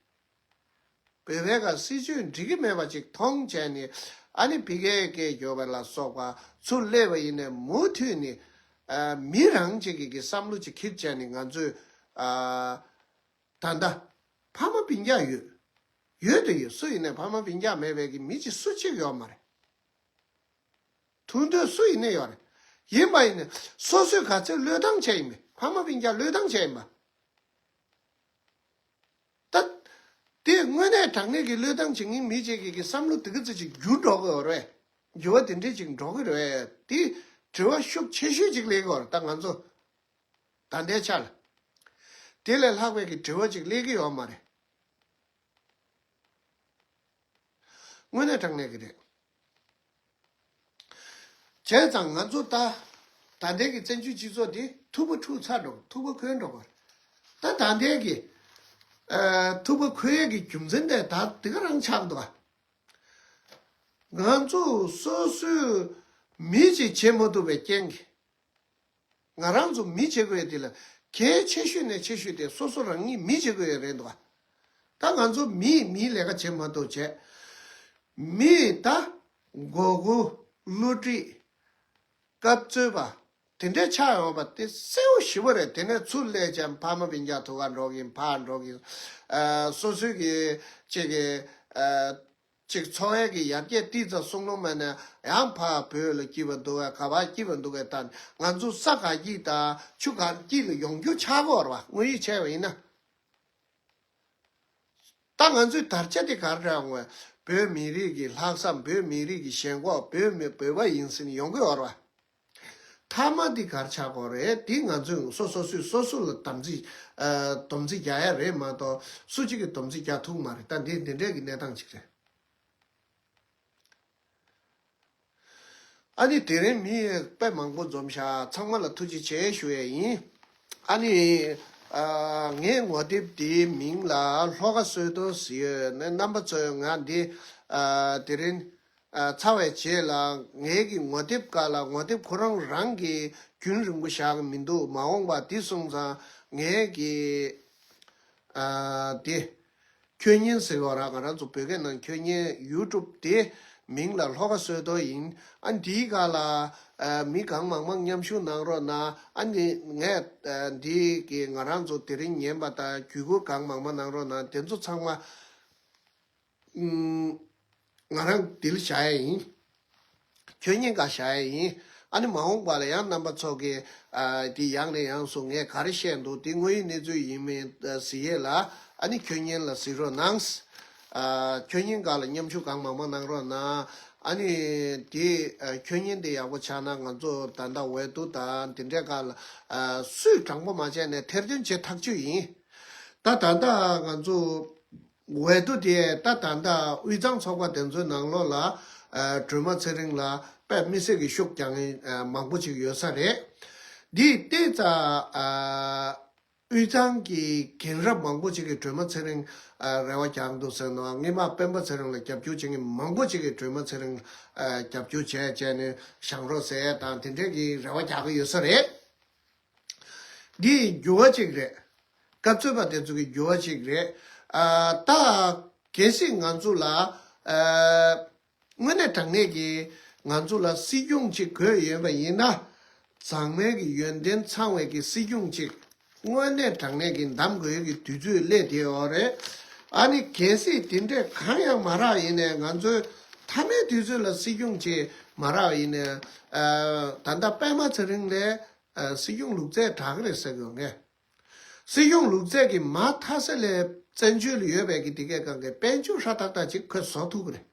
བོད་པའི་ག་སྲིད་བྱུས་འགྲིག་གི་མེད་པ་ཅིག་མཐོང་བྱས་ནས་ཨ་ནི་ཕ་གིའི་སྐད་རྒྱོབ་པ་ལ་སོགས་པ་ཚུར་སླེབས་པ་ཡིན་ནའི་མུ་མཐུད་ནས་ཨ་མི་རང་ཅིག་གི་གི་བསམ་བློ་ཅིག་འཁྱེར་བྱས་ནས་ང་ཚོས་ཨ་ད་ལྟ་ཕ་མ་སྤུན་ཀྱག་ཡོད། ཡོད་དུ་ཡོད། སུ་ཡིན་ནའི་ཕ་མ་སྤུན་ཀྱག་མེད་པའི་གི་མི་ཅིག་སུ་གཅིག་ཡོད་མ་རེད། ཐུག་འདོད་སུ་ཡིན་ནའི་ཡོད་རེད། ཡིན་པ་ཡིན་ནའི་སོ་སོས་ག་ཚོད་བློས་བཏང་བྱས་ཡིན་པས་ཕ་མ་སྤུན་ཀྱག་བློས་བཏང་བྱས་ཡིན་པ། ད་དེ་དངོས་གནས་དྲང་གནས་ཀྱི་བློས་བཏང་བྱེད་མཁན་མི་གཅིག་གི་གི་བསམ་བློ་དེ་ག་ཚོད་ཅིག་འགྱུར་འགྲོ་གི་ཡོད་རེད། འགྱུར་བ་དེ་འདྲས་ཅིག་འགྲོ་གི་རེད། དེ་དྲི་བ་ཤུགས་ཆེ་ཤོས་ཅིག་སླེབས་ཀྱི་ཡོད་རེད་ད་ང་ཚོ། ད་ལྟའི་ཆ་ལ། དེ་ལས་ལྷག་པའི་གི་དྲི་བ་ཅིག་སླེབས་ཀྱི་ཡོད་མ་རེད། དངོས་གནས་དྲང་གནས་ཀྱི་རེད། བྱས་ཙང་ང་ཚོ་ད་ད་ལྟའི་གི་བཙན་བྱོལ་སྤྱི་ཚོགས་འདི་མཐུག་པོ་འཁྲུག་ཚར་འགྲོ། མཐུག་པོ་འཁོལ་འགྲོ་བར། ད་ད་ལྟའི་གི་ཨ་མཐུག་པོ་འཁོལ་ཡས་ཀྱི་རྒྱུ་མཚན་དེ་ད་དེ་ག་རང་ཆགས་འདུག་ཨ། ང་ཚོ་སོ་སོའི་མི་ཅིག་བྱེད་མ་ཐུབ་པའི་རྐྱེན་གྱིས། ང་རང་ཚོ་མི་བྱེད་དགོས་དེ་ལ་གལ་ཆེ་ཤོས་ནས་ཆེ་ཤོས་དེ་སོ་སོ་རང་ཉིད་མི་བྱེད་དགོས་ཡ་རེད་འདུག་བ། ད་ང་ཚོ་མིས་མིའི་ལས་ཀ་བྱེད་མ་ཐུབ་བྱས། མིས་ད་མགོ་སྐོར་བསླུ་བྲིད། སྐབས་རྩོད་པ། དེ་འདྲའི་ཆགས་ཡོང་བ་དེ་གསལ་པོ་ཞེ་པོ་རེད། དེ་ནས་ཚུར་སླེབས་ཀྱང་ཕ་མ་སྤུན་ཀྱག་ཐུག་ག་འགྲོ་གིན་ཕར་འགྲོ་གིན། ཨ། སོ་སོའི་གི་ཅིག་གི་ཨ། ཅིག་འཚོ་བའི་གི་ཡར་རྒྱས་ཏིག་ཙམ་སོང་ལོང་མེད་ནས་ཡང་ཕར་བོད་ལ་སྐྱིད་པ་འདུག་ག་ག་པར་སྐྱིད་པ་འདུག་ག་ད་ང་ཚོ་ས་ག་སྐྱིད་དང་ཆུ་ག་སྐྱིད་ལ་ཡོང་རྒྱུ་ཆགས་ཀྱི་ཡོད་རེད་བ། དངོས་ཡོད་བྱས་པ་ཡིན་ན། ད་ང་ཚོའི་དར་ཆ་དེ་ག་རེ་རེད་ངོས། བོད་མི་རིགས་ཀྱི་ལྷག་བསམ། བོད་མི་རིགས་ཀྱི་ཞེན་ཁོག་བོད་མི་བོད་པ་ཡིན་ཟེར་ནས་ཡོང་གི་ཡོད་རེད་བ། མཐའ་མ་འདི་ག་རེ་ཆགས་ཀྱི་ཡོད་རེད། འདི་ང་ཚོས་སོ་སོ་སོས་སོ་སོ་ལ་དམ་ཚིག་ཨ། སྡོམ་ཚིག་རྒྱག་ཡ་རེད་མ་གཏོགས་སུ་གཅིག་གིས་སྡོམ་ཚིག་རྒྱག་ཐུབ་མ་རེད། ད་འདི་འདི་འདྲའི་གི་གནས་སྟངས་ཅིག་རེད། ཨ་ནི་དེ་རིང་མི་དཔེ་མང་པོ་འཛོམས་ཤག་ཚང་མ་ལ་ཐུགས་རྗེ་ཆེ་ཞུ་ཡས་ཡིན། ཨ་ནི་ཨ། ངའི་ངོ་དེབ་དེའི་མིང་ལ་ལྷོ་ཁ་བསོད་རྡོར་ཟེར་ཡོད་ནས། རྣམ་པ་ཚོས་ང་འདི་ཨ། དེ་རིང་ཨ། ཚར་བའི་རྗེས་ལ་ངའི་གི་ངོ་དེབ་སྒང་ལ་ངོ་དེབ་ཁོ་རང་རང་གི་རྒྱུན་རིང་པོ་བཞག་གི་མི་འདུག་མ་འོངས་པ་འདི་སོང་ཙང་ངའི་གི་ཨ། དེ། ཁྱོད་ཉིད་ཟེར་བ་ར། ང་རང་ཚོ་བོད་སྐད་ནང་ཁྱོད་ཉིད་ཡུ་ཊུབ་དེ་མིང་ལ་ལྷོ་ཁ་བསོད་རྡོར་ཡིན། ཨ། འདིའི་སྒང་ལ་ཨ། མི་གང་མང་མང་མཉམ་ཞུགས་གནང་རོགས་གནང་། ཨ་ནི་ངས་ཨ། འདི་གི་ང་རང་ཚོ་དེ་རིང་ཉན་པ་དང་བརྒྱུད་སྐུར་གང་མང་མང་གནང་རོགས་གནང་། དེ་ཚོ་ཚང་མ་ཨུམ། ང་རང་འདིར་བཞག་ཡས་ཡིན། ཁྱོད་ཉིད་སྒང་བཞག་ཡས་ཡིན། ཨ་ནི་མ་འོངས་པ་ལ་ཡང་རྣམ་པ་ཚོ་གིས་ཨ། འདི་ཡང་ནས་ཡང་དུ་ངས་ག་རེ་བཤད་འདུག་འདི་དངོས་ཡོད་གནས་ཚུལ་ཡིན་མིན་ཨ། གཟིགས་ཡས་ལ། ཨ་ནི་ཁྱོད་ཉིད་ལ་གཟིགས་རོགས་གནང་། ཨ། ཁྱོད་ཉིད་སྒང་ལ་མཉམ་ཞུགས་གང་མང་མང་གནང་རོགས་གནང་། ཨ་ནི་འདི་ཨ། ཁྱོད་ཉིད་འདི་ཡག་པོ་ཆགས་ན་ང་ཚོ་ད་ལྟ་འོས་བསྡུ་དང་འདི་འདྲའི་སྒང་ལ་ཨ། སུས་དྲང་པོ་མ་བྱས་ནས་ཐེར་འདོན་བྱེད་ཐག་ཆོད་ཡིན། ད་ད་ལྟ་ང་ཚོ་འོས་བསྡུ་དེ་ད་ད་ལྟ་དབུས་གཙང་ཚོགས་པ་དེ་ཚོའི་ནང་ལོགས་ལ་ཨ། སྒྲོལ་མ་ཚེ་རིང་ལ་དཔེ་མི་སྲིད་ཀྱི་ཤུགས་རྒྱག་མཁན་ཨ། མང་པོ་ཅིག་ཡོད་ས་རེད། འདི་ཏིག་ཙམ་ཨ། དབུས་གཙང་གི་རྒན་རབས་མང་པོ་ཅིག་གིས་སྒྲོལ་མ་ཚེ་རིང་ཨ། རེ་བ་རྒྱག་འདུག་ཟེར་ནོ། སྔོན་མ་སྤེན་པ་ཚེ་རིང་ལ་རྒྱབ་སྐྱོར་བྱེད་མཁན་མང་པོ་ཅིག་གིས་སྒྲོལ་མ་ཚེ་རིང་ཨ། རྒྱབ་སྐྱོར་བྱས་བྱས་ནས་བཞེངས་རོགས་ཟེར་དང་དེ་འདྲས་ཀྱི་རེ་བ་རྒྱག་གི་ཡོད་ས་རེད། འདི་འགྱུར་བ་ཅིག་རེད། སྐབས་རྩོད་པ་དེ་ཚོ་གི་འགྱུར་བ་ཅིག་རེད། ཨ། ད་གལ་སྲིད་ང་ཚོ་ལ་ཨ། དངོས་གནས་དྲང་གནས་ཀྱི་ང་ཚོ་ལ་སྲིད་སྐྱོང་ཅིག་དགོས་ཡོད་པ་ཡིན་ན། མཛངས་མའི་གི་ཡོན་ཏན་ཚང་བའི་གི་སྲིད་སྐྱོང་ཅིག་དངོས་གནས་དྲང་གནས་ཀྱི་གདམ་དགོས་ཀྱི་དུས་ཚོད་སླེབས་བསྡད་ཡོད་རེད། ཨ་ནི་གལ་སྲིད་དེ་འདྲས་གང་ཡང་མ་རག་ཡིན་ནའི་ང་ཚོའི་མཐའ་མའི་དུས་ཚོད་ལ་སྲིད་སྐྱོང་ཅིག་མ་རག་ཡིན་ནའི་ཨ། ད་ལྟ་པད་མ་ཚེ་རིང་ལས་ཨ། སྲིད་སྐྱོང་ལུག་རྫི་དྲག་གི་རེད་ཟེར་གི་ཡོད་ངས། སྲིད་སྐྱོང་ལུག་རྫི་གིས་མ་མཐའ་ས་ལས་བཙན་བྱོལ་ལ་ཡོད་པའི་གི་དེ་གའི་སྒང་གི་དཔལ་འབྱོར་ཧྲ་ཏག་ཏག་ཅིག་ཁོས་བཟོ་ཐུབ་གི་རེད།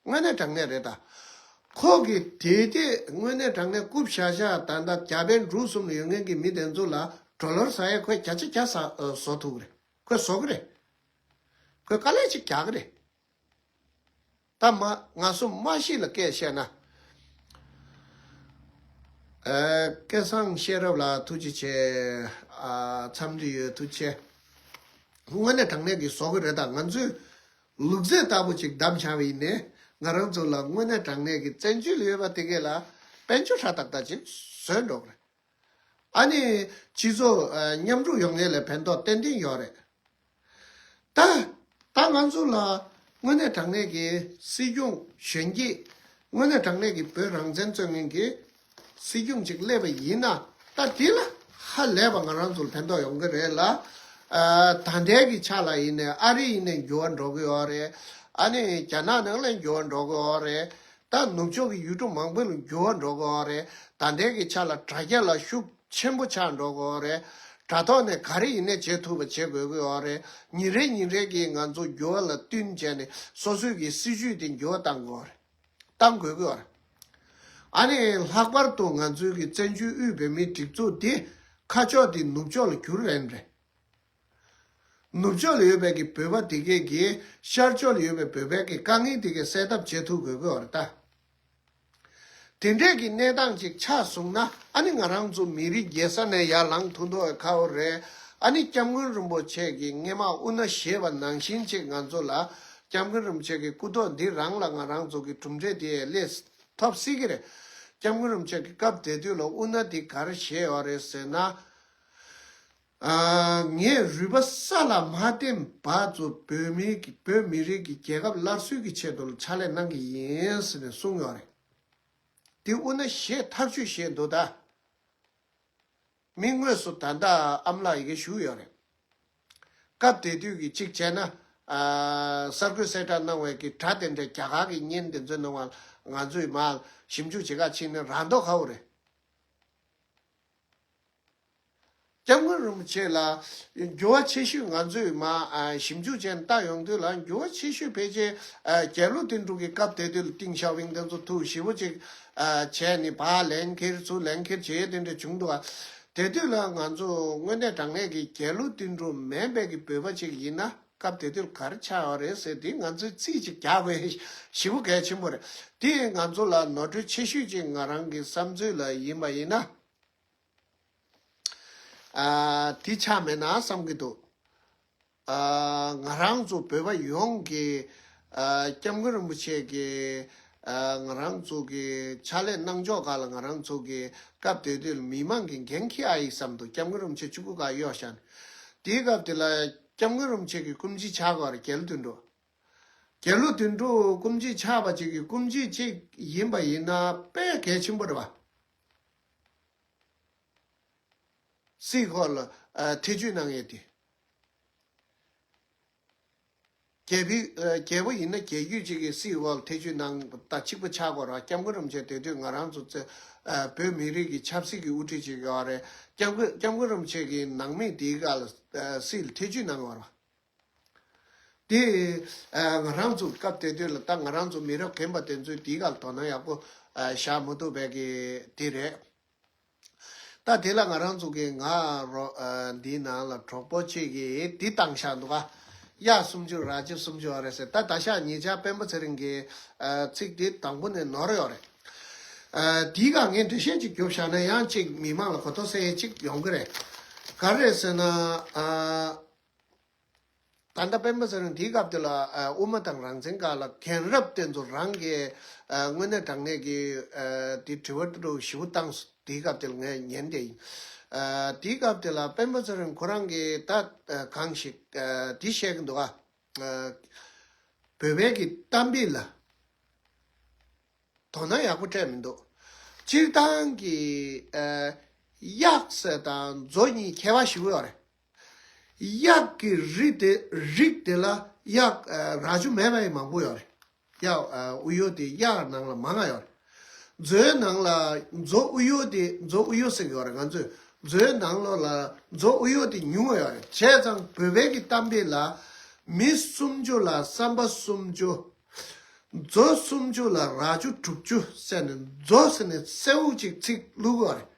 དངོས་གནས་དྲང་གནས་རེད་ད། ཁོ་གིས་དེ་དེ་དངོས་གནས་དྲང་གནས་རྐུབ་བཞག་བཞག་ད་ལྟ་རྒྱ་བལ་འབྲུག་གསུམ་ལ་ཡོད་མཁན་གྱི་མི་དེ་ཚོ་ལ་ཌོ་ལར་ཟ་ཡས་ཁོས་བརྒྱ་ཆ་བརྒྱ་ཟ་བཟོ་ཐུབ་གི་རེད། ཁོས་བཟོ་གི་རེད། ཁོས་དཀའ་ལས་ཅིག་རྒྱག་གི་རེད། ད་མ་ང་ཚོ་མ་གཞི་ལ་སྐད་བཤད་ན། ཨ། སྐལ་བཟང་ཤེས་རབ་ལགས་ཐུགས་རྗེ་ཆེ། ཨ། འཚམས་འདྲི་ཡོད། ཐུགས་རྗེ་ཆེ། དངོས་གནས་དྲང་གནས་ཀྱི་བཟོ་གི་རེད། ད་ང་ཚོས་ལུག་རྫི་ལྟ་བུ་ཅིག་བདམས་བྱ་བ་ཡིན་ནའི་ང་རང་ཚོ་ལ་དངོས་གནས་དྲང་གནས་ཀྱི་བཙན་བྱོལ་ཡོད་པ་དེ་གས་ལ་དཔལ་འབྱོར་ཧྲ་ཏག་ཏག་ཅིག་བཟོས་འགྲོ་གི་རེད། ཨ་ནི་སྤྱི་ཚོགས་ཨ། མཉམ་རུབ་ཡོང་ཡས་ལ་ཕན་ཐོགས་ཏན་ཏན་ཡོད་རེད། ད་ད་ང་ཚོ་ལ་དངོས་གནས་དྲང་གནས་ཀྱི་སྲིད་སྐྱོང་གཞོན་སྐྱེས། དངོས་གནས་དྲང་གནས་ཀྱི་བོད་རང་བཙན་རྩོད་མཁན་གྱི་སྲིད་སྐྱོང་ཅིག་སླེབས་པ་ཡིན་ན། ད་དེ་ལ་ཧ་ལས་པ་ང་རང་ཚོ་ལ་ཕན་ཐོགས་ཡོང་གི་རེད་ལ། ཨ། ད་ལྟའི་གི་ཆ་ལ་ཡིན་ནའི་ཨ་རི་ཡིན་ནའི་འགྱུར་བ་འགྲོ་གི་ཡོད་རེད། ཨ་ནི་རྒྱ་ནག་ནང་ལ་འགྱུར་བ་འགྲོ་གི་ཡོད་རེད། ད་ནུབ་ཕྱོགས་ཀྱི་ཡུལ་གྲུ་མང་པོ་ལ་འགྱུར་བ་འགྲོ་གི་ཡོད་རེད། ད་ལྟའི་གི་ཆ་ལ་དྲ་རྒྱ་ལ་ཤུགས་ཆེན་པོ་ཆགས་འགྲོ་གི་ཡོད་རེད། དྲ་ཐོག་ནས་ག་རེ་ཡིན་ནའི་བྱེད་ཐུབ་པ་བྱེད་དགོས་ཀྱི་ཡོད་རེད། ཉིན་རེ་ཉིན་རེ་གི་ང་ཚོ་འགྱུར་བ་ལ་བསྟུན་བྱས་ནས་སོ་སོའི་གི་སྲིད་ཇུས་དེ་འགྱུར་བ་གཏང་དགོས་ཀྱི་ཡོད་རེད། གཏང་དགོས་ཀྱི་ཡོད་རེད། ཨ་ནི་ལྷག་པར་དུ་ང་ཚོའི་གི་བཙན་བྱོལ་དབུས་བོད་མིའི་སྒྲིག་འཛུགས་འདི་ཁ་ཕྱོགས་དེ་ནུབ་ཕྱོགས་ལ་བསྒྱུར་རན་རེད། ནུབ་ཕྱོགས་ལ་ཡོད་པའི་གི་བོད་པ་དེ་གས་ཀྱིས་ཤར་ཕྱོགས་ལ་ཡོད་པའི་བོད་པའི་གི་དཀའ་ངལ་དེ་གས་སེལ་ཐབས་བྱེད་ཐུབ་དགོས་ཀྱི་ཡོད་རེད་ད། དེ་འདྲས་ཀྱི་གནས་སྟངས་ཅིག་ཆགས་སོང་ན། ཨ་ནི་ང་རང་ཚོ་མི་རིགས་རྒྱལ་ས་ནས་ཡར་ལངས་ཐུབ་མདོག་ཁ་པོ་རེད། ཨ་ནི་སྐྱབས་མགོན་རིན་པོ་ཆེ་གིས་སྔས་མ་དབུ་མནའ་བཞེས་པ་ནང་བཞིན་ཅིག་ང་ཚོ་ལ་ སྐྱབས་མགོན་རིན་པོ་ཆེ་གི་སྐུ་ཐོག་འདི་རང་ལ་ང་རང་ཚོ་གི་གྲུབ་འབྲས་དེ་སླེབས་ཐོབ་སྲིད་ཀྱི་རེད། སྐྱབས་མགོན་རིན་པོ་ཆེ་གི་སྐབས་དེ་དུས་ལ་དབུ་མནའ་འདི་ག་རེ་བཞེས་ཡོད་རེད་ཟེར་ན། ཨ། ངས་རུས་པ་ས་ལ་མ་བརྟེན་བར་དུ་བོད་མི་གི་བོད་མི་རིགས་ཀྱི་རྒྱལ་ཁབ་སླར་གསོའི་གི་ཆེད་དུ་ཕྱག་ལས་གནང་གི་ཡིན་ཟེར་ནས་གསུངས་ཡོད་རེད། དེ་དབུ་མནའ་བཞེས་ཐག་གཅོད་བཞེས་འདུག་ད། མི་དངོས་སུ་ད་ལྟ་ཨ་མ་ལགས་ཡི་གེ་ཞུ་ཡོད་རེད། སྐབས་དེ་དུས་ཀྱི་གཅིག་བྱས་ན། ཨ། གསར་འགོད་གསལ་བསྒྲགས་གནང་བའི་གི་དྲ་དེ་འདྲ་རྒྱ་གར་གྱི་བརྙན་དེ་ཚོའི་ནང་ང་ང་ཚོས་མར་ཞིབ་འཇུག་བྱེད་ག་ཕྱིན་ནས་རང་མདོག་ཁ་པོ་རེད། སྐྱབས་མགོན་རིན་པོ་ཆེ་ལ་འགྱུར་བ་ཆེ་ཤོས་ང་ཚོས་མར་ཨ་ཞིབ་འཇུག་བྱས་ནས་ལྟ་ཡོང་དུས་ལ་འགྱུར་བ་ཆེ་ཤོས་ཕལ་ཆེར་ཨ་རྒྱལ་གླུ་དོན་གྲུབ་ཀྱི་སྐབས་དེ་དུས་ལ་ཏིང་ཞའོ་ཕིང་དེ་ཚོ་ཐུགས་ཞེ་པོ་ཅིག་ཨ་བྱས་ནས་ཕར་ལན་འཁྱེར་ཚུར་ལན་འཁྱེར་བྱེད་ཡས་དེ་འདྲ་བྱུང་འདུག་ཨ། དེ་དུས་ལ་ང་ཚོ་དངོས་གནས་དྲང་གནས་ཀྱི་རྒྱལ་གླུ་དོན་གྲུབ་མིན་པའི་གི་བོད་པ་ཅིག་ཡིན་ན་སྐབས་དེ་དུས་ལ་ག་རེ་ཆགས་ཡོད་རེད་ཟེར་དེ་ང་ཚོས་རྩིས་ཅིག་རྒྱག་དགོས་ཞེ་པོ་གལ་ཆེན་པོ་རེད། དེ་ང་ཚོ་ལ་ནོར་འཁྲུལ་ཆེ་ཤོས་ཅིག་ང་རང་གི་བསམ་ཚུལ་ལ་ཡིན་པ་ཡིན་ན། ཨ། དེ་ཆགས་མེད་ན་བསམ་གྱི་འདུག་ཨ། ང་རང་ཚོ་བོད་པ་ཡོངས་ཀྱིས་ཨ། སྐྱབས་མགོན་རིན་པོ་ཆེ་གིས་ཨ། ང་རང་ཚོ་གི་ཕྱག་ལས་གནང་ཕྱོགས་སྒང་ལ་ང་རང་ཚོ་གི་སྐབས་དེ་དུས་ལ་མི་མང་གིས་འགན་འཁྱེར་ཨ་ཡིག་བསམ་འདུག་སྐྱབས་མགོན་རིན་པོ་ཆེ་གཅིག་པུ་ག་གཡོག་བཞག་ནས། དེའི་སྐབས་དེ་ལ་སྐྱབས་མགོན་རིན་པོ་ཆེ་གི་སྐུ་མཆེད་ཆགས་དགོས་རེད། རྒྱལ་གླུ་དོན་གྲུབ། རྒྱལ་གླུ་དོན་གྲུབ་སྐུ་མཆེད་ཆགས་པ་ཅིག་གི་སྐུ་མཆེད་ཅིག་ཡིན་པ་ཡིན་ན་དཔེ་གལ་ཆེན་པོ་རེད་བ། སྲིད་ཁོག་ལ་ཨ་ཐེ་བྱུས་གནང་ཡས་དེ། རྒྱལ་པོའི་ཨ་རྒྱལ་པོ་ཡིན་ན་རྒྱལ་རྒྱུད་ཅིག་གི་སྲིད་ཁོག་ལ་ཐེ་བྱུས་གནང་དང་གཅིག་པ་ཆགས་དགོས་ར། སྐྱབས་མགོན་རིན་པོ་ཆེ་དེ་དུས་ང་རང་ཚོ་ཚེ་ཨ་བོད་མི་རིགས་ཀྱི་ཆབ་སྲིད་ཀྱི་དབུ་ཁྲིད་ཅིག་ཡོད་རེད། སྐྱབས་མགོན་སྐྱབས་མགོན་རིན་པོ་ཆེ་གི་ནང་མི་དེའི་སྒང་ལ་ཨ་སྲིད་ལ་ཐེ་བྱུས་གནང་དགོས་ར། དེ་ཨ་ང་རང་ཚོ་སྐབས་དེ་དུས་ལ་ད་ང་རང་ཚོ་མི་རབས་རྒན་པ་དེ་ཚོས་དེའི་སྒང་ལ་དོ་སྣང་ཡག་པོ་ཨ་བཞག་མ་ཐུབ་པའི་གི་དེ་རེད། ད་དེ་ལ་ང་རང་ཚོ་གི་ང་རོ་ཨ་འདིའི་ནང་ལ་གྲོགས་པོ་གཅིག་གིས་འདི་བཏང་བཞག་འདུག་ག་གཡག་སུམ་ཅུ་རྭ་ཅོ་སུམ་ཅུ་ཡོད་རེད་ཟེར། ད་ད་ཤག་ཉེ་ཆར་སྤེན་པ་ཚེ་རིང་གི་ཨ་ཚིག་འདི་དང་པོ་ནས་ནོར་ཡོད་རེད། ཨ་དེའི་སྒང་ངས་འགྲེལ་བཤད་ཅིག་རྒྱོབ་བཞག་ན་ཡང་ཅིག་མི་མང་ལ་གོ་རྟོགས་སད་ཡས་ཅིག་ཡོང་གི་རེད། ག་རེ་རེད་ཟེར་ན་ཨ། ད་ལྟ་སྤེན་པ་ཚེ་རིང་དེའི་སྐབས་དེ་ལ་ཨ་དབུ་མ་དང་རང་བཙན་སྒང་ལ་རྒན་རབས་དེ་ཚོ་རང་གིས་ཨ་དངོས་གནས་དྲང་གནས་ཀྱི་ཨ་དེ་དྲི་བ་དྲི་ཞིབ་བཏང་སོང་། དེའི་སྐབས་དེ་ལ་ངས་ཉན་བསྡད་ཡིན། ཨ་དེའི་སྐབས་དེ་ལ་སྤེན་པ་ཚེ་རིང་ཁོ་རང་གིས་ད་ཨ་གང་ཞིག་ཨ་དེ་བཤད་ཀྱི་འདུག་ག་ཨ་བོད་པའི་གི་གཏམ་དཔེ་ལ། དོ་སྣང་ཡག་པོ་སྤྲད་མི་འདུག་སྤྱིར་བཏང་གི་ཨ་གཡག་ཟེར་དང་མཛོ་གཉིས་ཁྱད་པར་ཞེ་པོ་ཡོད་རེད། གཡག་གི་རིགས་དེ་རིགས་དེ་ལ་གཡག་ཨ་རྭ་ཅོ་མེད་པ་ཡང་མང་པོ་ཡོད་རེད། གཡག་ཨ་དབུ་ཡོལ་དེ་གཡག་ནང་ལ་མང་ང་ཡོད་རེད། མཛོའི་ནང་ལ་མཛོ་དབུ་ཡོལ་དེ་མཛོ་དབུ་ཡོལ་ཟེར་གྱི་ཡོད་རེད། ང་ཚོས་མཛོའི་ནང་ལོགས་ལ་མཛོ་དབུ་ཡོལ་དེ་ཉུང་ང་ཡོད་རེད། བྱས་ཙང་བོད་པའི་གི་གཏམ་དཔེ་ལ་མི་སུམ་ཅུ་ལ་བསམ་པ་སུམ་ཅུ། མཛོ་སུམ་ཅུ་ལ་རྭ་ཅོ་དྲུག་ཅུ་ཟེར་ནས་མཛོ་ཟེར་ནས་གསལ་པོ་ཅིག་ཚིག་བླུགས་ཡོད་རེད།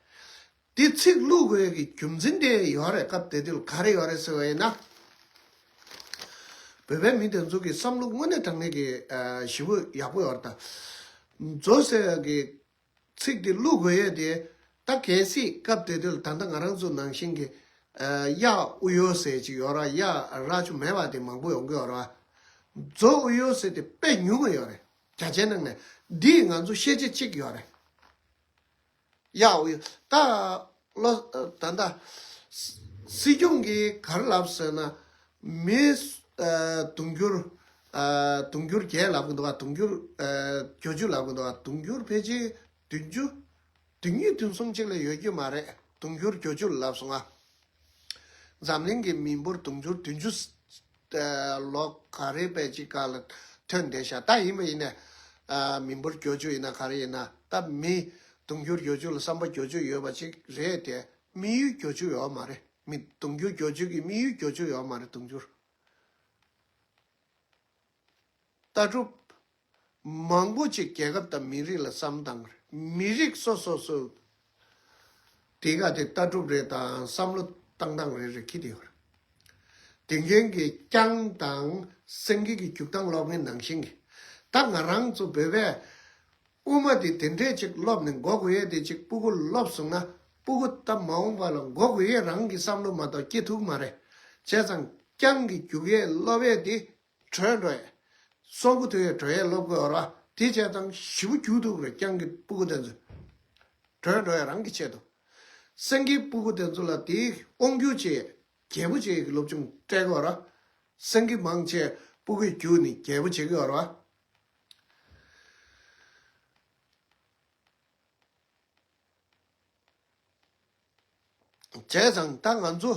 འདི་ཚིག་བླུགས་དགོས་ཀྱི་རྒྱུ་མཚན་དེ་ཡོད་རེད། སྐབས་དེ་དུས་ལ་ག་རེ་ཡོད་རེད་ཟེར་བ་ཡིན་ན། བོད་པའི་མི་དེ་ཚོ་གི་བསམ་བློ་དངོས་གནས་དྲང་གནས་ཀྱི་ཨ་ཞེ་པོ་ཡག་པོ་ཡོད་རེད་ད། མཛོ་ཟེར་གྱི་ཚིག་དེ་བླུགས་དགོས་ཡས་དེ་ད་གལ་སྲིད་སྐབས་དེ་དུས་ལ་ད་ལྟ་ང་རང་ཚོ་ནང་བཞིན་གྱི་ཨ་གཡག་དབུ་ཡོལ་ཟེར་ཅིག་ཡོད་ར། གཡག་རྭ་ཅོ་མེད་པ་དེ་མང་པོ་ཡོང་གི་ཡོད་ར། མཛོ་དབུ་ཡོལ་ཟེར་དེ་དཔེ་ཉུང་ངུ་ཡོད་རེད། བརྒྱ་ཆའི་ནང་ནས་འདིས་ང་ཚོ་ཤེས་བྱེད་གཅིག་ཡོད་རེད། གཡག་དབུ་ཡོལ་ད་ལོ་ད་ལྟ་སྲིད་སྐྱོང་གིས་ག་རེ་ལབ་ཟེར་ན། མི་ཨ་དུང་ཕྱུར་ཨ་དུང་ཕྱུར་བརྒྱད་ལབ་གི་འདུག་ག་དུང་ཕྱུར་ཨ་བརྒྱད་ཅུ་ལབ་གི་འདུག་ག་དུང་ཕྱུར་ཕལ་ཆེར་བདུན་ཅུ། བདུན་ཅུ་དོན་གསུམ་གཅིག་ལས་ཡོད་རྒྱུ་མ་རེད། དུང་ཕྱུར་བརྒྱད་ཅུ་ལབ་སོང་ང་། འཛམ་གླིང་གི་མི་འབོར་དུང་ཕྱུར་བདུན་ཅུ་ལོ་ག་རེ་པའི་ཅིག་ག་ལ་ཐོན་བསྡད་ཤག་ད་ཡིན་པ་ཡིན་ནས་ཨ་མི་འབོར་བརྒྱད་ཅུ་ཡིན་ན་ག་རེ་ཡིན་ན་ད་མི་དུང་ཕྱུར་བརྒྱད་ཅུ་ལ་བསམ་པ་བརྒྱད་ཅུ་ཡོད་པ་ཅིག་རེད་དེ། དམིགས་ཡུལ་བརྒྱད་ཅུ་ཡོད་མ་རེད། མི་དུང་ཕྱུར་བརྒྱད་ཅུ་གི་དམིགས་ཡུལ་བརྒྱད་ཅུ་ཡོད་མ་རེད། དུང་ཕྱུར། ལྟ་གྲུབ་མང་པོ་ཅིག་རྒྱལ་ཁབ་དང་མི་རིགས་ལ་བསམ་སྟངས་རེད། མི་རིགས་སོ་སོ་སོ་དེ་ག་དེ་ལྟ་གྲུབ་རེད་དང་བསམ་བློ་བཏང་སྟངས་རེ་རེ་ཁྱི་དེ་ཡོད་རེད། དེ་མཁན་གྱི་རྐྱང་དང་སེང་གེ་གི་རྒྱུག་སྟངས་སློབ་མཁན་ནང་བཞིན་གྱི་ད་ང་རང་ཚོ་བོད་པས་དབུ་མ་དེ་དེ་འདྲས་ཅིག་སློབ་ནས་མགོ་སྒུར་ཡས་དེ་ཅིག་སྤུ་གུ་སློབ་སོང་ན་སྤུ་གུ་ད་མ་འོངས་པ་ལ་མགོ་སྒུར་ཡས་རང་གི་བསམ་བློ་མ་གཏོགས་སྐྱེ་ཐུབ་ཀྱི་མ་རེད། བྱས་ཙང་རྐྱང་གི་རྒྱུག་ཡས་སློབ་ཡས་དེ་བྲོས་འགྲོ་ཡས། སྲོག་གི་དུས་ཡས་འགྲོ་ཡས་སློབ་དགོས་ར། དེ་བྱས་ཙང་ཞེ་པོ་རྒྱུག་འདུག་རེད། སྤྱང་ཀི་སྤུ་གུ་དེ་ཚོས་བྲོས་འགྲོ་ཡས་རང་གི་ཆེད་དུ། སེང་གེ་སྤུ་གུ་དེ་ཚོ་ལ་དེའི་དབང་སྒྱུར་བྱས་རྒྱལ་པོ་བྱེད་ཀྱི་སློབ་སྦྱོང་སྤྲད་དགོས་ར། སེང་གེ་མང་ཆེ་སྤུ་གུས་རྒྱུག་ནས་རྒྱལ་པོ་བྱེད་དགོས་ར། བྱས་ཙང་ད་ང་ཚོ་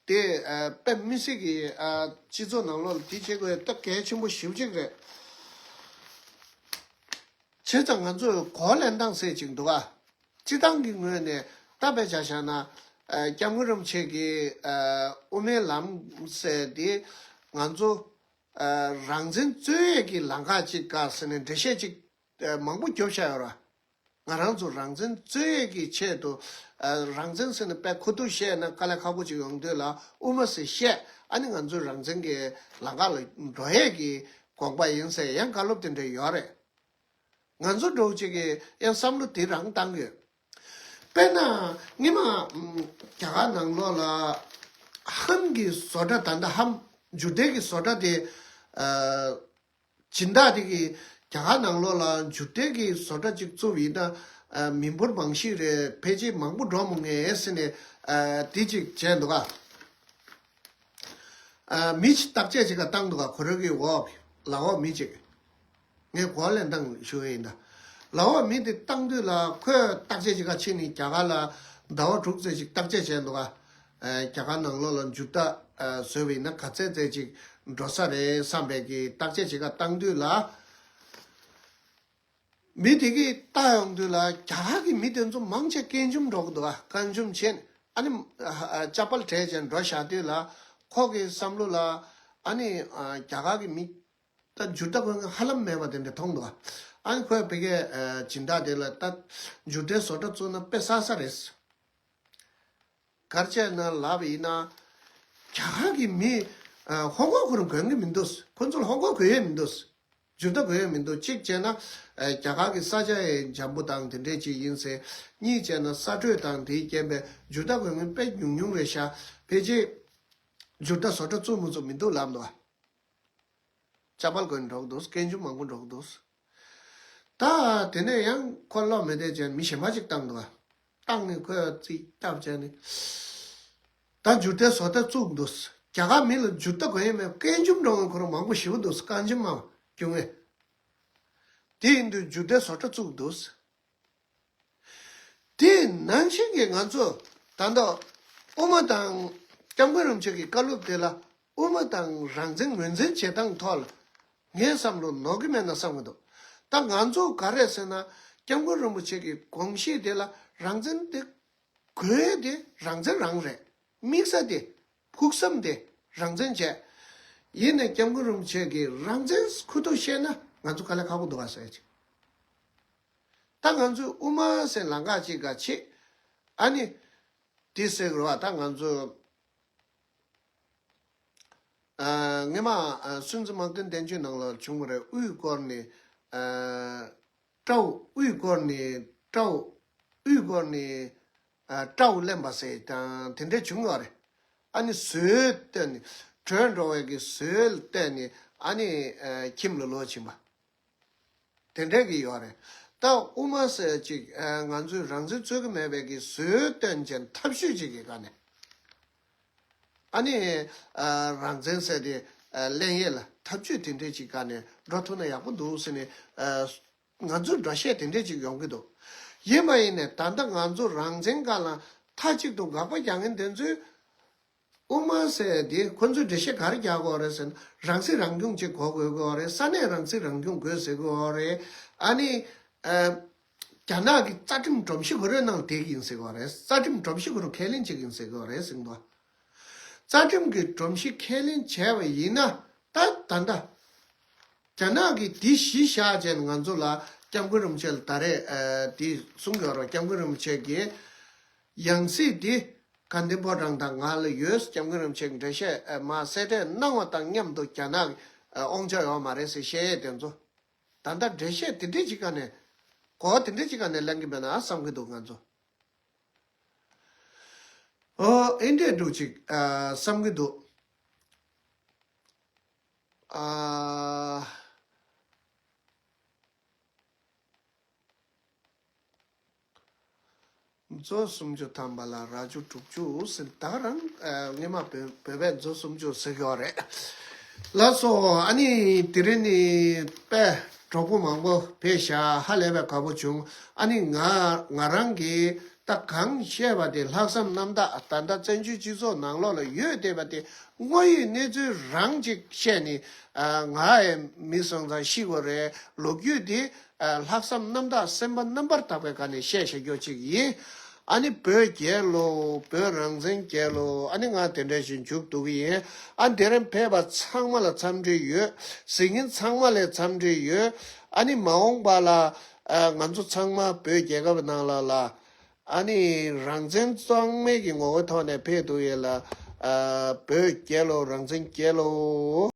དེ་ཨ་དཔེ་མི་སྲིད་ཀྱི་ཨ་སྤྱི་ཚོགས་ནང་ལོགས་ལ་དེ་བྱེད་དགོས་ད་གལ་ཆེན་པོ་ཞེ་པོ་ཅིག་རེད། བྱས་ཙང་ང་ཚོས་གོ་ལེན་སྟངས་ཟེར་ཅིག་འདུག་ཨ། སྤྱི་བཏང་གི་ངོས་ནས་ད་དཔེ་ཆ་བཞག་ན་ཨ་སྐྱབས་མགོན་རིན་པོ་ཆེ་གི་ཨ་དབུ་མའི་ལམ་ཟེར་དེ་ང་ཚོ་ཨ་རང་བཙན་རྩོད་ཡས་ཀྱི་ལམ་ཁ་ཅིག་ག་ཟེར་ནས་འགྲེལ་བཤད་ཅིག་ཨ་མང་པོ་རྒྱོབ་བཞག་ཡོད་ར། ང་རང་ཚོ་རང་བཙན་རྩོད་ཡས་ཀྱི་ཆེད་དུ་ཨ་རང་བཙན་ཟེར་ནས་དཔེ་ཁོ་ཐུག་བཤད་ན་དཀའ་ལས་ཁག་པོ་ཅིག་ཡོང་དུས་ལ་དབུ་མ་ཟེར་བཤད། ཨ་ནི་ང་ཚོ་རང་བཙན་གྱི་ལམ་ཁ་ལ་འགྲོ་ཡས་ཀྱི་དགོངས་པ་ཡིན་ཟེར་ཡང་བཀའ་སློབ་དེ་འདྲ་ཡོད་རེད། ང་ཚོ་འདྲ་བོ་ཅིག་གིས་ཡང་བསམ་བློ་དེ་རང་བཏང་གི་ཡོད། དཔེར་ན་སྔོན་མ་ཨམ་རྒྱ་གར་ནང་ལོགས་ལ་ཧམ་གྱི་བཟོ་གྲྭ་ད་ལྟ་ཧམ་འབྱོར་ལྡན་གྱི་བཟོ་གྲྭ་དེ་ཨ་སྦྱིན་བདག་དེ་གིས་རྒྱ་གར་ནང་ལོགས་ལ་འབྱོར་ལྡན་གྱི་བཟོ་གྲྭ་ཅིག་བཙུགས་པ་ཡིན་ན་ཨ་མི་འབོར་མང་ཤོས་རེད། ཕལ་ཆེར་མང་པོ་འགྲོ་མི་ངེས་ཟེར་ནས་ཨ་དེ་ཅིག་བྱས་འདུག་ག་ཨ་མི་ཅིག་བརྟག་དཔྱད་ཅིག་ག་བཏང་འདུག་ག་ཁོ་རང་གི་འོག་ལ་འོག་མི་ཅིག་ངས་གོ་ལེན་བཏང་ཞུ་ཡ་ཡིན་ད། ལ་འོག་མི་དེ་བཏང་དུས་ལ་ཁོས་བརྟག་དཔྱད་ཅིག་ག་ཕྱིན་ནས་རྒྱ་གར་ལ་ཟླ་བ་དྲུག་ཙམ་ཅིག་བརྟག་དཔྱད་བྱས་འདུག་ག་ཨ་རྒྱ་གར་ནང་ལོགས་ལ་འབྱོར་ལྡན་ཨ་བཟོས་པ་ཡིན་ན་ག་ཚད་ཙམ་ཅིག་འགྲོ་ས་རེད་བསམ་པའི་གི་བརྟག་དཔྱད་ཅིག་ག་བཏང་དུས་ལ། མི་དེ་གིས་བལྟ་ཡོང་དུས་ལ་རྒྱ་གར་གྱི་མི་དེ་ཚོ་མང་ཆེ་སྐད་འཇོམས་འགྲོ་གི་འདུག་ག་སྐད་འཇོམས་བྱས་ཨ་ནི་ཨ་ཨ་ཅ་པལ་བྲེས་བྱས་འགྲོ་བཞག་དུས་ལ་ཁོ་གི་བསམ་བློ་ལ་ཨ་ནི་ཨ་རྒྱ་གར་གྱི་མི་ད་འབྱོར་ལྡན་དགོས་མཁན་ཧ་ལམ་མེད་པ་དེ་འདྲ་མཐོང་འདུག་ག་ཨ་ནི་ཁོས་བོད་སྐད་ཨ་སྦྱིན་བདག་དེ་ལ་ད་འབྱོར་ལྡན་བཟོ་གྲྭ་བཙུགས་ན་དཔེ་བསགས་ས་རེད། ག་རེ་བྱས་ན་ལབ་པ་ཡིན་ན། རྒྱ་གར་གྱི་མི་ཨ་ཧོང་ཀོང་ཁོ་རང་དགོས་ཀྱི་མི་འདུག་ཁོ་ཚོ་ལ་ཧོང་ཀོང་དགོས་ཡས་མི་འདུག་འབྱོར་ལྡན་དགོས་ཡས་མི་འདུག་གཅིག་བྱས་ན་ཨ་རྒྱ་གར་གྱི་ས་ཆ་ཡང་འཇམ་པོ་དང་དེ་འདྲས་ཅིག་ཡིན་ཟེར། གཉིས་བྱས་ན་ས་དྲོད་དང་དེའི་རྐྱེན་པས་འབྱོར་ལྡན་དགོས་མཁན་དཔེ་ཉུང་ཉུང་རེད་ཤག་ཕལ་ཆེར་འབྱོར་ལྡན་བཟོ་གྲྭ་བཙུགས་མི་བཙུགས་མི་འདུག་ལབ་འདུག་ཅ་པལ་གོན་འགྲོ་གི་འདུག་སྐད་འཇོམས་མང་པོ་འགྲོ་གི་འདུག་ད་དེ་ནས་ཡང་ཁོ་བློ་མི་བདེ་བྱས་མི་གཞན་པ་ཅིག་བཏང་འདུག་ག་བཏང་ནས་ཁོས་རྩིས་བཏབ་བྱས་ནས། ད་འབྱོར་ལྡན་བཟོ་གྲྭ་བཙུགས་འདུག་རྒྱ་གར་མི་ལ་འབྱོར་ལྡན་དགོས་ཡས་མེད། སྐད་འཇོམས་འགྲོ་མཁན་ཁོ་རང་མང་པོ་ཞེ་པོ་འདུག་སྐད་འཇོམས་མ་སྐྱོན་ངེས། དེ་ཡིན་དུས་འབྱོར་ལྡན་བཟོ་གྲྭ་བཙུགས་འདུག་དེ་ནང་བཞིན་གྱི་ང་ཚོ་ད་ལྟ་དབུ་མ་དང་སྐྱབས་མགོན་རིན་པོ་ཆེ་གི་བཀའ་སློབ་དེ་ལ་དབུ་མ་དང་རང་བཙན་ངོས་འཛིན་བྱེད་སྟངས་ཐོག་ལ་ངའི་བསམ་བློ་ནོར་གྱི་མེད་ན་བསམ་གྱི་འདུག་ད་ང་ཚོ་ག་རེ་ཟེར་ན་སྐྱབས་མགོན་རིན་པོ་ཆེ་གི་དགོངས་གཞི་དེ་ལ་རང་བཙན་དེ་དགོས་དེ་རང་བཙན་རང་རེད། དམིགས་ས་དེ་ཕུགས་བསམ་དེ་རང་བཙན་བྱས། ཡིན་ནའི་སྐྱབས་མགོན་རིན་པོ་ཆེ་གི་རང་བཙན་ཁུ་ཐུག་བཤད་ན་ང་ཚོ་དཀའ་ལས་ཁག་པོ་འདུག་ག་ཟེར་ཅིག་ད་ང་ཚོས་དབུ་མ་ཟེར་ལམ་ཁ་ཅིག་ག་ཆེ། ཨ་ནི། དེ་ཟེར་རོ་ད་ང་ཚོས། ཨ་སྔོན་མ་ཨ་སྲིད་འཛིན་དམངས་དོན་བསྟན་བཅོས་ནང་ལ་བྱུང་བ་རེད། དབུས་བསྐོར་ནས་ཨ་སྤྲ་བོ་དབུས་བསྐོར་ནས་སྤྲ་བོ་དབུས་བསྐོར་ནས་ཨ་སྤྲ་བོ་ལེན་པ་ཟེར་དང་དེ་འདྲ་བྱུང་བ་རེད། ཨ་ནི་ཟོལ་བཏོན་ནས་བྲོས་འགྲོ་བའི་གི་ཟོལ་བཏོན་ནས་ཨ་ནི་ཨ་ཁྱིམ་ལ་ལོག་ཕྱིན་པ། དེ་འདྲས་ཀྱི་ཡོད་རེད། ད་དབུ་མ་ཟེར་ཅིག་ཨ་ང་ཚོས་རང་བཙན་རྩོད་ཀྱི་མེད་པའི་གི་ཟོལ་བཏོན་ཅན་ཐབས་ཇུས་ཅིག་གི་སྒང་ནས། ཨ་ནི་ཨ་རང་བཙན་ཟེར་དེ་ཨ་ལེན་ཡས་ལ་ཐབས་ཇུས་དེ་འདྲས་ཅིག་སྒང་ནས་འགྲོ་ཐུབ་ན་ཡག་པོ་འདུག་ཟེར་ནས་ཨ་ང་ཚོས་འགྲེལ་བཤད་དེ་འདྲས་ཅིག་ཡོང་གི་འདུག་ཡིན་པ་ཡིན་ནས་ད་ལྟ་ང་ཚོ་རང་བཙན་སྒང་ལ་མཐའ་གཅིག་ཏུ་དགག་པ་རྒྱག་མཁན་དེ་ཚོས། དབུ་མ་ཟེར་དེ་ཁོ་ཚོས་འགྲེལ་བཤད་ག་རེ་རྒྱག་དགོས་རེད་ཟེར་ན། རང་སྲིད་རང་སྐྱོང་ཅིག་དགོས་དགོས་ཀྱི་ཡོད་རེད། ས་གནས་རང་སྲིད་རང་སྐྱོང་དགོས་ཟེར་གྱི་ཡོད་རེད། ཨ་ནི་ཨ་རྒྱ་ནག་གི་རྩ་ཁྲིམས་སྒྲོམ་གཞི་ཁོ་རའི་ནང་བསྡད་ཀྱི་ཡིན་ཟེར་གྱི་ཡོད་རེད། རྩ་ཁྲིམས་སྒྲོམ་གཞི་ཁོ་རང་ཁས་ལེན་བྱེད་ཀྱི་ཡིན་ཟེར་གྱི་ཡོད་རེད་ཟེར་གྱི་འདུག་རྩ་ཁྲིམས་ཀྱི་སྒྲོམ་གཞི་ཁས་ལེན་བྱས་པ་ཡིན་ན་ད་ད་ལྟ། རྒྱ་ནག་གིས་དེ་གཞི་བཞག་བྱས་ནས་ང་ཚོ་ལ་སྐྱབས་མགོན་རིན་པོ་ཆེ་ལ་ད་རེས་ཨ་དེ་གསུང་གི་ཡོད་རེད། སྐྱབས་མགོན་རིན་པོ་ཆེ་གིས་ཡང་སྲིད་དེ་དགའ་ལྡན་ཕོ་བྲང་དང་ང་ལ་ཡོད། སྐྱབས་མགོན་རིན་པོ་ཆེ་གིས་འགྲེལ་བཤད་ཨ་མར་གསལ་བསྒྲགས་གནང་བ་དང་མཉམ་དུ་རྒྱ་ནག་གི་ཨ་དབང་ཆ་ཡོད་མ་རེད་ཟེར་བཤད་ཡས་དེ་ཚོ་ད་ལྟ་འགྲེལ་བཤད་དེ་འདྲས་ཅིག་ག་ནས་གོ་བ་དེ་འདྲས་ཅིག་ག་ནས་ལེན་གི་མེད་ན་བསམ་གི་འདུག་ང་ཚོ། ཨོ་ཨེ་འདྲས་འདྲ་ཅིག་ཨ་བསམ་གི་འདུག་ཨ། མཛོ་སུམ་ཅུ་ཐམ་པ་ལ་རྭ་ཅོ་དྲུག་ཅུ་ཟེར། ད་ག་རང་ཨ་སྔོན་མ་བོད་བོད་པས་མཛོ་སུམ་ཅུ་ཟེར་གྱི་ཡོད་རེད། ལགས་སོ། ཨ་ནི་དེ་རིང་ནི་དཔེ་གྲོགས་པོ་མང་པོ་ཕེབས་ཤག་ཧ་ལས་པའི་དགའ་པོ་བྱུང་། ཨ་ནི་ང་ང་རང་གིས་ད་གང་བཤད་པ་དེ་ལྷག་བསམ་རྣམ་དག་ད་ལྟ་བཙན་བྱོལ་སྤྱི་ཚོགས་ནང་ལོགས་ལ་ཡོད་བསྡད་པ་དེ་དངོས་ཡོད་གནས་ཚུལ་རང་ཅིག་བཤད་ནས། ཨ་ང་ཡི་མི་སོང་ཙང་ཤི་དགོས་རེད། ལོ་རྒྱུས་དེ་ཨ་ལྷག་བསམ་རྣམ་དག་སེམས་པ་རྣམ་པར་དག་པའི་སྒང་ནས་བཤད་བཞག་རྒྱུ་ཅིག་ཡིན། ཨ་ནི་བོད་རྒྱལ་ལོ། བོད་རང་བཙན་རྒྱལ་ལོ། ཨ་ནི་ང་དེ་འདྲ་ཞིག་མཇུག་བསྡུ་གི་ཡིན། ཨ་དེ་རིང་ཕེབས་པ་ཚང་མ་ལ་འཚམས་འདྲི་ཡོད། གཟིགས་མཁན་ཚང་མ་ལ་འཚམས་འདྲི་ཡོད། ཨ་ནི་མ་འོངས་པ་ལ་ཨ་ང་ཚོ་ཚང་མ་བོད་རྒྱལ་ཁབ་ནང་ལ་ལ་ཨ་ནི་རང་བཙན་གཙང་མའི་གི་ངོ་བོའི་ཐོག་ནས་ཕེབས་ཐུབ་ཡས་ལ། ཨ་བོད་རྒྱལ་ལོ། རང་བཙན་རྒྱལ་ལོ།